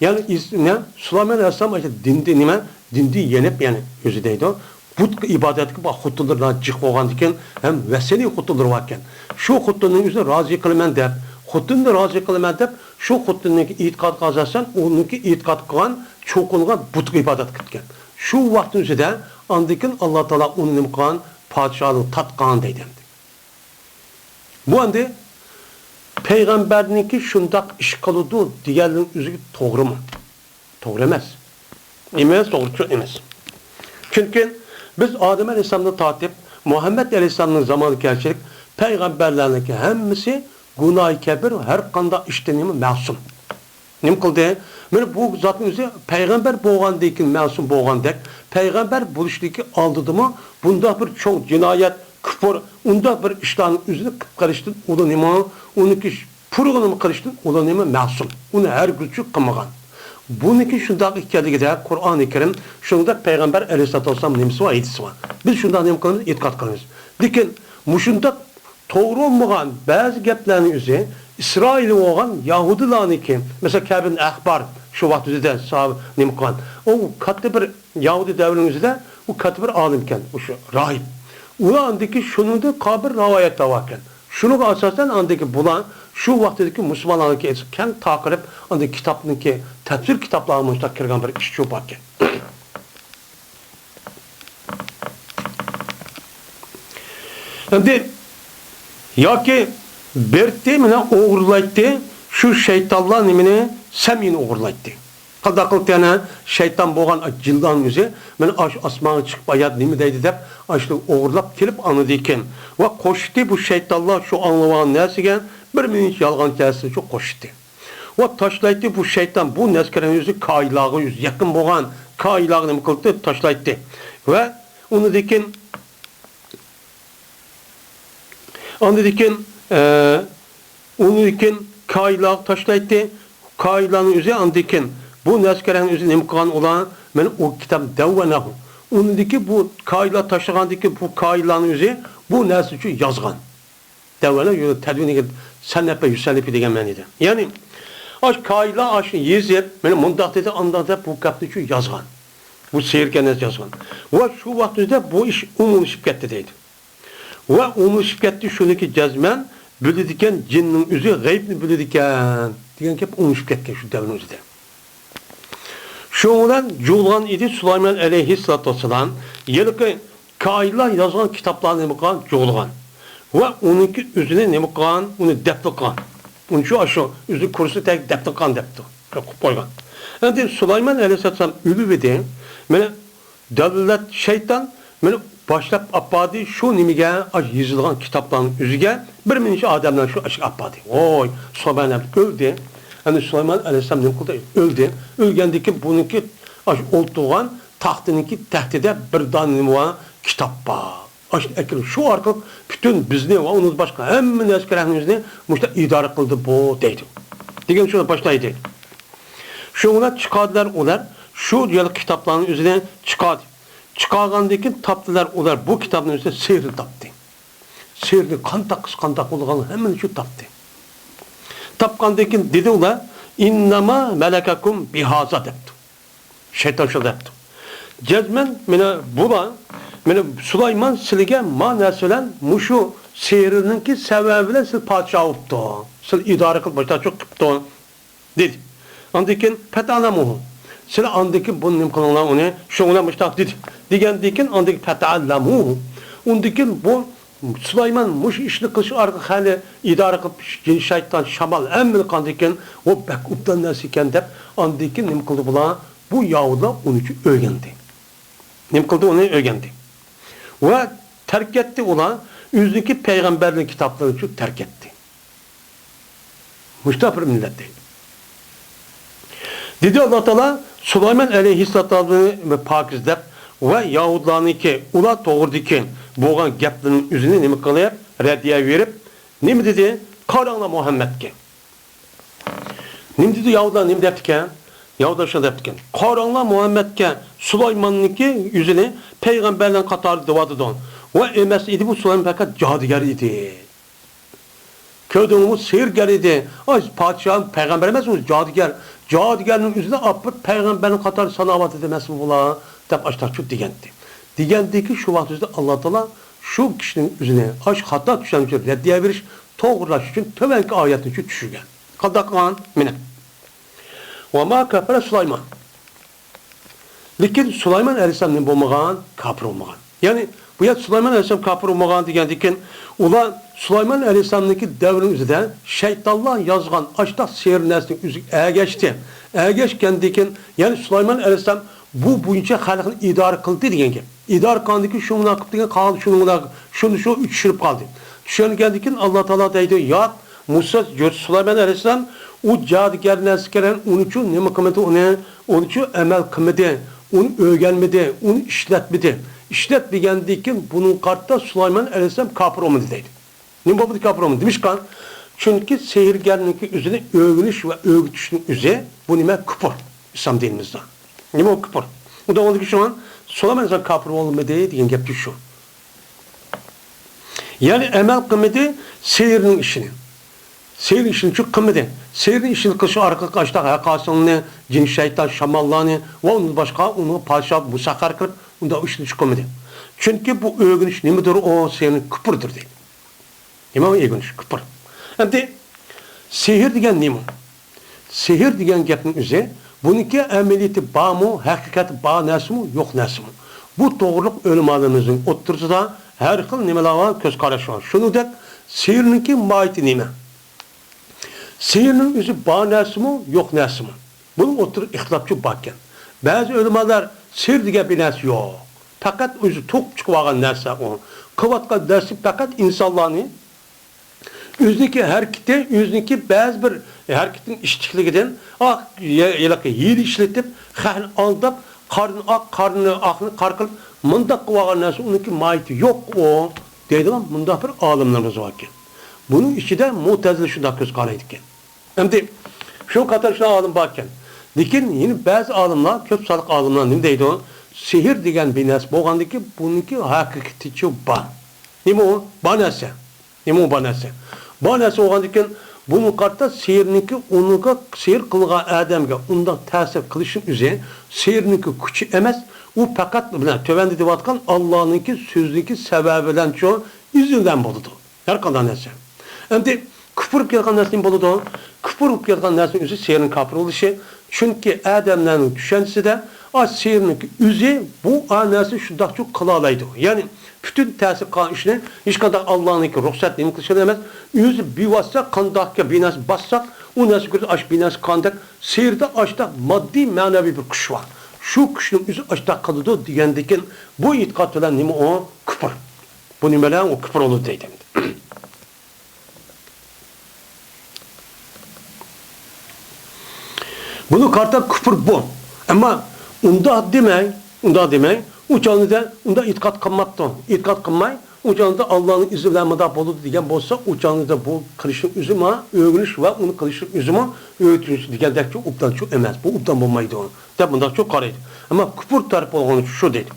يەنى ئىس-، نە؟ سۇلايمان ئەلەيھىسسالام ئاشۇ دىندىن نېمە؟ دىندىن يېنىپ، يەنى ئۆزى دەيدۇ. بۇتقا ئىبادەتكە بار خوتۇنلىرى جىق بولغاندىكىن ھەم ۋەسەنىي خوتۇنلىرى باركەن. شۇ خوتۇننىڭ ئۆزىنى رازى قىلىمەن دەپ، خوتۇننى رازى قىلىمەن دەپ، شۇ خوتۇننىڭكى ئېتىقادىغا ئاساسەن، ئۇنىڭكى ئېتىقاد قىلغان، چوقۇنغان بۇتقا ئىبادەت قىلىدىكەن. شۇ ۋاقىتنىڭ ئۆزىدە ئاندىن كېيىن ئاللا تائالا ئۇنى نېمە قىلغان؟ پادىشاھلىققا تارتقان دەيدۇ ئەمدى. بۇ ئەمدى پەيغەمبەرنىڭكى شۇنداق ئىش قىلىدۇ دېگەنلىرىنىڭ ئۆزى توغرىمۇ؟ توغرا ئەمەس. ئەمەس، توغرا ئەمەس. چۈنكى بىز ئادەم ئەلەيھىسسالامدىن تارتىپ مۇھەممەد ئەلەيھىسسالامنىڭ زامانىغا كەلسەك، پەيغەمبەرلەرنىڭكى ھەممىسى گۇناھى كەبىر، ھەر قانداق ئىشتىن نېمە مەسۇم. نېمە قىلدى؟ مانا بۇ زاتنىڭ ئۆزى پەيغەمبەر بولغاندىن كېيىن مەسۇم بولغاندەك، پەيغەمبەر بولۇشتىكى ئالدىدىمۇ بۇنداق بىر چوڭ جىنايەت، كۇپۇر، ئۇنداق بىر ئىشلارنىڭ ئۆزىنى قىلىپ قېلىشتىن ئۇلار نېمە، ئۇنىڭكى پۇرىغىنىمۇ قىلىشتىن ئۇلار نېمە مەسۇم. ئۇنى ھەرگىزچۇ قىلمىغان. بۇنىڭكى شۇنداق ئىكەنلىكىدە قۇرئانى كەرىم، شۇنداق پەيغەمبەر ئەلەيھىسسالاتۇ ۋەسسالام نېمىسى بار، ھەدىسى بار. بىز شۇنداق نېمە قىلىمىز؟ ئېتىقاد قىلىمىز. لېكىن مۇشۇنداق توغرا بولمىغان بەزى گەپلەرنى ئۆزى ئىسرائىل بولغان يەھۇدىيلارنىڭكى، مەسىلەن، كەبىن ئەخبار شۇ ۋاقىت ئۆزىدە ساھابە نېمە قىلغان. ئۇ كاتتا بىر يەھۇدىي دەۋرىنىڭ ئۆزىدە ئۇ كاتتا بىر ئالىمكەن، ئۇ شۇ راھىب. ئۇلار ئاندىكى شۇنىڭدىن قالغان بىر رىۋايەتلەر باركەن. شۇنىڭغا ئاساسەن ئاندىكى بۇلار شۇ ۋاقتىدىكى مۇسۇلمانلارنىڭكى كەڭ تارقىلىپ، ئاندىكى كىتابنىڭكى تەپسىر كىتابلارغا مۇشۇنداق كىرگەن بىر ئىش شۇ باركەن. ئەمدى ياكى بېرىتتى، مانا ئوغرىلايتتى، شۇ شەيتانلار نېمىنى؟ سەمئىنى ئوغرىلايتتى. قانداق قىلىپ يەنە شەيتان بولغان جىنلارنىڭ ئۆزى، مانا ئاشۇ ئاسمانغا چىقىپ ئايات نېمە دەيدۇ دەپ، ئاشۇ ئوغرىلاپ كېلىپ ئاڭلىدىكەن. ۋە قوشۇتتى بۇ شەيتانلار شۇ ئاڭلىۋالغان نەرسىگە بىر مۇنچە يالغان كەلسىچۇ قوشۇتتى. ۋە تاشلايتتى بۇ شەيتان بۇ نەسكەرنى ئۆزى كاھىنلارغا ئۆزى يېقىن بولغان كاھىنلارغا نېمە قىلدى؟ تاشلايتتى. ۋە ئۇنىڭدىن كېيىن، ئاندىن كېيىن، ئە، ئۇنىڭدىن كېيىن كاھىنلارغا تاشلايتتى. كاھىنلارنىڭ ئۆزى ئاندىن كېيىن بۇ نەسكەرنى ئۆزى نېمە قىلغان ئۇلار؟ مانا ئۇ كىتاب دەۋۋەنەھۇ. ئۇنىڭدىن كېيىن بۇ كاھىنلار تاشلىغاندىن كېيىن بۇ كاھىنلارنىڭ ئۆزى بۇ نەرسە ئۈچۈن يازغان. دەۋەنە يۇ-، تەدۋىنىگە سەننەپە يۇسەننىپى دېگەن مەنىدە. يەنى، ئاش كاھىنلار ئاشۇ يېزىپ، مانا مۇنداق دېدى، ئانداق دەپ بۇ گەپنى شۇ يازغان. بۇ سېھىركەنەز يازغان. ۋە شۇ ۋاقىتتا بۇ ئىش ئومۇملىشىپ كەتتى دەيدۇ. ۋە ئومۇملىشىپ كەتتى، شۇنىكى جەزمەن بىلىدىكەن، جىننىڭ ئۆزى غەيىبنى بىلىدىكەن دېگەن گەپ ئومۇملىشىپ كەتكەن شۇ دەۋرنىڭ ئۆزىدە. شۇنىڭ بىلەن جۇغلىغان ئىدى سۇلايمان ئەلەيھىسسالاتۇ ۋەسسالام. ھېلىقى كاھىنلار يازغان كىتابلارنى نېمە قىلغان؟ جۇغلىغان. ۋە ئۇنىڭكى ئۆزىنى نېمە قىلغان؟ ئۇنى دەپنە قىلغان. ئۇنچۇ ئاشۇ ئۆزى كۇرسى تەگىپ دەپنە قىلغان دەپتۇ. قويۇپ قويغان. ئەمدى سۇلايمان ئەلەيھىسسالام ئۆلۈۋىدى. مانا دەلىلەت شەيتان مانا باشلاپ ئاپاردى شۇ نېمىگە، ئاشۇ يېزىلغان كىتابلارنىڭ ئۆزىگە بىر مۇنچە ئادەملەر شۇ ئاشۇ ئاپاردى. ۋوي، سۇلايمان ئۆلدى. ئەمدى سۇلايمان ئەلەيھىسسالام نېمە قىلدى؟ ئۆلدى. ئۆلگەندىن كېيىن بۇنىڭكى ئاشۇ ئولتۇرغان تەختىنىڭكى تەختىدە بىر دانە نېمە بار؟ كىتاب بار. ئاشۇنى ئەكىرىپ، شۇ ئارقىلىق پۈتۈن بىزنى ۋە ئۇنىڭدىن باشقا ھەممە نەرسە كېرەكلىكنى ئۆزىنى مۇشۇنداق ئىدارە قىلدى بۇ دەيدۇ. دېگەن شۇنى باشلايدۇ. شۇڭا چىقاردىلار ئۇلار شۇ يەر كىتابلارنىڭ ئۆزىنى چىقاردى. چىقارغاندىن كېيىن تاپتىلار ئۇلار بۇ كىتابنىڭ ئۆزىدە سېھىرنى تاپتى. سېھىرنى قانداق قىلسا قانداق بولىدىغانلىقى ھەممىنى شۇ تاپتى. تاپقاندىن كېيىن دېدى ئۇلار، «ئىننەما مەلەكەكۇم بىھازا» دەپتۇ. شەيتان شۇ دەپتۇ. جەزمەن، مانا بۇلار، مانا سۇلايمان سىلىگە ما نەرسە بىلەن، مۇشۇ سېھرىنىڭكى سەۋەبى بىلەن سىلى پادىشاھ بوپتۇ. سىلى ئىدارە قىلىپ باشلاپ چىقىپتۇ. دېدى. ئاندىن كېيىن، «پەتەئەلەمۇھۇ. سىلى ئاندىن كېيىن بۇنى نېمە قىلىڭلار ئۇنى، شۇڭا مۇشۇنداق» دېدى. دېگەندىن كېيىن، ئاندىن كېيىن، «پەتەئەلەمۇھۇ. ئاندىن كېيىن بۇ سۇلايمان مۇشۇ ئىشنى قىلىش ئارقىلىق خەلى ئىدارە قىلىپ، جىن شەيتان، شامال ھەممىنى قىلغاندىن كېيىن، ئۇ بەك ئوبدان نەرسە ئىكەن» دەپ، ئاندىن كېيىن نېمە قىلدى بۇلار؟ بۇ يەھۇدىيلار ئۇنى ئۆگەندى. نېمە قىلدى؟ ئۇنى ئۆگەندى. ۋە تەرك ئەتتى ئۇلار، ئۆزىنىڭكى پەيغەمبەرلىك كىتابلىرىنى تەرك ئەتتى. مۇشۇنداق بىر مىللەت دەيدۇ. دېدى ئاللا تائالا، سۇلايمان ئەلەيھىسسالامنى پاكىز دەپ ۋە يەھۇدىيلارنىڭكى ئۇلار توغرىدىكى بولغان گەپلىرىنىڭ ئۆزىنى نېمە قىلىپ، رەددىيە بېرىپ، نېمە دېدى؟ قاراڭلار مۇھەممەدكە. نېمە دېدى يەھۇدىيلار، نېمە دەپتىكەن؟ يەھۇدىيلار شۇنداق دەپتىكەن. قاراڭلار مۇھەممەدكە، سۇلايماننىڭكى ئۆزىنى پەيغەمبەرلەرنىڭ قاتارىدا دەۋاتىدۇ. ۋە ئەمەس ئىدى، بۇ سۇلايمان پەقەت جادۇگەر ئىدى. كۆردۈڭمۇ، سېھىرگەر ئىدى. ئاي، پادىشاھ، پەيغەمبەر ئەمەس، ئۇ جادۇگەر. جادۇگەرنىڭ ئۆزىنى ئاپىرىپ پەيغەمبەرنىڭ قاتارىدا ساناۋاتىدۇ ئەمەسمۇ بۇلار؟ دەپ ئاشتاق شۇ دېگەنتى. دېگەندىكى شۇ ۋاقىت ئۆزىدە ئاللا تائالا شۇ كىشىنىڭ ئۆزىنى ئاش خاتا چۈشەنچىنى رەددىيە بېرىش، توغرىلاش ئۈچۈن تۆۋەنكى ئايەتنى شۇ چۈشۈرگەن. قانداق قىلغان؟ مېنى. ۋەما كەفەرە سۇلايمان. لېكىن سۇلايمان ئەلەيھىسسالام نېمە بولمىغان؟ كاپىر بولمىغان. يەنى بۇ يەردە سۇلايمان ئەلەيھىسسالام كاپىر بولمىغان دېگەندىن كېيىن، ئۇلار سۇلايمان ئەلەيھىسسالامنىڭكى دەۋرىنىڭ ئۆزىدە شەيتانلار يازغان ئاشتاق سېھىر نەرسىنىڭ ئۆزىگە ئەگەشتى. ئەگەشكەندىن كېيىن، يەنى سۇلايمان ئەلەيھىسسالام بۇ بويىچە خەلقنى ئىدارە قىلدى دېگەن گەپ. ئىدارە قىلغاندىن كېيىن شۇ مۇناپىق دېگەن قالدى، شۇ مۇناپىق، شۇنى شۇ چۈشۈرۈپ قالدى. چۈشۈرگەندىن كېيىن ئاللا تائالا دەيدۇ، ياق، مۇسا سۇلايمان ئەلەيھىسسالام ئۇ جادۇگەر نەرسە ئىكەن، ئۇنىچۇ نېمە قىلمىدى ئۇنى، ئۇنىچۇ ئەمەل قىلمىدى، ئۇنى ئۆگەنمىدى، ئۇنى ئىشلەتمىدى. ئىشلەتمىگەندىن كېيىن بۇنىڭغا قارىتا سۇلايمان ئەلەيھىسسالام كاپىر بولمىدى دەيدۇ. نېمە بولمىدى كاپىر بولمىدى؟ نېمىشقا؟ چۈنكى سېھىرگەرنىڭكى ئۆزىنى ئۆگىنىش ۋە ئۆگىتىشنىڭ ئۆزى بۇ نېمە؟ كۇپۇر. ئىسلام دىنىمىزدا. نېمە ئۇ كۇپۇر؟ ئۇدا ئۇنىڭدىكى شۇڭا سۇلايمان ئەلەيھىسسالام كاپىر بولمىدى دېگەن گەپتە شۇ. يەنى ئەمەل قىلمىدى سېھىرنىڭ ئىشىنى. سېھىر ئىشىنى چۈ قىلمىدى. سېھىرنىڭ ئىشىنى قىلىش ئارقىلىق ئاشتاق ھەقاسىڭنى، جىن شەيتان شاماللارنى ۋە ئۇندىن باشقا ئۇنى پادىشاھ مۇسەخخەر قىلىپ، ئۇنداق ئىشنى چۈ قىلمىدى. چۈنكى بۇ ئۆگىنىش نېمىدۇر؟ ئۇ سېھىرنىڭ كۇپۇردۇر دەيدۇ. نېمە ئۆگىنىش؟ كۇپۇر. ئەمدى سېھىر دېگەن نېمە؟ سېھىر دېگەن گەپنىڭ ئۆزى، بۇنىڭكى ئەمەلىيىتى بارمۇ، ھەقىقەتى بار نەرسىمۇ، يوق نەرسىمۇ؟ بۇ توغرىلىق ئۆلىمالىرىمىزنىڭ ئوتتۇرىسىدا ھەر خىل نېمىلەر بار، كۆز قاراش بار. شۇنىڭدەك سېھىرنىڭكى ماھىيىتى نېمە؟ سېھىرنىڭ ئۆزى بار نەرسىمۇ، يوق نەرسىمۇ؟ بۇنىڭ ئوتتۇرىدا ئىختىلاپچۇ باركەن. بەزى ئۆلىمالار سېھىر دېگەن بىر نەرسە يوق. پەقەت ئۆزى توقۇپ چىقىۋالغان نەرسە ئۇ. قىلىۋاتقان نەرسە پەقەت ئىنسانلارنى ئۆزىنىڭكى ھەرىكىتى، ئۆزىنىڭكى بەزى بىر ھەرىكىتىنىڭ ئىشچىكلىكىدىن، ئاھ، ھېلىقى ھىيلە ئىشلىتىپ، خەقنى ئالداپ، قارنى ئاق، قارنى ئاقنى قارا قىلىپ، مۇنداق قىلىۋالغان نەرسە ئۇنىڭكى ماھىيىتى يوق ئۇ، دەيدىغان مۇنداق بىر ئالىملىرىمىز باركەن. بۇنىڭ ئىچىدە مۇتەزىلە شۇنداق كۆز قارايدىكەن. ئەمدى شۇ قاتار شۇنداق ئالىم باركەن. لېكىن يەنە بەزى ئالىملار، كۆپ سانلىق ئالىملار نېمە دەيدۇ؟ سېھىر دېگەن بىر نەرسە بولغاندىكىن، بۇنىڭكى ھەقىقىتىچۇ بار. نېمە ئۇ؟ بار نەرسە. نېمە ئۇ بار نەرسە؟ بار نەرسە بولغاندىكىن، بۇنىڭغا قارىتا سېھىرنىڭكى ئۇنىڭغا، سېھىر قىلغان ئادەمگە ئۇنداق تەسىر قىلىشنىڭ ئۆزى، سېھىرنىڭكى كۈچى ئەمەس، ئۇ پەقەت مانا تۆۋەندە دەۋاتقان ئاللانىڭكى سۆزىنىڭكى سەۋەبى بىلەنچۇ، ئىزى بىلەن بولىدۇ. ھەر قانداق نەرسە. ئەمدى كۇپۇر بولۇپ كېتىدىغان نەرسە نېمە بولىدۇ؟ كۇپۇر بولۇپ كېتىدىغان نەرسىنىڭ ئۆزى سېھىرنىڭ كاپىر بولۇشى. چۈنكى ئادەملەرنىڭ چۈشەنچىسىدە، ئا، سېھىرنىڭ ئۆزى بۇ، ئا، نەرسە شۇنداقچۇ قىلالايدۇ. يەنى پۈتۈن تەسىر قىلغان ئىشنى ھېچقانداق ئاللانىڭكى رۇخسەت نېمە قىلىشى ئەمەس. ئۆزى بىۋاسىتە قانداقكى بىر نەرسە باسساق، ئۇ نەرسە كۆرسە، ئاش بىر نەرسە قىلغاندەك سېھىردا ئاشتاق ماددىي مەنىۋى بىر كۈچ بار. شۇ كۈچنىڭ ئۆزى ئاشتاق قىلىدۇ دېگەندىكىن، بۇ ئېتىقاد بىلەن نېمە ئۇ؟ كۇپۇر. بۇ نېمە بىلەن ئۇ كۇپۇر بولىدۇ دەيدۇ. بۇنى قارىتا كۇپۇر بۇ. ئەمما ئۇنداق دېمەي، ئۇنداق دېمەي، ئۇ چاغدا ئۇنداق ئېتىقاد قىلماپتۇ. ئېتىقاد قىلماي، ئۇ چاغدا ئاللانىڭ ئىزنى بىلەن مۇنداق بولىدۇ دېگەن بولسا، ئۇ چاغدا بۇ قىلىشنىڭ ئۆزى مانا ئۆگىنىش ۋە ئۇنى قىلىشنىڭ ئۆزىمۇ ئۆگىتىش دېگەندەكچۇ ئوبدانچۇ ئەمەس، بۇ ئوبدان بولمايدۇ، دەپ مۇنداقچۇ قارايدۇ. ئەمما كۇپۇر تەرەپ بولغىنى شۇ دەيدۇ.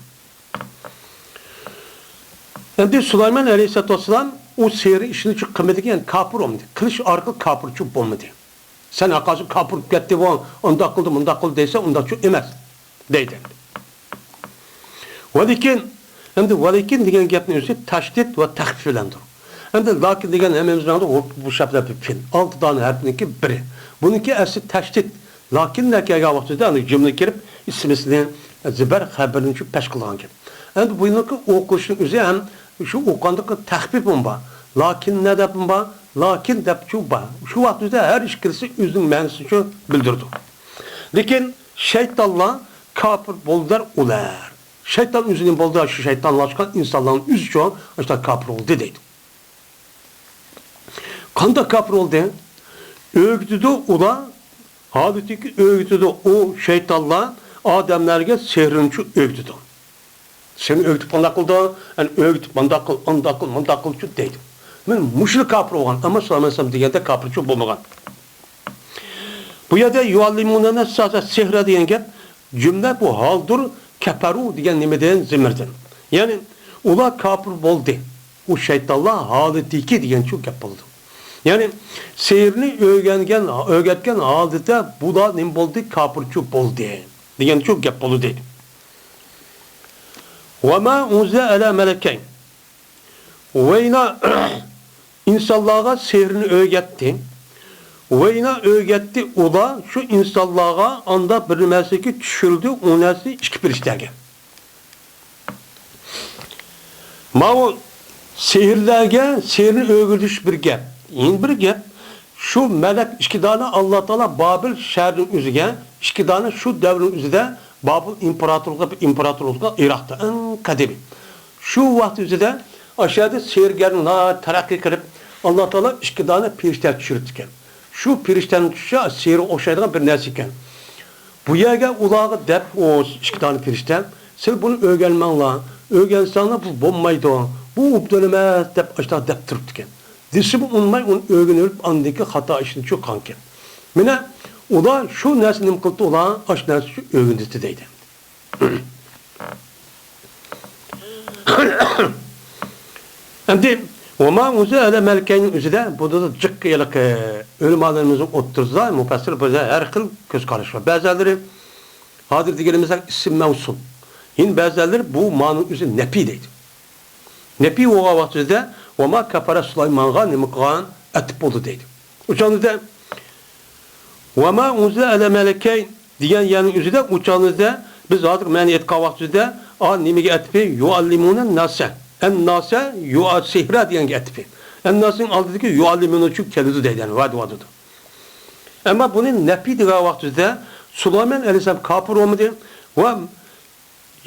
ئەمدى سۇلايمان ئەلەيھىسسالاتۇ ۋەسسالام ئۇ سېھىر ئىشىنى چۈ قىلمىدىكەن، يەنى كاپىر بولمىدى. قىلىش ئارقىلىق كاپىرچۇ بولمىدى. سەن ھەققاسى كاپىر بولۇپ كەتتى، بۇ ئۇنداق قىلدى، مۇنداق قىلدى دېسە، ئۇنداقچۇ ئەمەس دەيدۇ. ۋەلىكىن، ئەمدى ۋەلىكىن دېگەن گەپنى ئۆزى تەشدىد ۋە تەخپىپ بىلەندۇر. ئەمدى لاكىن دېگەن ھەممىمىز بىلىدۇ، بۇ شەپلەپ پېئىل، ئالتە دانە ھەرپنىڭكى بىرى. بۇنىڭكى ئەسلى تەشدىد. لاكىن دەپ كەلگەن ۋاقتىدا ئەنە جۈملە كىرىپ، ئىسمىسىنى زىبەر خەبىرىنى شۇ پەش قىلغان گەپ. ئەمدى بۇنىڭكى ئوقۇلۇشىنىڭ ئۆزى ھەم شۇ ئوقۇغاندىكى تەخپىپمۇ بار. لاكىن نە دەپمۇ بار، لاكىن دەپچۇ بار. شۇ ۋاقىتتا ھەر ئىككىلىسى ئۆزىنىڭ مەنىسىنى شۇ بىلدۈرىدۇ. لېكىن شەيتانلار كاپىر بولدۇر ئۇلار. شەيتان ئۆزىنى بولدى، شۇ شەيتانلار چىققان ئىنسانلارنىڭ ئۆزى شۇ ئاشۇنداق كاپىر بولدى دەيدۇ. قانداق كاپىر بولدى؟ ئۆگىتىدۇ ئۇلار، ھالىتىكى ئۆگىتىدۇ ئۇ شەيتانلار ئادەملەرگە سېھرىنچۇ ئۆگىتىدۇ. سېنى ئۆگىتىپ قانداق قىلىدۇ؟ ئەنە ئۆگىتىپ مانداق قىل، ئانداق قىل، مانداق قىلچۇ دەيدۇ. مەن مۇشۇلا كاپىر بولغان، ئەمما سۇلايمان ئەلەيھىسسالام دېگەندە كاپىرچۇ بولمىغان. بۇ يەردە يۇئەللىمۇنەنناسە سېھرا دېگەن گەپ جۈملە بۇ ھالدۇر، كەپەرۇ دېگەن نېمىدىن زىمىردىن. يەنى ئۇلار كاپىر بولدى. ئۇ شەيتانلار ھالىتىكى دېگەنچۇ گەپ بولىدۇ. يەنى سېھىرنى ئۆگەنگەن، ئۆگەتكەن ھالىتىدە بۇلار نېمە بولدى؟ كاپىرچۇ بولدى دېگەنچۇ گەپ بولىدۇ. ۋەما ئۇنزىلە ئەلە مەلەكەين. ۋەيلا ئىنسانلارغا سېھىرنى ئۆگەتتى. ۋەيلا ئۆگەتتى ئۇلار شۇ ئىنسانلارغا ئاندا بىر نەرسىگە چۈشۈردى، ئۇ نەرسە ئىككى پىرىشتەگە. ماۋۇ سېھىرلەرگە سېھىرنى ئۆگىتىش بىر گەپ. يەنە بىر گەپ، شۇ مەلەك ئىككى دانە ئاللا تائالا بابىل شەھىرىنىڭ ئۆزىگە، ئىككى دانە شۇ دەۋرنىڭ ئۆزىدە بابىل ئىمپېراتورلۇقى، بىر ئىمپېراتورلۇق ئىراقتا، ئەڭ قەدىمىي. شۇ ۋاقىت ئۆزىدە ئاشۇ يەردە سېھىرگەرنىڭ ناھايىتى تەرەققىي قىلىپ، ئاللا تائالا ئىككى دانە پىرىشتە چۈشۈرۈپتىكەن. شۇ پىرىشتەنىڭ چۈشۈشى سېھىرگە ئوخشايدىغان بىر نەرسە ئىكەن. بۇ يەرگە ئۇلارغا دەپ، ئۇ ئىككى دانە پىرىشتە، سىلەر بۇنى ئۆگەنمەڭلار، ئۆگەنسەڭلار بۇ بولمايدۇ، بۇ ئوبدان ئەمەس دەپ ئاشۇنداق دەپ تۇرۇپتىكەن. دېسىمۇ ئۇنىماي ئۇنى ئۆگىنىۋېلىپ ئاندىن كېيىن خاتا ئىشنى چۈشۈرگەنىكەن. مانا ئۇلار شۇ نەرسىنى نېمە قىلدى، ئۇلار ئاشۇ نەرسە ئۈچۈن ئۆگىنىدى دەيدۇ. ئەمدى ۋەما ئۇنزىلە ئەلە مەلەكەينىڭ ئۆزىدە بۇدا جىق ھېلىقى ئۆلىمالىرىمىزنىڭ ئوتتۇرىسىدا مۇپەسسىر بۇدا ھەر خىل كۆز قاراش بار. بەزىلىرى ھازىر دېگىنىمىزدەك ئىسىم مەۋسۇل. يەنە بەزىلىرى بۇ مانىڭ ئۆزى نەپى دەيدۇ. نەپى بولغان ۋاقتىدا ۋەما كەپەرە سۇلايمانغا نېمە قىلغان ئەتىپ بولدى دەيدۇ. ئۇ چاغدا ۋەما ئۇنزىلە ئەلە مەلەكەين دېگەن يەرنىڭ ئۆزىدە، ئۇ چاغدا بىز ھازىر مەنە ئېيتقان ۋاقتىدا، ئا، نېمىگە ئەتىپى؟ يۇئەللىمۇنە ناسە. ئەن ناسە يۇئا سېھرا دېگەنگە ئەتىپى. ئەن ناسىنىڭ ئالدىدىكى يۇئەللىمۇنە چۈ كېلىدۇ دەيدۇ، يەنى ۋەدە بولىدۇ. ئەمما بۇنى نەپى دېگەن ۋاقتىدا سۇلايمان ئەلەيھىسسالام كاپىر بولمىدى ۋە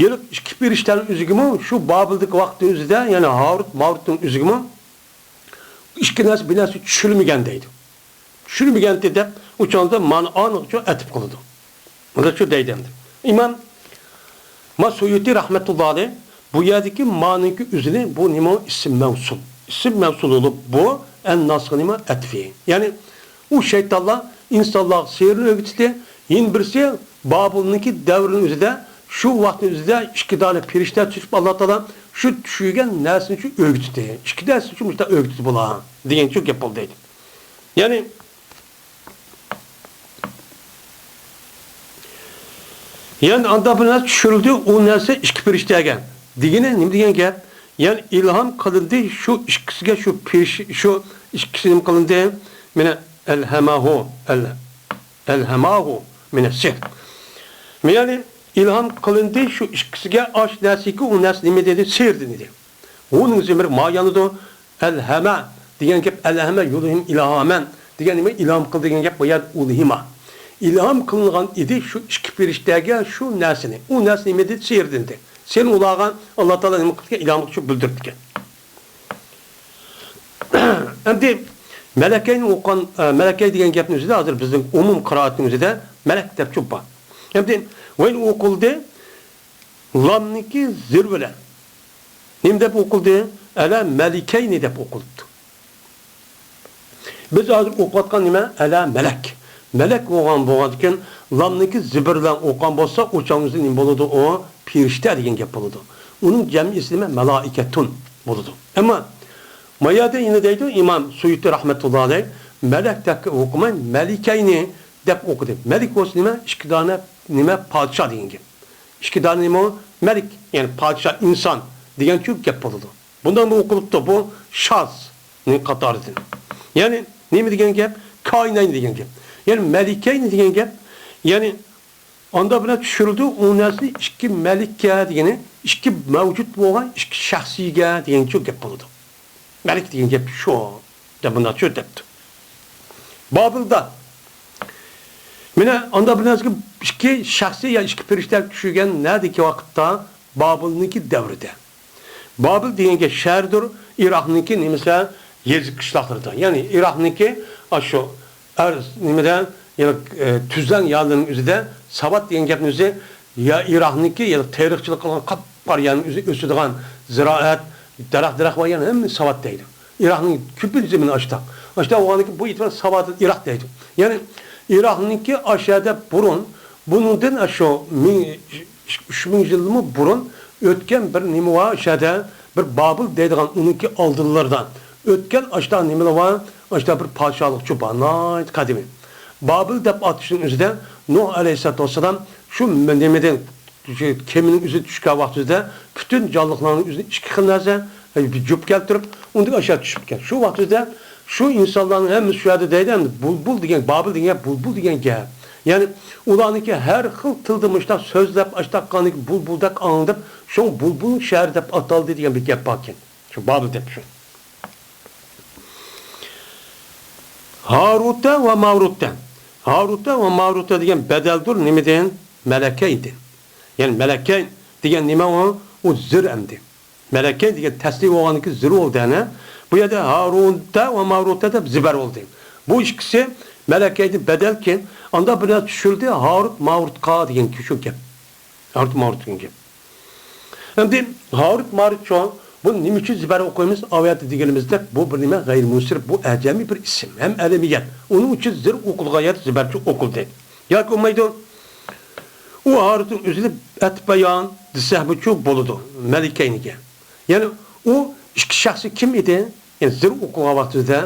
يەنى ئىككى پىرىشتەنىڭ ئۆزىگىمۇ شۇ بابىلدىكى ۋاقىتنىڭ ئۆزىدە، يەنى ھاروت ماروتنىڭ ئۆزىگىمۇ ئىككى نەرسە، بىر نەرسە چۈشۈرمىگەن دەيدۇ. چۈشۈرمىگەنتى دەپ ئۇ چاغدا مانا ئانىغىچۇ ئەتىپ قىلىدۇ. مۇنداقچۇ دەيدۇ ئەمدى. ئىمام ماسۇيۇتى رەھمەتۇللا ئەلەيھ بۇ يەردىكى مانىڭكى ئۆزىنى بۇ نېمە ئىسىم مەۋسۇل. ئىسىم مەۋسۇل بولۇپ بۇ ئەن ناسىغا نېمە ئەتىپى. يەنى ئۇ شەيتانلار ئىنسانلارغا سېھىرنى ئۆگىتىشتى. يەنە بىرسى بابىلنىڭكى دەۋرىنىڭ ئۆزىدە، شۇ ۋاقىتنىڭ ئۆزىدە ئىككى دانە پىرىشتە چۈشۈپ، ئاللا تائالا شۇ چۈشۈرگەن نەرسىنى شۇ ئۆگىتىدۇ. ئىككى نەرسىنى شۇ مۇشۇنداق ئۆگىتىدۇ بۇلار دېگەنچۇ گەپ بولدى دەيدۇ. يەنى، يەنى ئاندا بىر نەرسە چۈشۈرۈلدى، ئۇ نەرسە ئىككى پىرىشتەگە دېگىنى نېمە دېگەن گەپ؟ يەنى ئىلھام قىلىندى شۇ ئىككىسىگە، شۇ پىرىش-، شۇ ئىككىسى نېمە قىلىندى؟ مانا، ئەلھەماھۇ، ئەل-، ئەلھەماھۇ مىنەس سېھر. يەنى ئىلھام قىلىندى شۇ ئىككىسىگە، ئاش نەرسىكى، ئۇ نەرسە نېمە دېدى؟ سېھىر دېدى. ئۇنىڭ زىمىرى ما يانىدۇ. ئەلھەمە دېگەن گەپ، ئەلھەمە يۇلھىم ئىلھامەن دېگەن نېمە؟ ئىلھام قىل دېگەن گەپ، بۇ يەردە ئۇلھىما. ئىلھام قىلىنغان ئىدى شۇ ئىككى پىرىشتەگە شۇ نەرسىنى. ئۇ نەرسە نېمە دېدى؟ سېھىر دېدى. سېھىرنى ئۇلارغا ئاللا تائالا نېمە قىلدىكەن؟ ئىلھام قىلىپ بىلدۈرۈپتىكەن. ئەمدى مەلەكەينى ئوقۇغان، ئە، مەلەكەي دېگەن گەپنىڭ ئۆزىدە ھازىر بىزنىڭ ئومۇم قىرائەتنىڭ ئۆزىدە مەلەك دەپ چوپ بار. ئەمدى ۋەين ئوقۇلدى، لامنىڭكى زىر بىلەن نېمە دەپ ئوقۇلدى؟ ئەلە مەلىكەينى دەپ ئوقۇلۇپتۇ. بىز ھازىر ئوقۇۋاتقان نېمە؟ ئەلە مەلەك. مەلەك بولغان، بولغاندىكىن، لامنىڭكى زىبىر بىلەن ئوقۇغان بولسا، ئۇ چاغنىڭ ئۆزىدە نېمە بولىدۇ؟ ئۇ پېرىشتە دېگەن گەپ بولىدۇ. ئۇنىڭ جەمئىي ئىسمى مەلائىكەتۇن بولىدۇ. ئەمما ما يەردە يەنە دەيدۇ ئىمام سۇيۇتى رەھمەتۇللا ئەلەيھ، مەلەك دەپ ئوقۇماي، مەلىكەينى دەپ ئوقۇدى. مەلىك بولسا نېمە؟ ئىككى دانە نېمە؟ پادىشاھ دېگەن گەپ. ئىككى دانە نېمە ئۇ؟ مەلىك، يەنى پادىشاھ ئىنسان دېگەنچۇ گەپ بولىدۇ. بۇنداق بۇ ئوقۇلۇپتۇ، بۇ شازنىڭ قاتارىدىن. يەنى نېمە دېگەن گەپ؟ كايناينى دېگەن گەپ. يەنى مەلىكەينى دېگەن گەپ، يەنى ئاندا بىلەن چۈشۈرۈلدى، ئۇ نەرسىنى ئىككى مەلىككە دېگىنى، ئىككى مەۋجۇت بولغان ئىككى شەخسىيگە دېگەنچۇ گەپ بولىدۇ. مەلىك دېگەن گەپ شۇ، دەپ بۇنداقچۇ دەپتۇ. بابىلدا، مانا ئاندا بىر نەرسىگە ئىككى شەخسىي يا ئىككى پېرىشتە چۈشۈرگەن نەدىكى ۋاقىتتا؟ بابىلنىڭكى دەۋرىدە. بابىل دېگەن گەپ شەھەردۇر، ئىراقنىڭكى نېمىسە يېزا قىشلاقلىرىدا. يەنى ئىراقنىڭكى ئاشۇ ئەر-، نېمىدە، يەنى، ئە، تۈزلەڭ يەرلەرنىڭ ئۆزىدە ساۋات دېگەن گەپنىڭ ئۆزى يا ئىراقنىڭكى، يەنى تېرىقچىلىق قىلغان قاپقارا يەرنىڭ ئۆزى ئۆسىدىغان زىرائەت، دەرەخ-دەرەخ بار يەرنى ھەممە ساۋات دەيدۇ. ئىراقنىڭ كۆپىنچە زېمىنى ئاشتاق. ئاشتاق بولغاندىن كېيىن بۇ ئېتىبار ساۋاتىل ئىراق دەيدۇ. يەنى ئىراقنىڭكى ئاشۇ يەردە بۇرۇن، بۇنىڭدىن ئاشۇ مىڭ، ئۈچ مىڭ يىلمۇ بۇرۇن ئۆتكەن بىر نېمە بار، ئاشۇ يەردە بىر بابىل دەيدىغان ئۇنىڭكى ئالدىلىرىدا ئۆتكەن ئاشۇنداق نېمىلەر بار، ئاشۇنداق بىر پادىشاھلىقچۇ بار، ناھايىتى قەدىمىي. بابىل دەپ ئاتىشىنىڭ ئۆزىدە نۇھ ئەلەيھىسسالاتۇ ۋەسسالام شۇ نېمىدىن، شۇ كېمىنىڭ ئۆزىدە چۈشكەن ۋاقتىدا پۈتۈن جانلىقلارنىڭ ئۆزىنى ئىككى خىل نەرسە، بىر جۈپ كەلتۈرۈپ، ئۇندىن ئاشۇ چۈشۈپتىكەن. شۇ ۋاقتىدا شۇ ئىنسانلارنىڭ ھەممىسى شۇ يەردە دەيدۇ، ئەمدى بۇلبۇل دېگەن، بابىل دېگەن گەپ بۇلبۇل دېگەن گەپ. يەنى ئۇلارنىڭكى ھەر خىل تىلدا مۇشۇنداق سۆزلەپ، ئاشتاققانىكى بۇلبۇلدەك ئاڭلىنىپ، شۇڭا بۇلبۇل شەھىرى دەپ ئاتالدى دېگەن بىر گەپ باركەن. شۇ بابىل دەپ شۇ. ھاروتە ۋە ماروتە. ھاروتە ۋە ماروتە دېگەن بەدەلدۇر نېمىدىن؟ مەلەكەيدىن. يەنى مەلەكەي دېگەن نېمە ئۇ؟ ئۇ زىر ئەمدى. مەلەكەي دېگەن تەسلىي بولغاندىكىن زىر بولدى ئەنە. بۇ يەردە ھاروتە ۋە ماروتە دەپ زىبەر بولدى. بۇ ئىككىسى مەلەكەيدىن بەدەلكەن، ئاندا بىر نەرسە چۈشۈرۈلدى، ھاروت ماروتقا دېگەن شۇ گەپ. ھاروت ماروت دېگەن گەپ. ئەمدى ھاروت ماروتچۇ، بۇ نېمە ئۈچۈن زىبەر ئوقۇيمىز؟ ئاۋۇ يەردە دېگىنىمىزدەك، بۇ بىر نېمە؟ غەيرىي مۇنسەرىپ، بۇ ئەجەمىي بىر ئىسىم ھەم ئەلەمىيەت. ئۇنىڭ ئۈچۈن زىر ئوقۇلغان يەردە زىبەرچۇ ئوقۇلدى. ياكى بولمايدۇ، ئۇ ھاروتنىڭ ئۆزىنى ئەتىپ بايان دېسەكمۇچۇ بولىدۇ، مەلىكەينىگە. يەنى ئۇ ئىككى شەخسى كىم ئىدى؟ يەنى زىر ئوقۇلغان ۋاقتىدا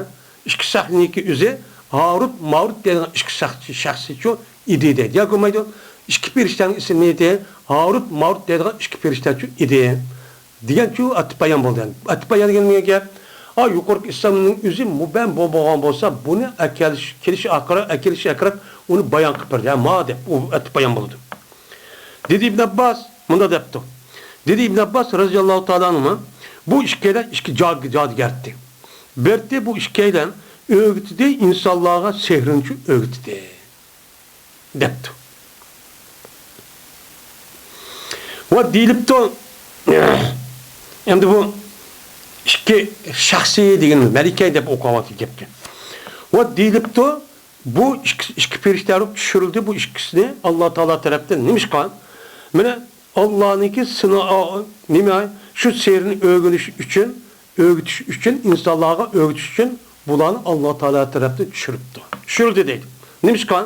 ئىككى شەخسنىڭكى ئۆزى ھاروت ماروت دەيدىغان ئىككى شەخس-، شەخسىچۇ ئىدى دەيدۇ. ياكى بولمايدۇ، ئىككى پېرىشتەنىڭ ئىسمى ئىدى، ھاروت ماروت دەيدىغان ئىككى پېرىشتەچۇ ئىدى. دېگەنچۇ ئەتىپ بايان بولدى. ئەتىپ بايان دېگەن نېمە گەپ؟ ئا، يۇقىرىقى ئىسىمنىڭ ئۆزى مۇبەم بولمىغان بولسا، بۇنى ئەكېلىش، كېلىش ئاقىرى، ئەكېلىش ئاقىرى ئۇنى بايان قىلىپ بەردى. ھە، ما دەپ، ئۇ ئەتىپ بايان بولىدۇ. دېدى ئىبن ئابباس، مۇنداق دەپتۇ. دېدى ئىبن ئابباس رەزىياللاھۇ تائالا ئانھۇما، بۇ ئىككىيلەن ئىككى جادۇ-، جادۇگەرتتى. بەردى بۇ ئىككىيلەن ئۆگىتىدۇ، ئىنسانلارغا سېھرىنچۇ ئۆگىتىدۇ. دەپتۇ. ۋە دېيىلىپتۇ، ئەمدى بۇ ئىككى شەخسىي دېگىنىمىز مەلىكەي دەپ ئوقۇۋاتقان گەپكەن. ۋە دېيىلىپتۇ، بۇ ئىككى، ئىككى پېرىشتە چۈشۈرۈلدى، بۇ ئىككىسىنى ئاللا تائالا تەرەپتىن. نېمىشقا؟ مانا ئاللانىڭكى سىنا-، نېمە، شۇ سېھرىنى ئۆگىنىش ئۈچۈن، ئۆگىتىش ئۈچۈن، ئىنسانلارغا ئۆگىتىش ئۈچۈن بۇلارنى ئاللا تائالا تەرەپتىن چۈشۈرۈپتۇ. چۈشۈرۈلدى دەيدۇ. نېمىشقا؟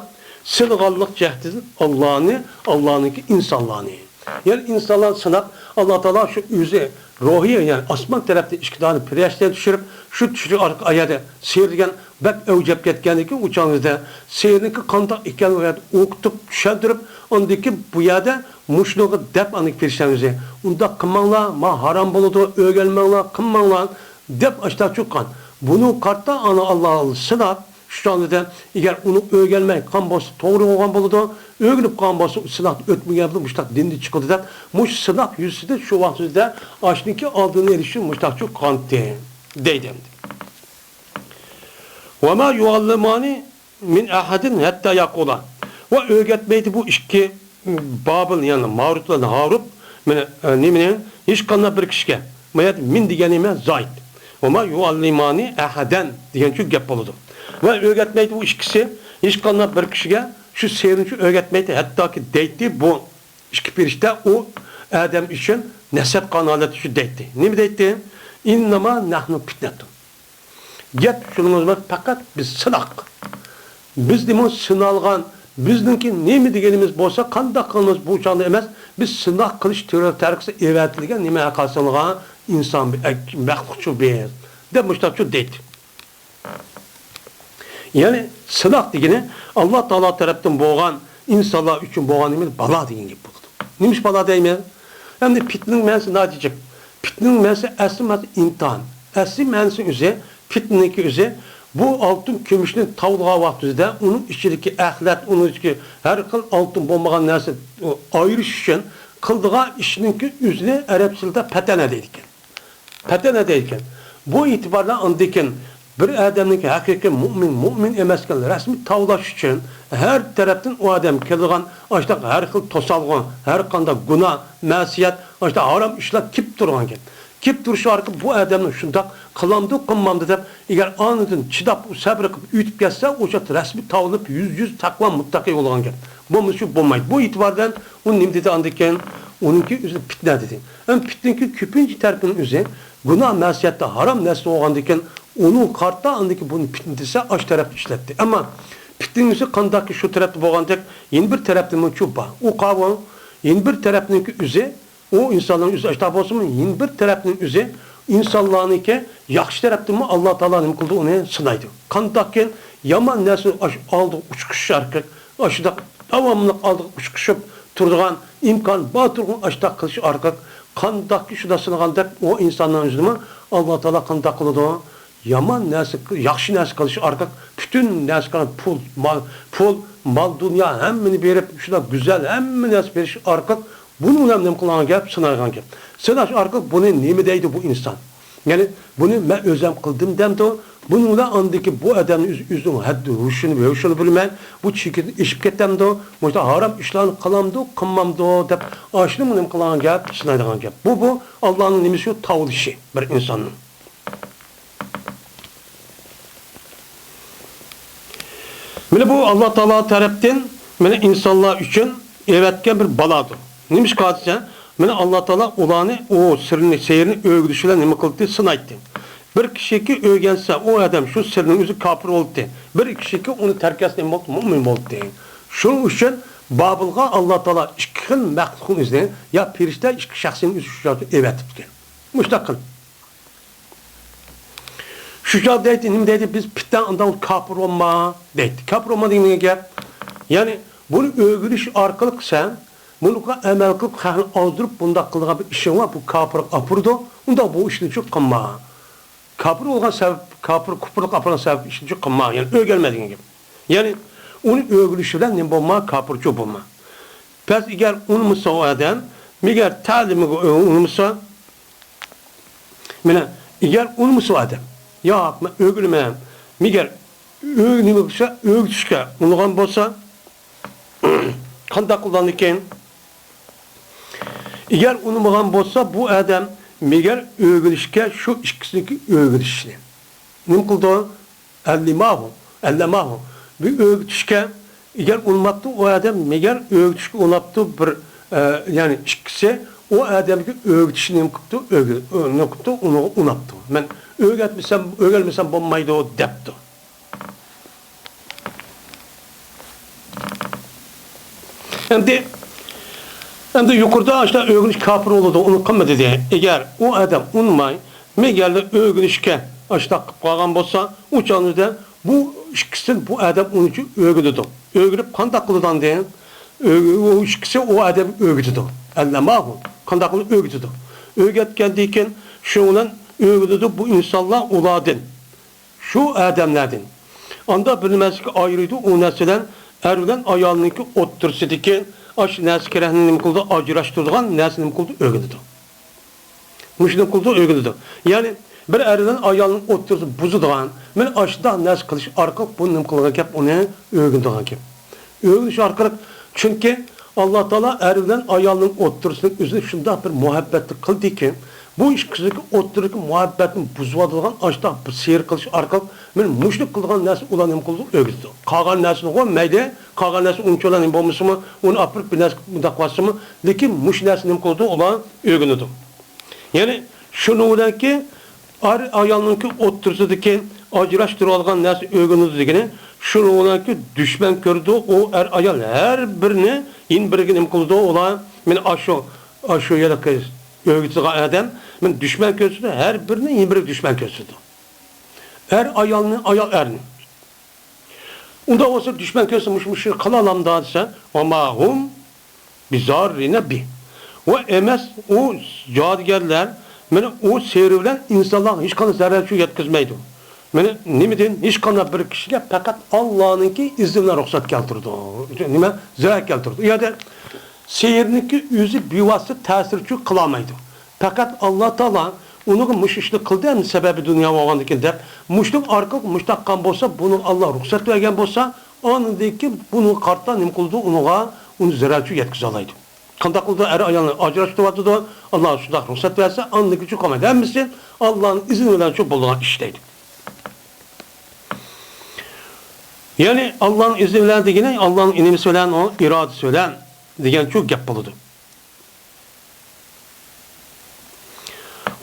سىنىغانلىق جەھەتتىن ئاللانى، ئاللانىڭكى ئىنسانلارنى. يەنى ئىنسانلارنى سىناپ، ئاللا تائالا شۇ ئۆزى روھىي، يەنى ئاسمان تەرەپتىن ئىككى دانە پەرىشتىنى چۈشۈرۈپ، شۇ چۈشۈرۈپ ئايەردە سېھىر دېگەن بەك ئەۋج ئېلىپ كەتكەندىن كېيىن، ئۇ چاغدا سېھىرنىڭ قانداق ئىكەنلىكىنى ئوقۇتۇپ، چۈشەندۈرۈپ، ئاندىن كېيىن بۇ يەردە مۇشۇنىڭغا دەپ ئاندىن كېيىن پەرىشتىنىڭ ئۆزى، ئۇنداق قىلماڭلار، ما ھارام بولىدۇ، ئۆگەنمەڭلار، قىلماڭلار، دەپ ئاشتا چۈشۈرگەن. بۇنى قارىتا ئانا ئاللا سىناپ، شۇ چاغدا ئەگەر ئۇنى ئۆگەنمەي قالغان بولسا توغرا بولغان بولىدۇ، ئۆگىنىپ قالغان بولسا سىناقتىن ئۆتمىگەن بولىدۇ، مۇشۇنداق دىندىن چىقىدۇ دەپ، مۇشۇ سىناق يۈزىسىدىن شۇ ۋاقىتتا ئاشنىڭكى ئالدىنى ئېلىش ئۈچۈن مۇشۇنداق چۈشۈرگەنتى، دەيدۇ ئەمدى. ۋەما يۇئەللىمانى مىن ئەھەدىن ھەتتا يەقۇلا. ۋە ئۆگەتمەيدۇ بۇ ئىككى بابىل، يەنى ماروت بىلەن ھاروت، مانا، ئە، نېمىنى؟ ھېچقانداق بىر كىشىگە. بۇ يەردە مىن دېگەن نېمە؟ زايىد. ۋەما يۇئەللىمانى ئەھەدەن دېگەنچۇ گەپ بولىدۇ. ۋە ئۆگەتمەيدۇ بۇ ئىككىسى ھېچقانداق بىر كىشىگە شۇ سېھىرنىچۇ ئۆگەتمەيدۇ، ھەتتاكى دەيتتى بۇ ئىككى پەرىشتە ئۇ ئادەم ئۈچۈن نەسىھەت قىلغان ھالەتتە شۇ دەيتتى. نېمە دەيتتى؟ «ئىننەما نەھنۇ پىتنەتۇن.» گەپ شۇنىڭىز بىلەن، پەقەت بىز سىناق. بىز دېمۇ سىنالغان، بىزنىڭكى نېمە دېگىنىمىز بولسا، قانداق قىلىمىز بۇ چاغدا ئەمەس، بىز سىناق قىلىش تەرىقىسى ئەۋەتىلگەن نېمە ھەققاسىلغان ئىنسان، مەخلۇقچۇ بىز، دەپ مۇشتاقچۇ دەيتتى. يەنى سىناق دېگىنى ئاللا تائالا تەرەپتىن بولغان، ئىنسانلار ئۈچۈن بولغان نېمە، بالا دېگەن گەپ بولىدۇ. نېمىش بالا دەيمەن؟ ئەمدى پىتنىنىڭ مەنىسى ناھايىتى جىق. پىتنىنىڭ مەنىسى ئەسلى مەنىسى ئىمتىھان. ئەسلى مەنىسى ئۆزى، پىتنىنىڭكى ئۆزى، بۇ ئالتۇن كۈمۈشنى تاۋلىغان ۋاقتىمىزدا ئۇنىڭ ئىچىدىكى ئەخلەت، ئۇنىڭ ئىچىدىكى ھەر خىل ئالتۇن بولمىغان نەرسە ئايرىش ئۈچۈن قىلىدىغان ئىشنىڭكى ئۆزىنى ئەرەب تىلىدا پەتەنە دەيدىكەن. پەتەنە دەيدىكەن. بۇ ئېتىبار بىلەن ئاندىن كېيىن بىر ئادەمنىڭكى ھەقىقىي مۇئمىن، مۇئمىن ئەمەسكەن رەسمىي تاۋلاش ئۈچۈن ھەر تەرەپتىن ئۇ ئادەم كېلىدىغان ئاشۇنداق ھەر خىل توسالغۇ، ھەر قانداق گۇناھ، مەسىيەت، ئاشۇنداق ھارام ئىشلار كېلىپ تۇرغان گەپ. كېلىپ تۇرۇشى ئارقىلىق بۇ ئادەمنى شۇنداق قىلامدۇ، قىلمامدۇ دەپ، ئەگەر ئاندىن چىداپ، سەبرى قىلىپ ئۆتۈپ كەتسە، ئوشۇ رەسمىي تاۋلىنىپ، يۈز يۈز تەقۋا مۇتتەقى بولغان گەپ. بولمىسا شۇ بولمايدۇ. بۇ ئېتىبار بىلەن ئۇ نېمە دېدى ئاندىن كېيىن؟ ئۇنىڭكى ئۆزى پىتنە دېدى. ئەمما پىتنىنىڭكى كۆپىنچە تەرىپىنىڭ ئۆزى گۇناھ، مەسىيەتتە ھارام نەرسە بولغاندىكىن، ئۇنىڭ قارىتا ئاندىكى بۇنى پىتنە دېسە، ئاش تەرەپتە ئىشلەتتى. ئەمما پىتنىنىڭ ئۆزى قانداكى شۇ تەرەپتە بولغاندەك، يەنە بىر تەرەپتىنمۇ چۇ بار. ئۇ قاۋۇ، يەنە بىر تەرەپنىڭكى ئۆزى، ئۇ ئىنساننىڭ ئۆزى ئاشتا بولسىمۇ، يەنە بىر تەرەپنىڭ ئۆزى ئىنسانلارنىڭكى ياخشى تەرەپتىنمۇ ئاللا تائالا نېمە قىلىدۇ، ئۇنى سىنايدۇ. قانداككىن يامان نەرسە ئاش-، ئالدىغا ئۇچقۇچىش ئارقىلىق، ئاشۇنداق داۋاملىق ئالدىغا ئۇچقۇشۇپ تۇرىدىغان ئىمكان بار تۇرغان ئاشتاق قىلىش ئارقىلىق، قانداقكى شۇدا سىنىغاندەك ئۇ ئىنساننىڭ ئۆزىنىمۇ ئاللا تائالا قانداق قىلىدۇ؟ يامان نەرسە، ياخشى نەرسە قىلىش ئارقىلىق پۈتۈن نەرسە قىلغان پۇل، مال، پۇل، مال دۇنيا ھەممىنى بېرىپ، شۇنداق گۈزەل ھەممە نەرسە بېرىش ئارقىلىق بۇنىڭ بىلەن نېمە قىلغان گەپ؟ سىنايغان گەپ. سىناش ئارقىلىق بۇنى نېمە دەيدۇ بۇ ئىنسان؟ يەنى بۇنى مەن ئۆزەم قىلدىم دەمدۇ؟ بۇنىڭ بىلەن ئاندىكى بۇ ئادەمنى ئۆز-، ئۆزىنىڭ ھەددى ھوشىنى ۋە ھوشىنى بىلمەي، بۇ چېكىدىن ئېشىپ كېتەمدۇ؟ مۇشۇنداق ھارام ئىشلارنى قىلامدۇ، قىلمامدۇ دەپ ئاشۇنىمۇ نېمە قىلغان گەپ؟ سىنايدىغان گەپ. بۇ، بۇ ئاللانىڭ نېمىسى؟ تاۋلىشى بىر ئىنساننىڭ. مانا بۇ ئاللا تائالا تەرەپتىن مانا ئىنسانلار ئۈچۈن ئەۋەتكەن بىر بالادۇر. نېمىشقا دېسە، مانا ئاللا تائالا ئۇلارنى ئۇ سىرنى، سېھىرنى ئۆگىنىش بىلەن نېمە قىلدى؟ سىنايتتى. بىر كىشىكى ئۆگەنسە، ئۇ ئادەم شۇ سىرنىڭ ئۆزى كاپىر بولدى. بىر كىشىكى ئۇنى تەرك ئەتسە نېمە بولدى؟ مۇئمىن بولدى. شۇنىڭ ئۈچۈن بابىلغا ئاللا تائالا ئىككى خىل مەخلۇقنى ئۆزىنى، يا پەرىشتە، ئىككى شەخسنى ئۆزى شۇ جايدا ئەۋەتىپتىكەن. مۇشۇنداق قىلىپ. شۇ چاغدا دەيتتى، نېمە دەيدۇ؟ بىز پىتەڭ ئانداق كاپىر بولما دەيتتى. كاپىر بولما دېگەن گەپ، يەنى بۇنى ئۆگىنىش ئارقىلىق سەن بۇنىڭغا ئەمەل قىلىپ، خەقنى ئازدۇرۇپ، بۇنداق قىلىدىغان بىر ئىشىڭ بار، بۇ كاپىرغا ئاپىرىدۇ، ئۇنداق بۇ ئىشنى چۇ قىلما. كاپىر بولغان سەۋەب، كاپىر، كۇپۇرلۇققا ئاپارغان سەۋەب ئىشنى چۇ قىلما، يەنى ئۆگەنمە دېگەن گەپ. يەنى ئۇنى ئۆگىنىش بىلەن نېمە بولما، كاپىرچۇ بولما. پەس ئىگەر ئۇنىمىسا ئۇ ئادەم، مىگەر تەلىمىگە ئۇنىمىسا، مانا، ئىگەر ئۇنىمىسا ئادەم، ياق، مەن ئۆگىنىمەن، مىگەر ئۆگىنىمىسا، ئۆگىتىشكە ئۇنىغان بولسا، قانداق قىلغاندىكىن؟ ئىگەر ئۇنىمىغان بولسا، بۇ ئادەم مىگەر ئۆگىنىشكە شۇ ئىككىسىنىڭكى ئۆگىتىشىنى نېمە قىلىدۇ؟ ئەللىماھۇ، ئەللەماھۇ. بۇ ئۆگىتىشكە ئىگەر ئۇنىماپتۇ، ئۇ ئادەم مىگەر ئۆگىتىشكە ئۇناپتۇ، بىر، ئە، يەنى ئىككىسى ئۇ ئادەمگە ئۆگىتىشنى نېمە قىپتۇ؟ ئۆگە-، ئۆ-، نېمە قىپتۇ؟ ئۇنىغا ئۇناپتۇ. مەن ئۆگەتمىسەم، ئۆگەنمىسەم بولمايدۇ، دەپتۇ. ئەمدى، ئەمدى يۇقىرىدا ئاشۇنداق ئۆگىنىش كاپىر بولىدۇ، ئۇنى قىلما دېدى. ئەگەر ئۇ ئادەم ئۇنىماي، مەن يەنە ئۆگىنىشكە ئاشۇنداق قىلىپ قالغان بولسا، ئۇ چاغدا بۇ ئىككىسىدىن بۇ ئادەم ئۇنى ئۆگىنىدۇ. ئۆگىنىپ قانداق قىلىدۇ ئاندىن؟ ئۆ-، ئۇ ئىككىسى ئۇ ئادەم ئۆگىتىدۇ. ئەللەماھۇ. قانداق قىلىپ ئۆگىتىدۇ؟ ئۆگەتكەندىن كېيىن شۇنىڭ بىلەن ئۆگىنىدۇ بۇ ئىنسانلار ئۇلاردىن. شۇ ئادەملەردىن. ئاندا بىر نېمىسىگە ئايرىيدۇ، ئۇ نەرسە بىلەن ئەر بىلەن ئايالنىڭكى ئوتتۇرىسىدىكى ئاشۇ نەرسە كېرەكنى نېمە قىلىدۇ، ئاجراشتۇرىدىغان نەرسە نېمە قىلىدۇ، ئۆگىنىدۇ. مۇشۇ نېمە قىلىدۇ، ئۆگىنىدۇ. يەنى بىر ئەر بىلەن ئايالنىڭ ئوتتۇرىسىنى بۇزىدىغان، مانا ئاشۇنداق نەرسە قىلىش ئارقىلىق بۇ نېمە قىلغان گەپ، ئۇنى ئۆگىنىدىغان گەپ. ئۆگىنىش ئارقىلىق، چۈنكى ئاللا تائالا ئەر بىلەن ئايالنىڭ ئوتتۇرىسىنى ئۆزىنى شۇنداق بىر مۇھەببەتلىك قىلدىكى، بۇ ئىككىسىدىكى ئوتتۇرىدىكى مۇھەببەتنى بۇزۇۋاتىدىغان ئاشتاق بىر سېھىر قىلىش ئارقىلىق مانا مۇشۇنى قىلىدىغان نەرسە ئۇلار نېمە قىلىدۇ؟ ئۆگىتىدۇ. قالغان نەرسىنىغۇ مەيلى، قالغان نەرسە ئۇنچىۋالا نېمە بولمىسىمۇ، ئۇنى ئاپىرىپ بىر نەرسە مۇنداق قىلىۋاتسىمۇ، لېكىن مۇشۇ نەرسە نېمە قىلىدۇ؟ ئۇلار ئۆگىنىدۇ. يەنى شۇنىڭ بىلەنكى ئەر ئايالنىڭكى ئوتتۇرىسىدىكى ئاجراشتۇرۇۋالغان نەرسە ئۆگىنىدۇ دېگىنى، شۇنىڭ بىلەنكى دۈشمەن كۆرىدۇ، ئۇ ئەر ئايال ھەر بىرىنى يەنە بىرىگە نېمە قىلىدۇ؟ ئۇلار مانا ئاشۇ، ئاشۇ يەردىكى ئۆگىتىدىغان ئادەم مانا دۈشمەن كۆرسىتىدۇ، ھەر بىرىنى يەنە بىرىگە دۈشمەن كۆرسىتىدۇ. ئەر ئايالنى، ئايال ئەرنى. ئۇنداق بولسا دۈشمەن كۆرسە مۇشۇ، مۇشۇ قىلالامدا دېسە، «وما هم بضارين به.» ۋە ئەمەس، ئۇ جادۇگەرلەر، مانا ئۇ سېھرى بىلەن ئىنسانلارغا ھېچقانداق زەرەر يەتكۈزمەيدۇ. مانا نېمىدىن؟ ھېچقانداق بىر كىشىگە پەقەت ئاللانىڭكى ئىزنى بىلەن رۇخسەت كەلتۈرىدۇ. نېمە؟ زەرەر كەلتۈرىدۇ. ئۇ يەردە سېھىرنىڭكى ئۆزى بىۋاسىتە تەسىرچۇ قىلالمايدۇ. پەقەت ئاللا تائالا ئۇنىڭغا مۇشۇ ئىشنى قىلدى، ئەمدى سەۋەبى دۇنيا بولغاندىكىن دەپ، مۇشۇنىڭ ئارقىلىق مۇشۇنداق قىلغان بولسا، بۇنىڭغا ئاللا رۇخسەت بەرگەن بولسا، ئاندىن كېيىن بۇنىڭغا قارىتا نېمە قىلىدۇ؟ ئۇنىڭغا، ئۇنى زەرەرچۇ يەتكۈزەلەيدۇ. قانداق قىلىدۇ؟ ئەر ئايالنى ئاجراشتۇرۇۋاتىدۇ. ئاللا شۇنداق رۇخسەت بەرسە، ئاندىن كېيىن قالمايدۇ. ھەممىسى ئاللانىڭ ئىزنى بىلەن شۇ بولىدىغان ئىش دەيدۇ. يەنى ئاللانىڭ ئىزنى بىلەن دېگىنى ئاللانىڭ نېمىسى بىلەن، ئۇ ئىرادىسى بىلەن دېگەنچۇ گەپ بولىدۇ.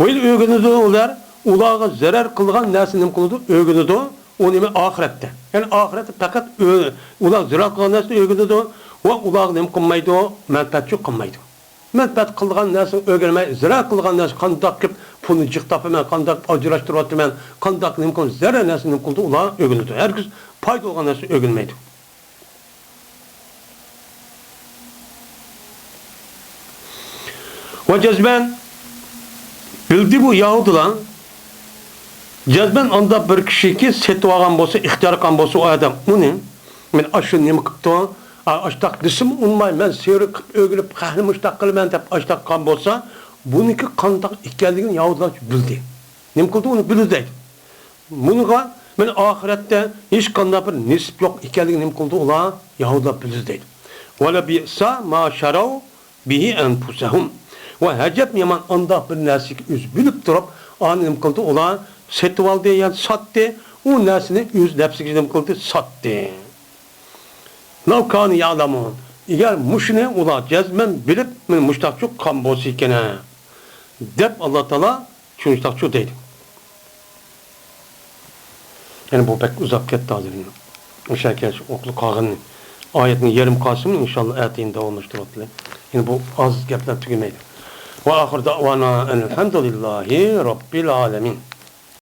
ۋە ئۆگىنىدۇ ئۇلار، ئۇلارغا زەرەر قىلغان نەرسىنى نېمە قىلىدۇ؟ ئۆگىنىدۇ. ئۇ نېمە؟ ئاخىرەتتە. يەنى ئاخىرەتتە پەقەت ئۆ-، ئۇلار زەرەر قىلغان نەرسىنى ئۆگىنىدۇ ۋە ئۇلارغا نېمە قىلمايدۇ؟ مەنپەئەتچۇ قىلمايدۇ. مەنپەئەت قىلغان نەرسىنى ئۆگەنمەي، زەرەر قىلغان نەرسە، قانداق قىلىپ پۇلنى جىق تاپىمەن، قانداق ئاجراشتۇرۇۋاتىمەن، قانداق نېمە قىلىپ زەرەر نەرسىنى نېمە قىلىدۇ؟ ئۇلار ئۆگىنىدۇ. ھەرگىز پايدا بولغان نەرسىنى ئۆگەنمەيدۇ. ۋە جەزمەن بىلدى بۇ يەھۇدىيلار، جەزمەن ئانداق بىر كىشىكى سېتىۋالغان بولسا، ئىختىيار قىلغان بولسا ئۇ ئادەم ئۇنى، مەن ئاشۇ نېمە قىپتۇ، ئا-، ئاشتاق دېسىمۇ ئۇنىماي، مەن سېھىر قىلىپ ئۆگىنىپ، خەقنى مۇشتاق قىلىمەن دەپ ئاشتاق قىلغان بولسا، بۇنىڭكى قانداق ئىكەنلىكىنى يەھۇدىيلار بىلدى. نېمە قىلدى؟ ئۇنى بىلدى دەيدۇ. بۇنىڭغا مەن ئاخىرەتتە ھېچقانداق بىر نېسىپ يوق ئىكەنلىكىنى نېمە قىلدى ئۇلار؟ يەھۇدىيلار بىلدى دەيدۇ. ولبئس ما شروا به أنفسهم. ۋە ئەجەب يامان ئانداق بىر نەرسىگە ئۆزى بىلىپ تۇرۇپ، ئانى نېمە قىلدى ئۇلار؟ سېتىۋالدى، يەنى ساتتى. ئۇ نەرسىنى ئۆز نەپسىگە نېمە قىلدى؟ ساتتى. لو كانوا يعلمون. ئەگەر مۇشۇنى ئۇلار جەزمەن بىلىپ، مانا مۇشتاقچۇ قىلغان بولسا ئىكەن، دەپ ئاللا تائالا شۇنداقچۇ دەيدۇ. يەنى بۇ بەك ئۇزاپ كەتتى ھازىر. ئوشۇ يەرگە ئوقۇلۇپ قالغىنى، ئايەتنىڭ يېرىم قالسىمۇ، ئىنشاللا ئەتىگىن داۋاملاشتۇرۇۋاتىلى. يەنى بۇ ئاز گەپلەر تۈگىمەيدۇ. وآخر دعوانا أن الحمد لله رب العالمين.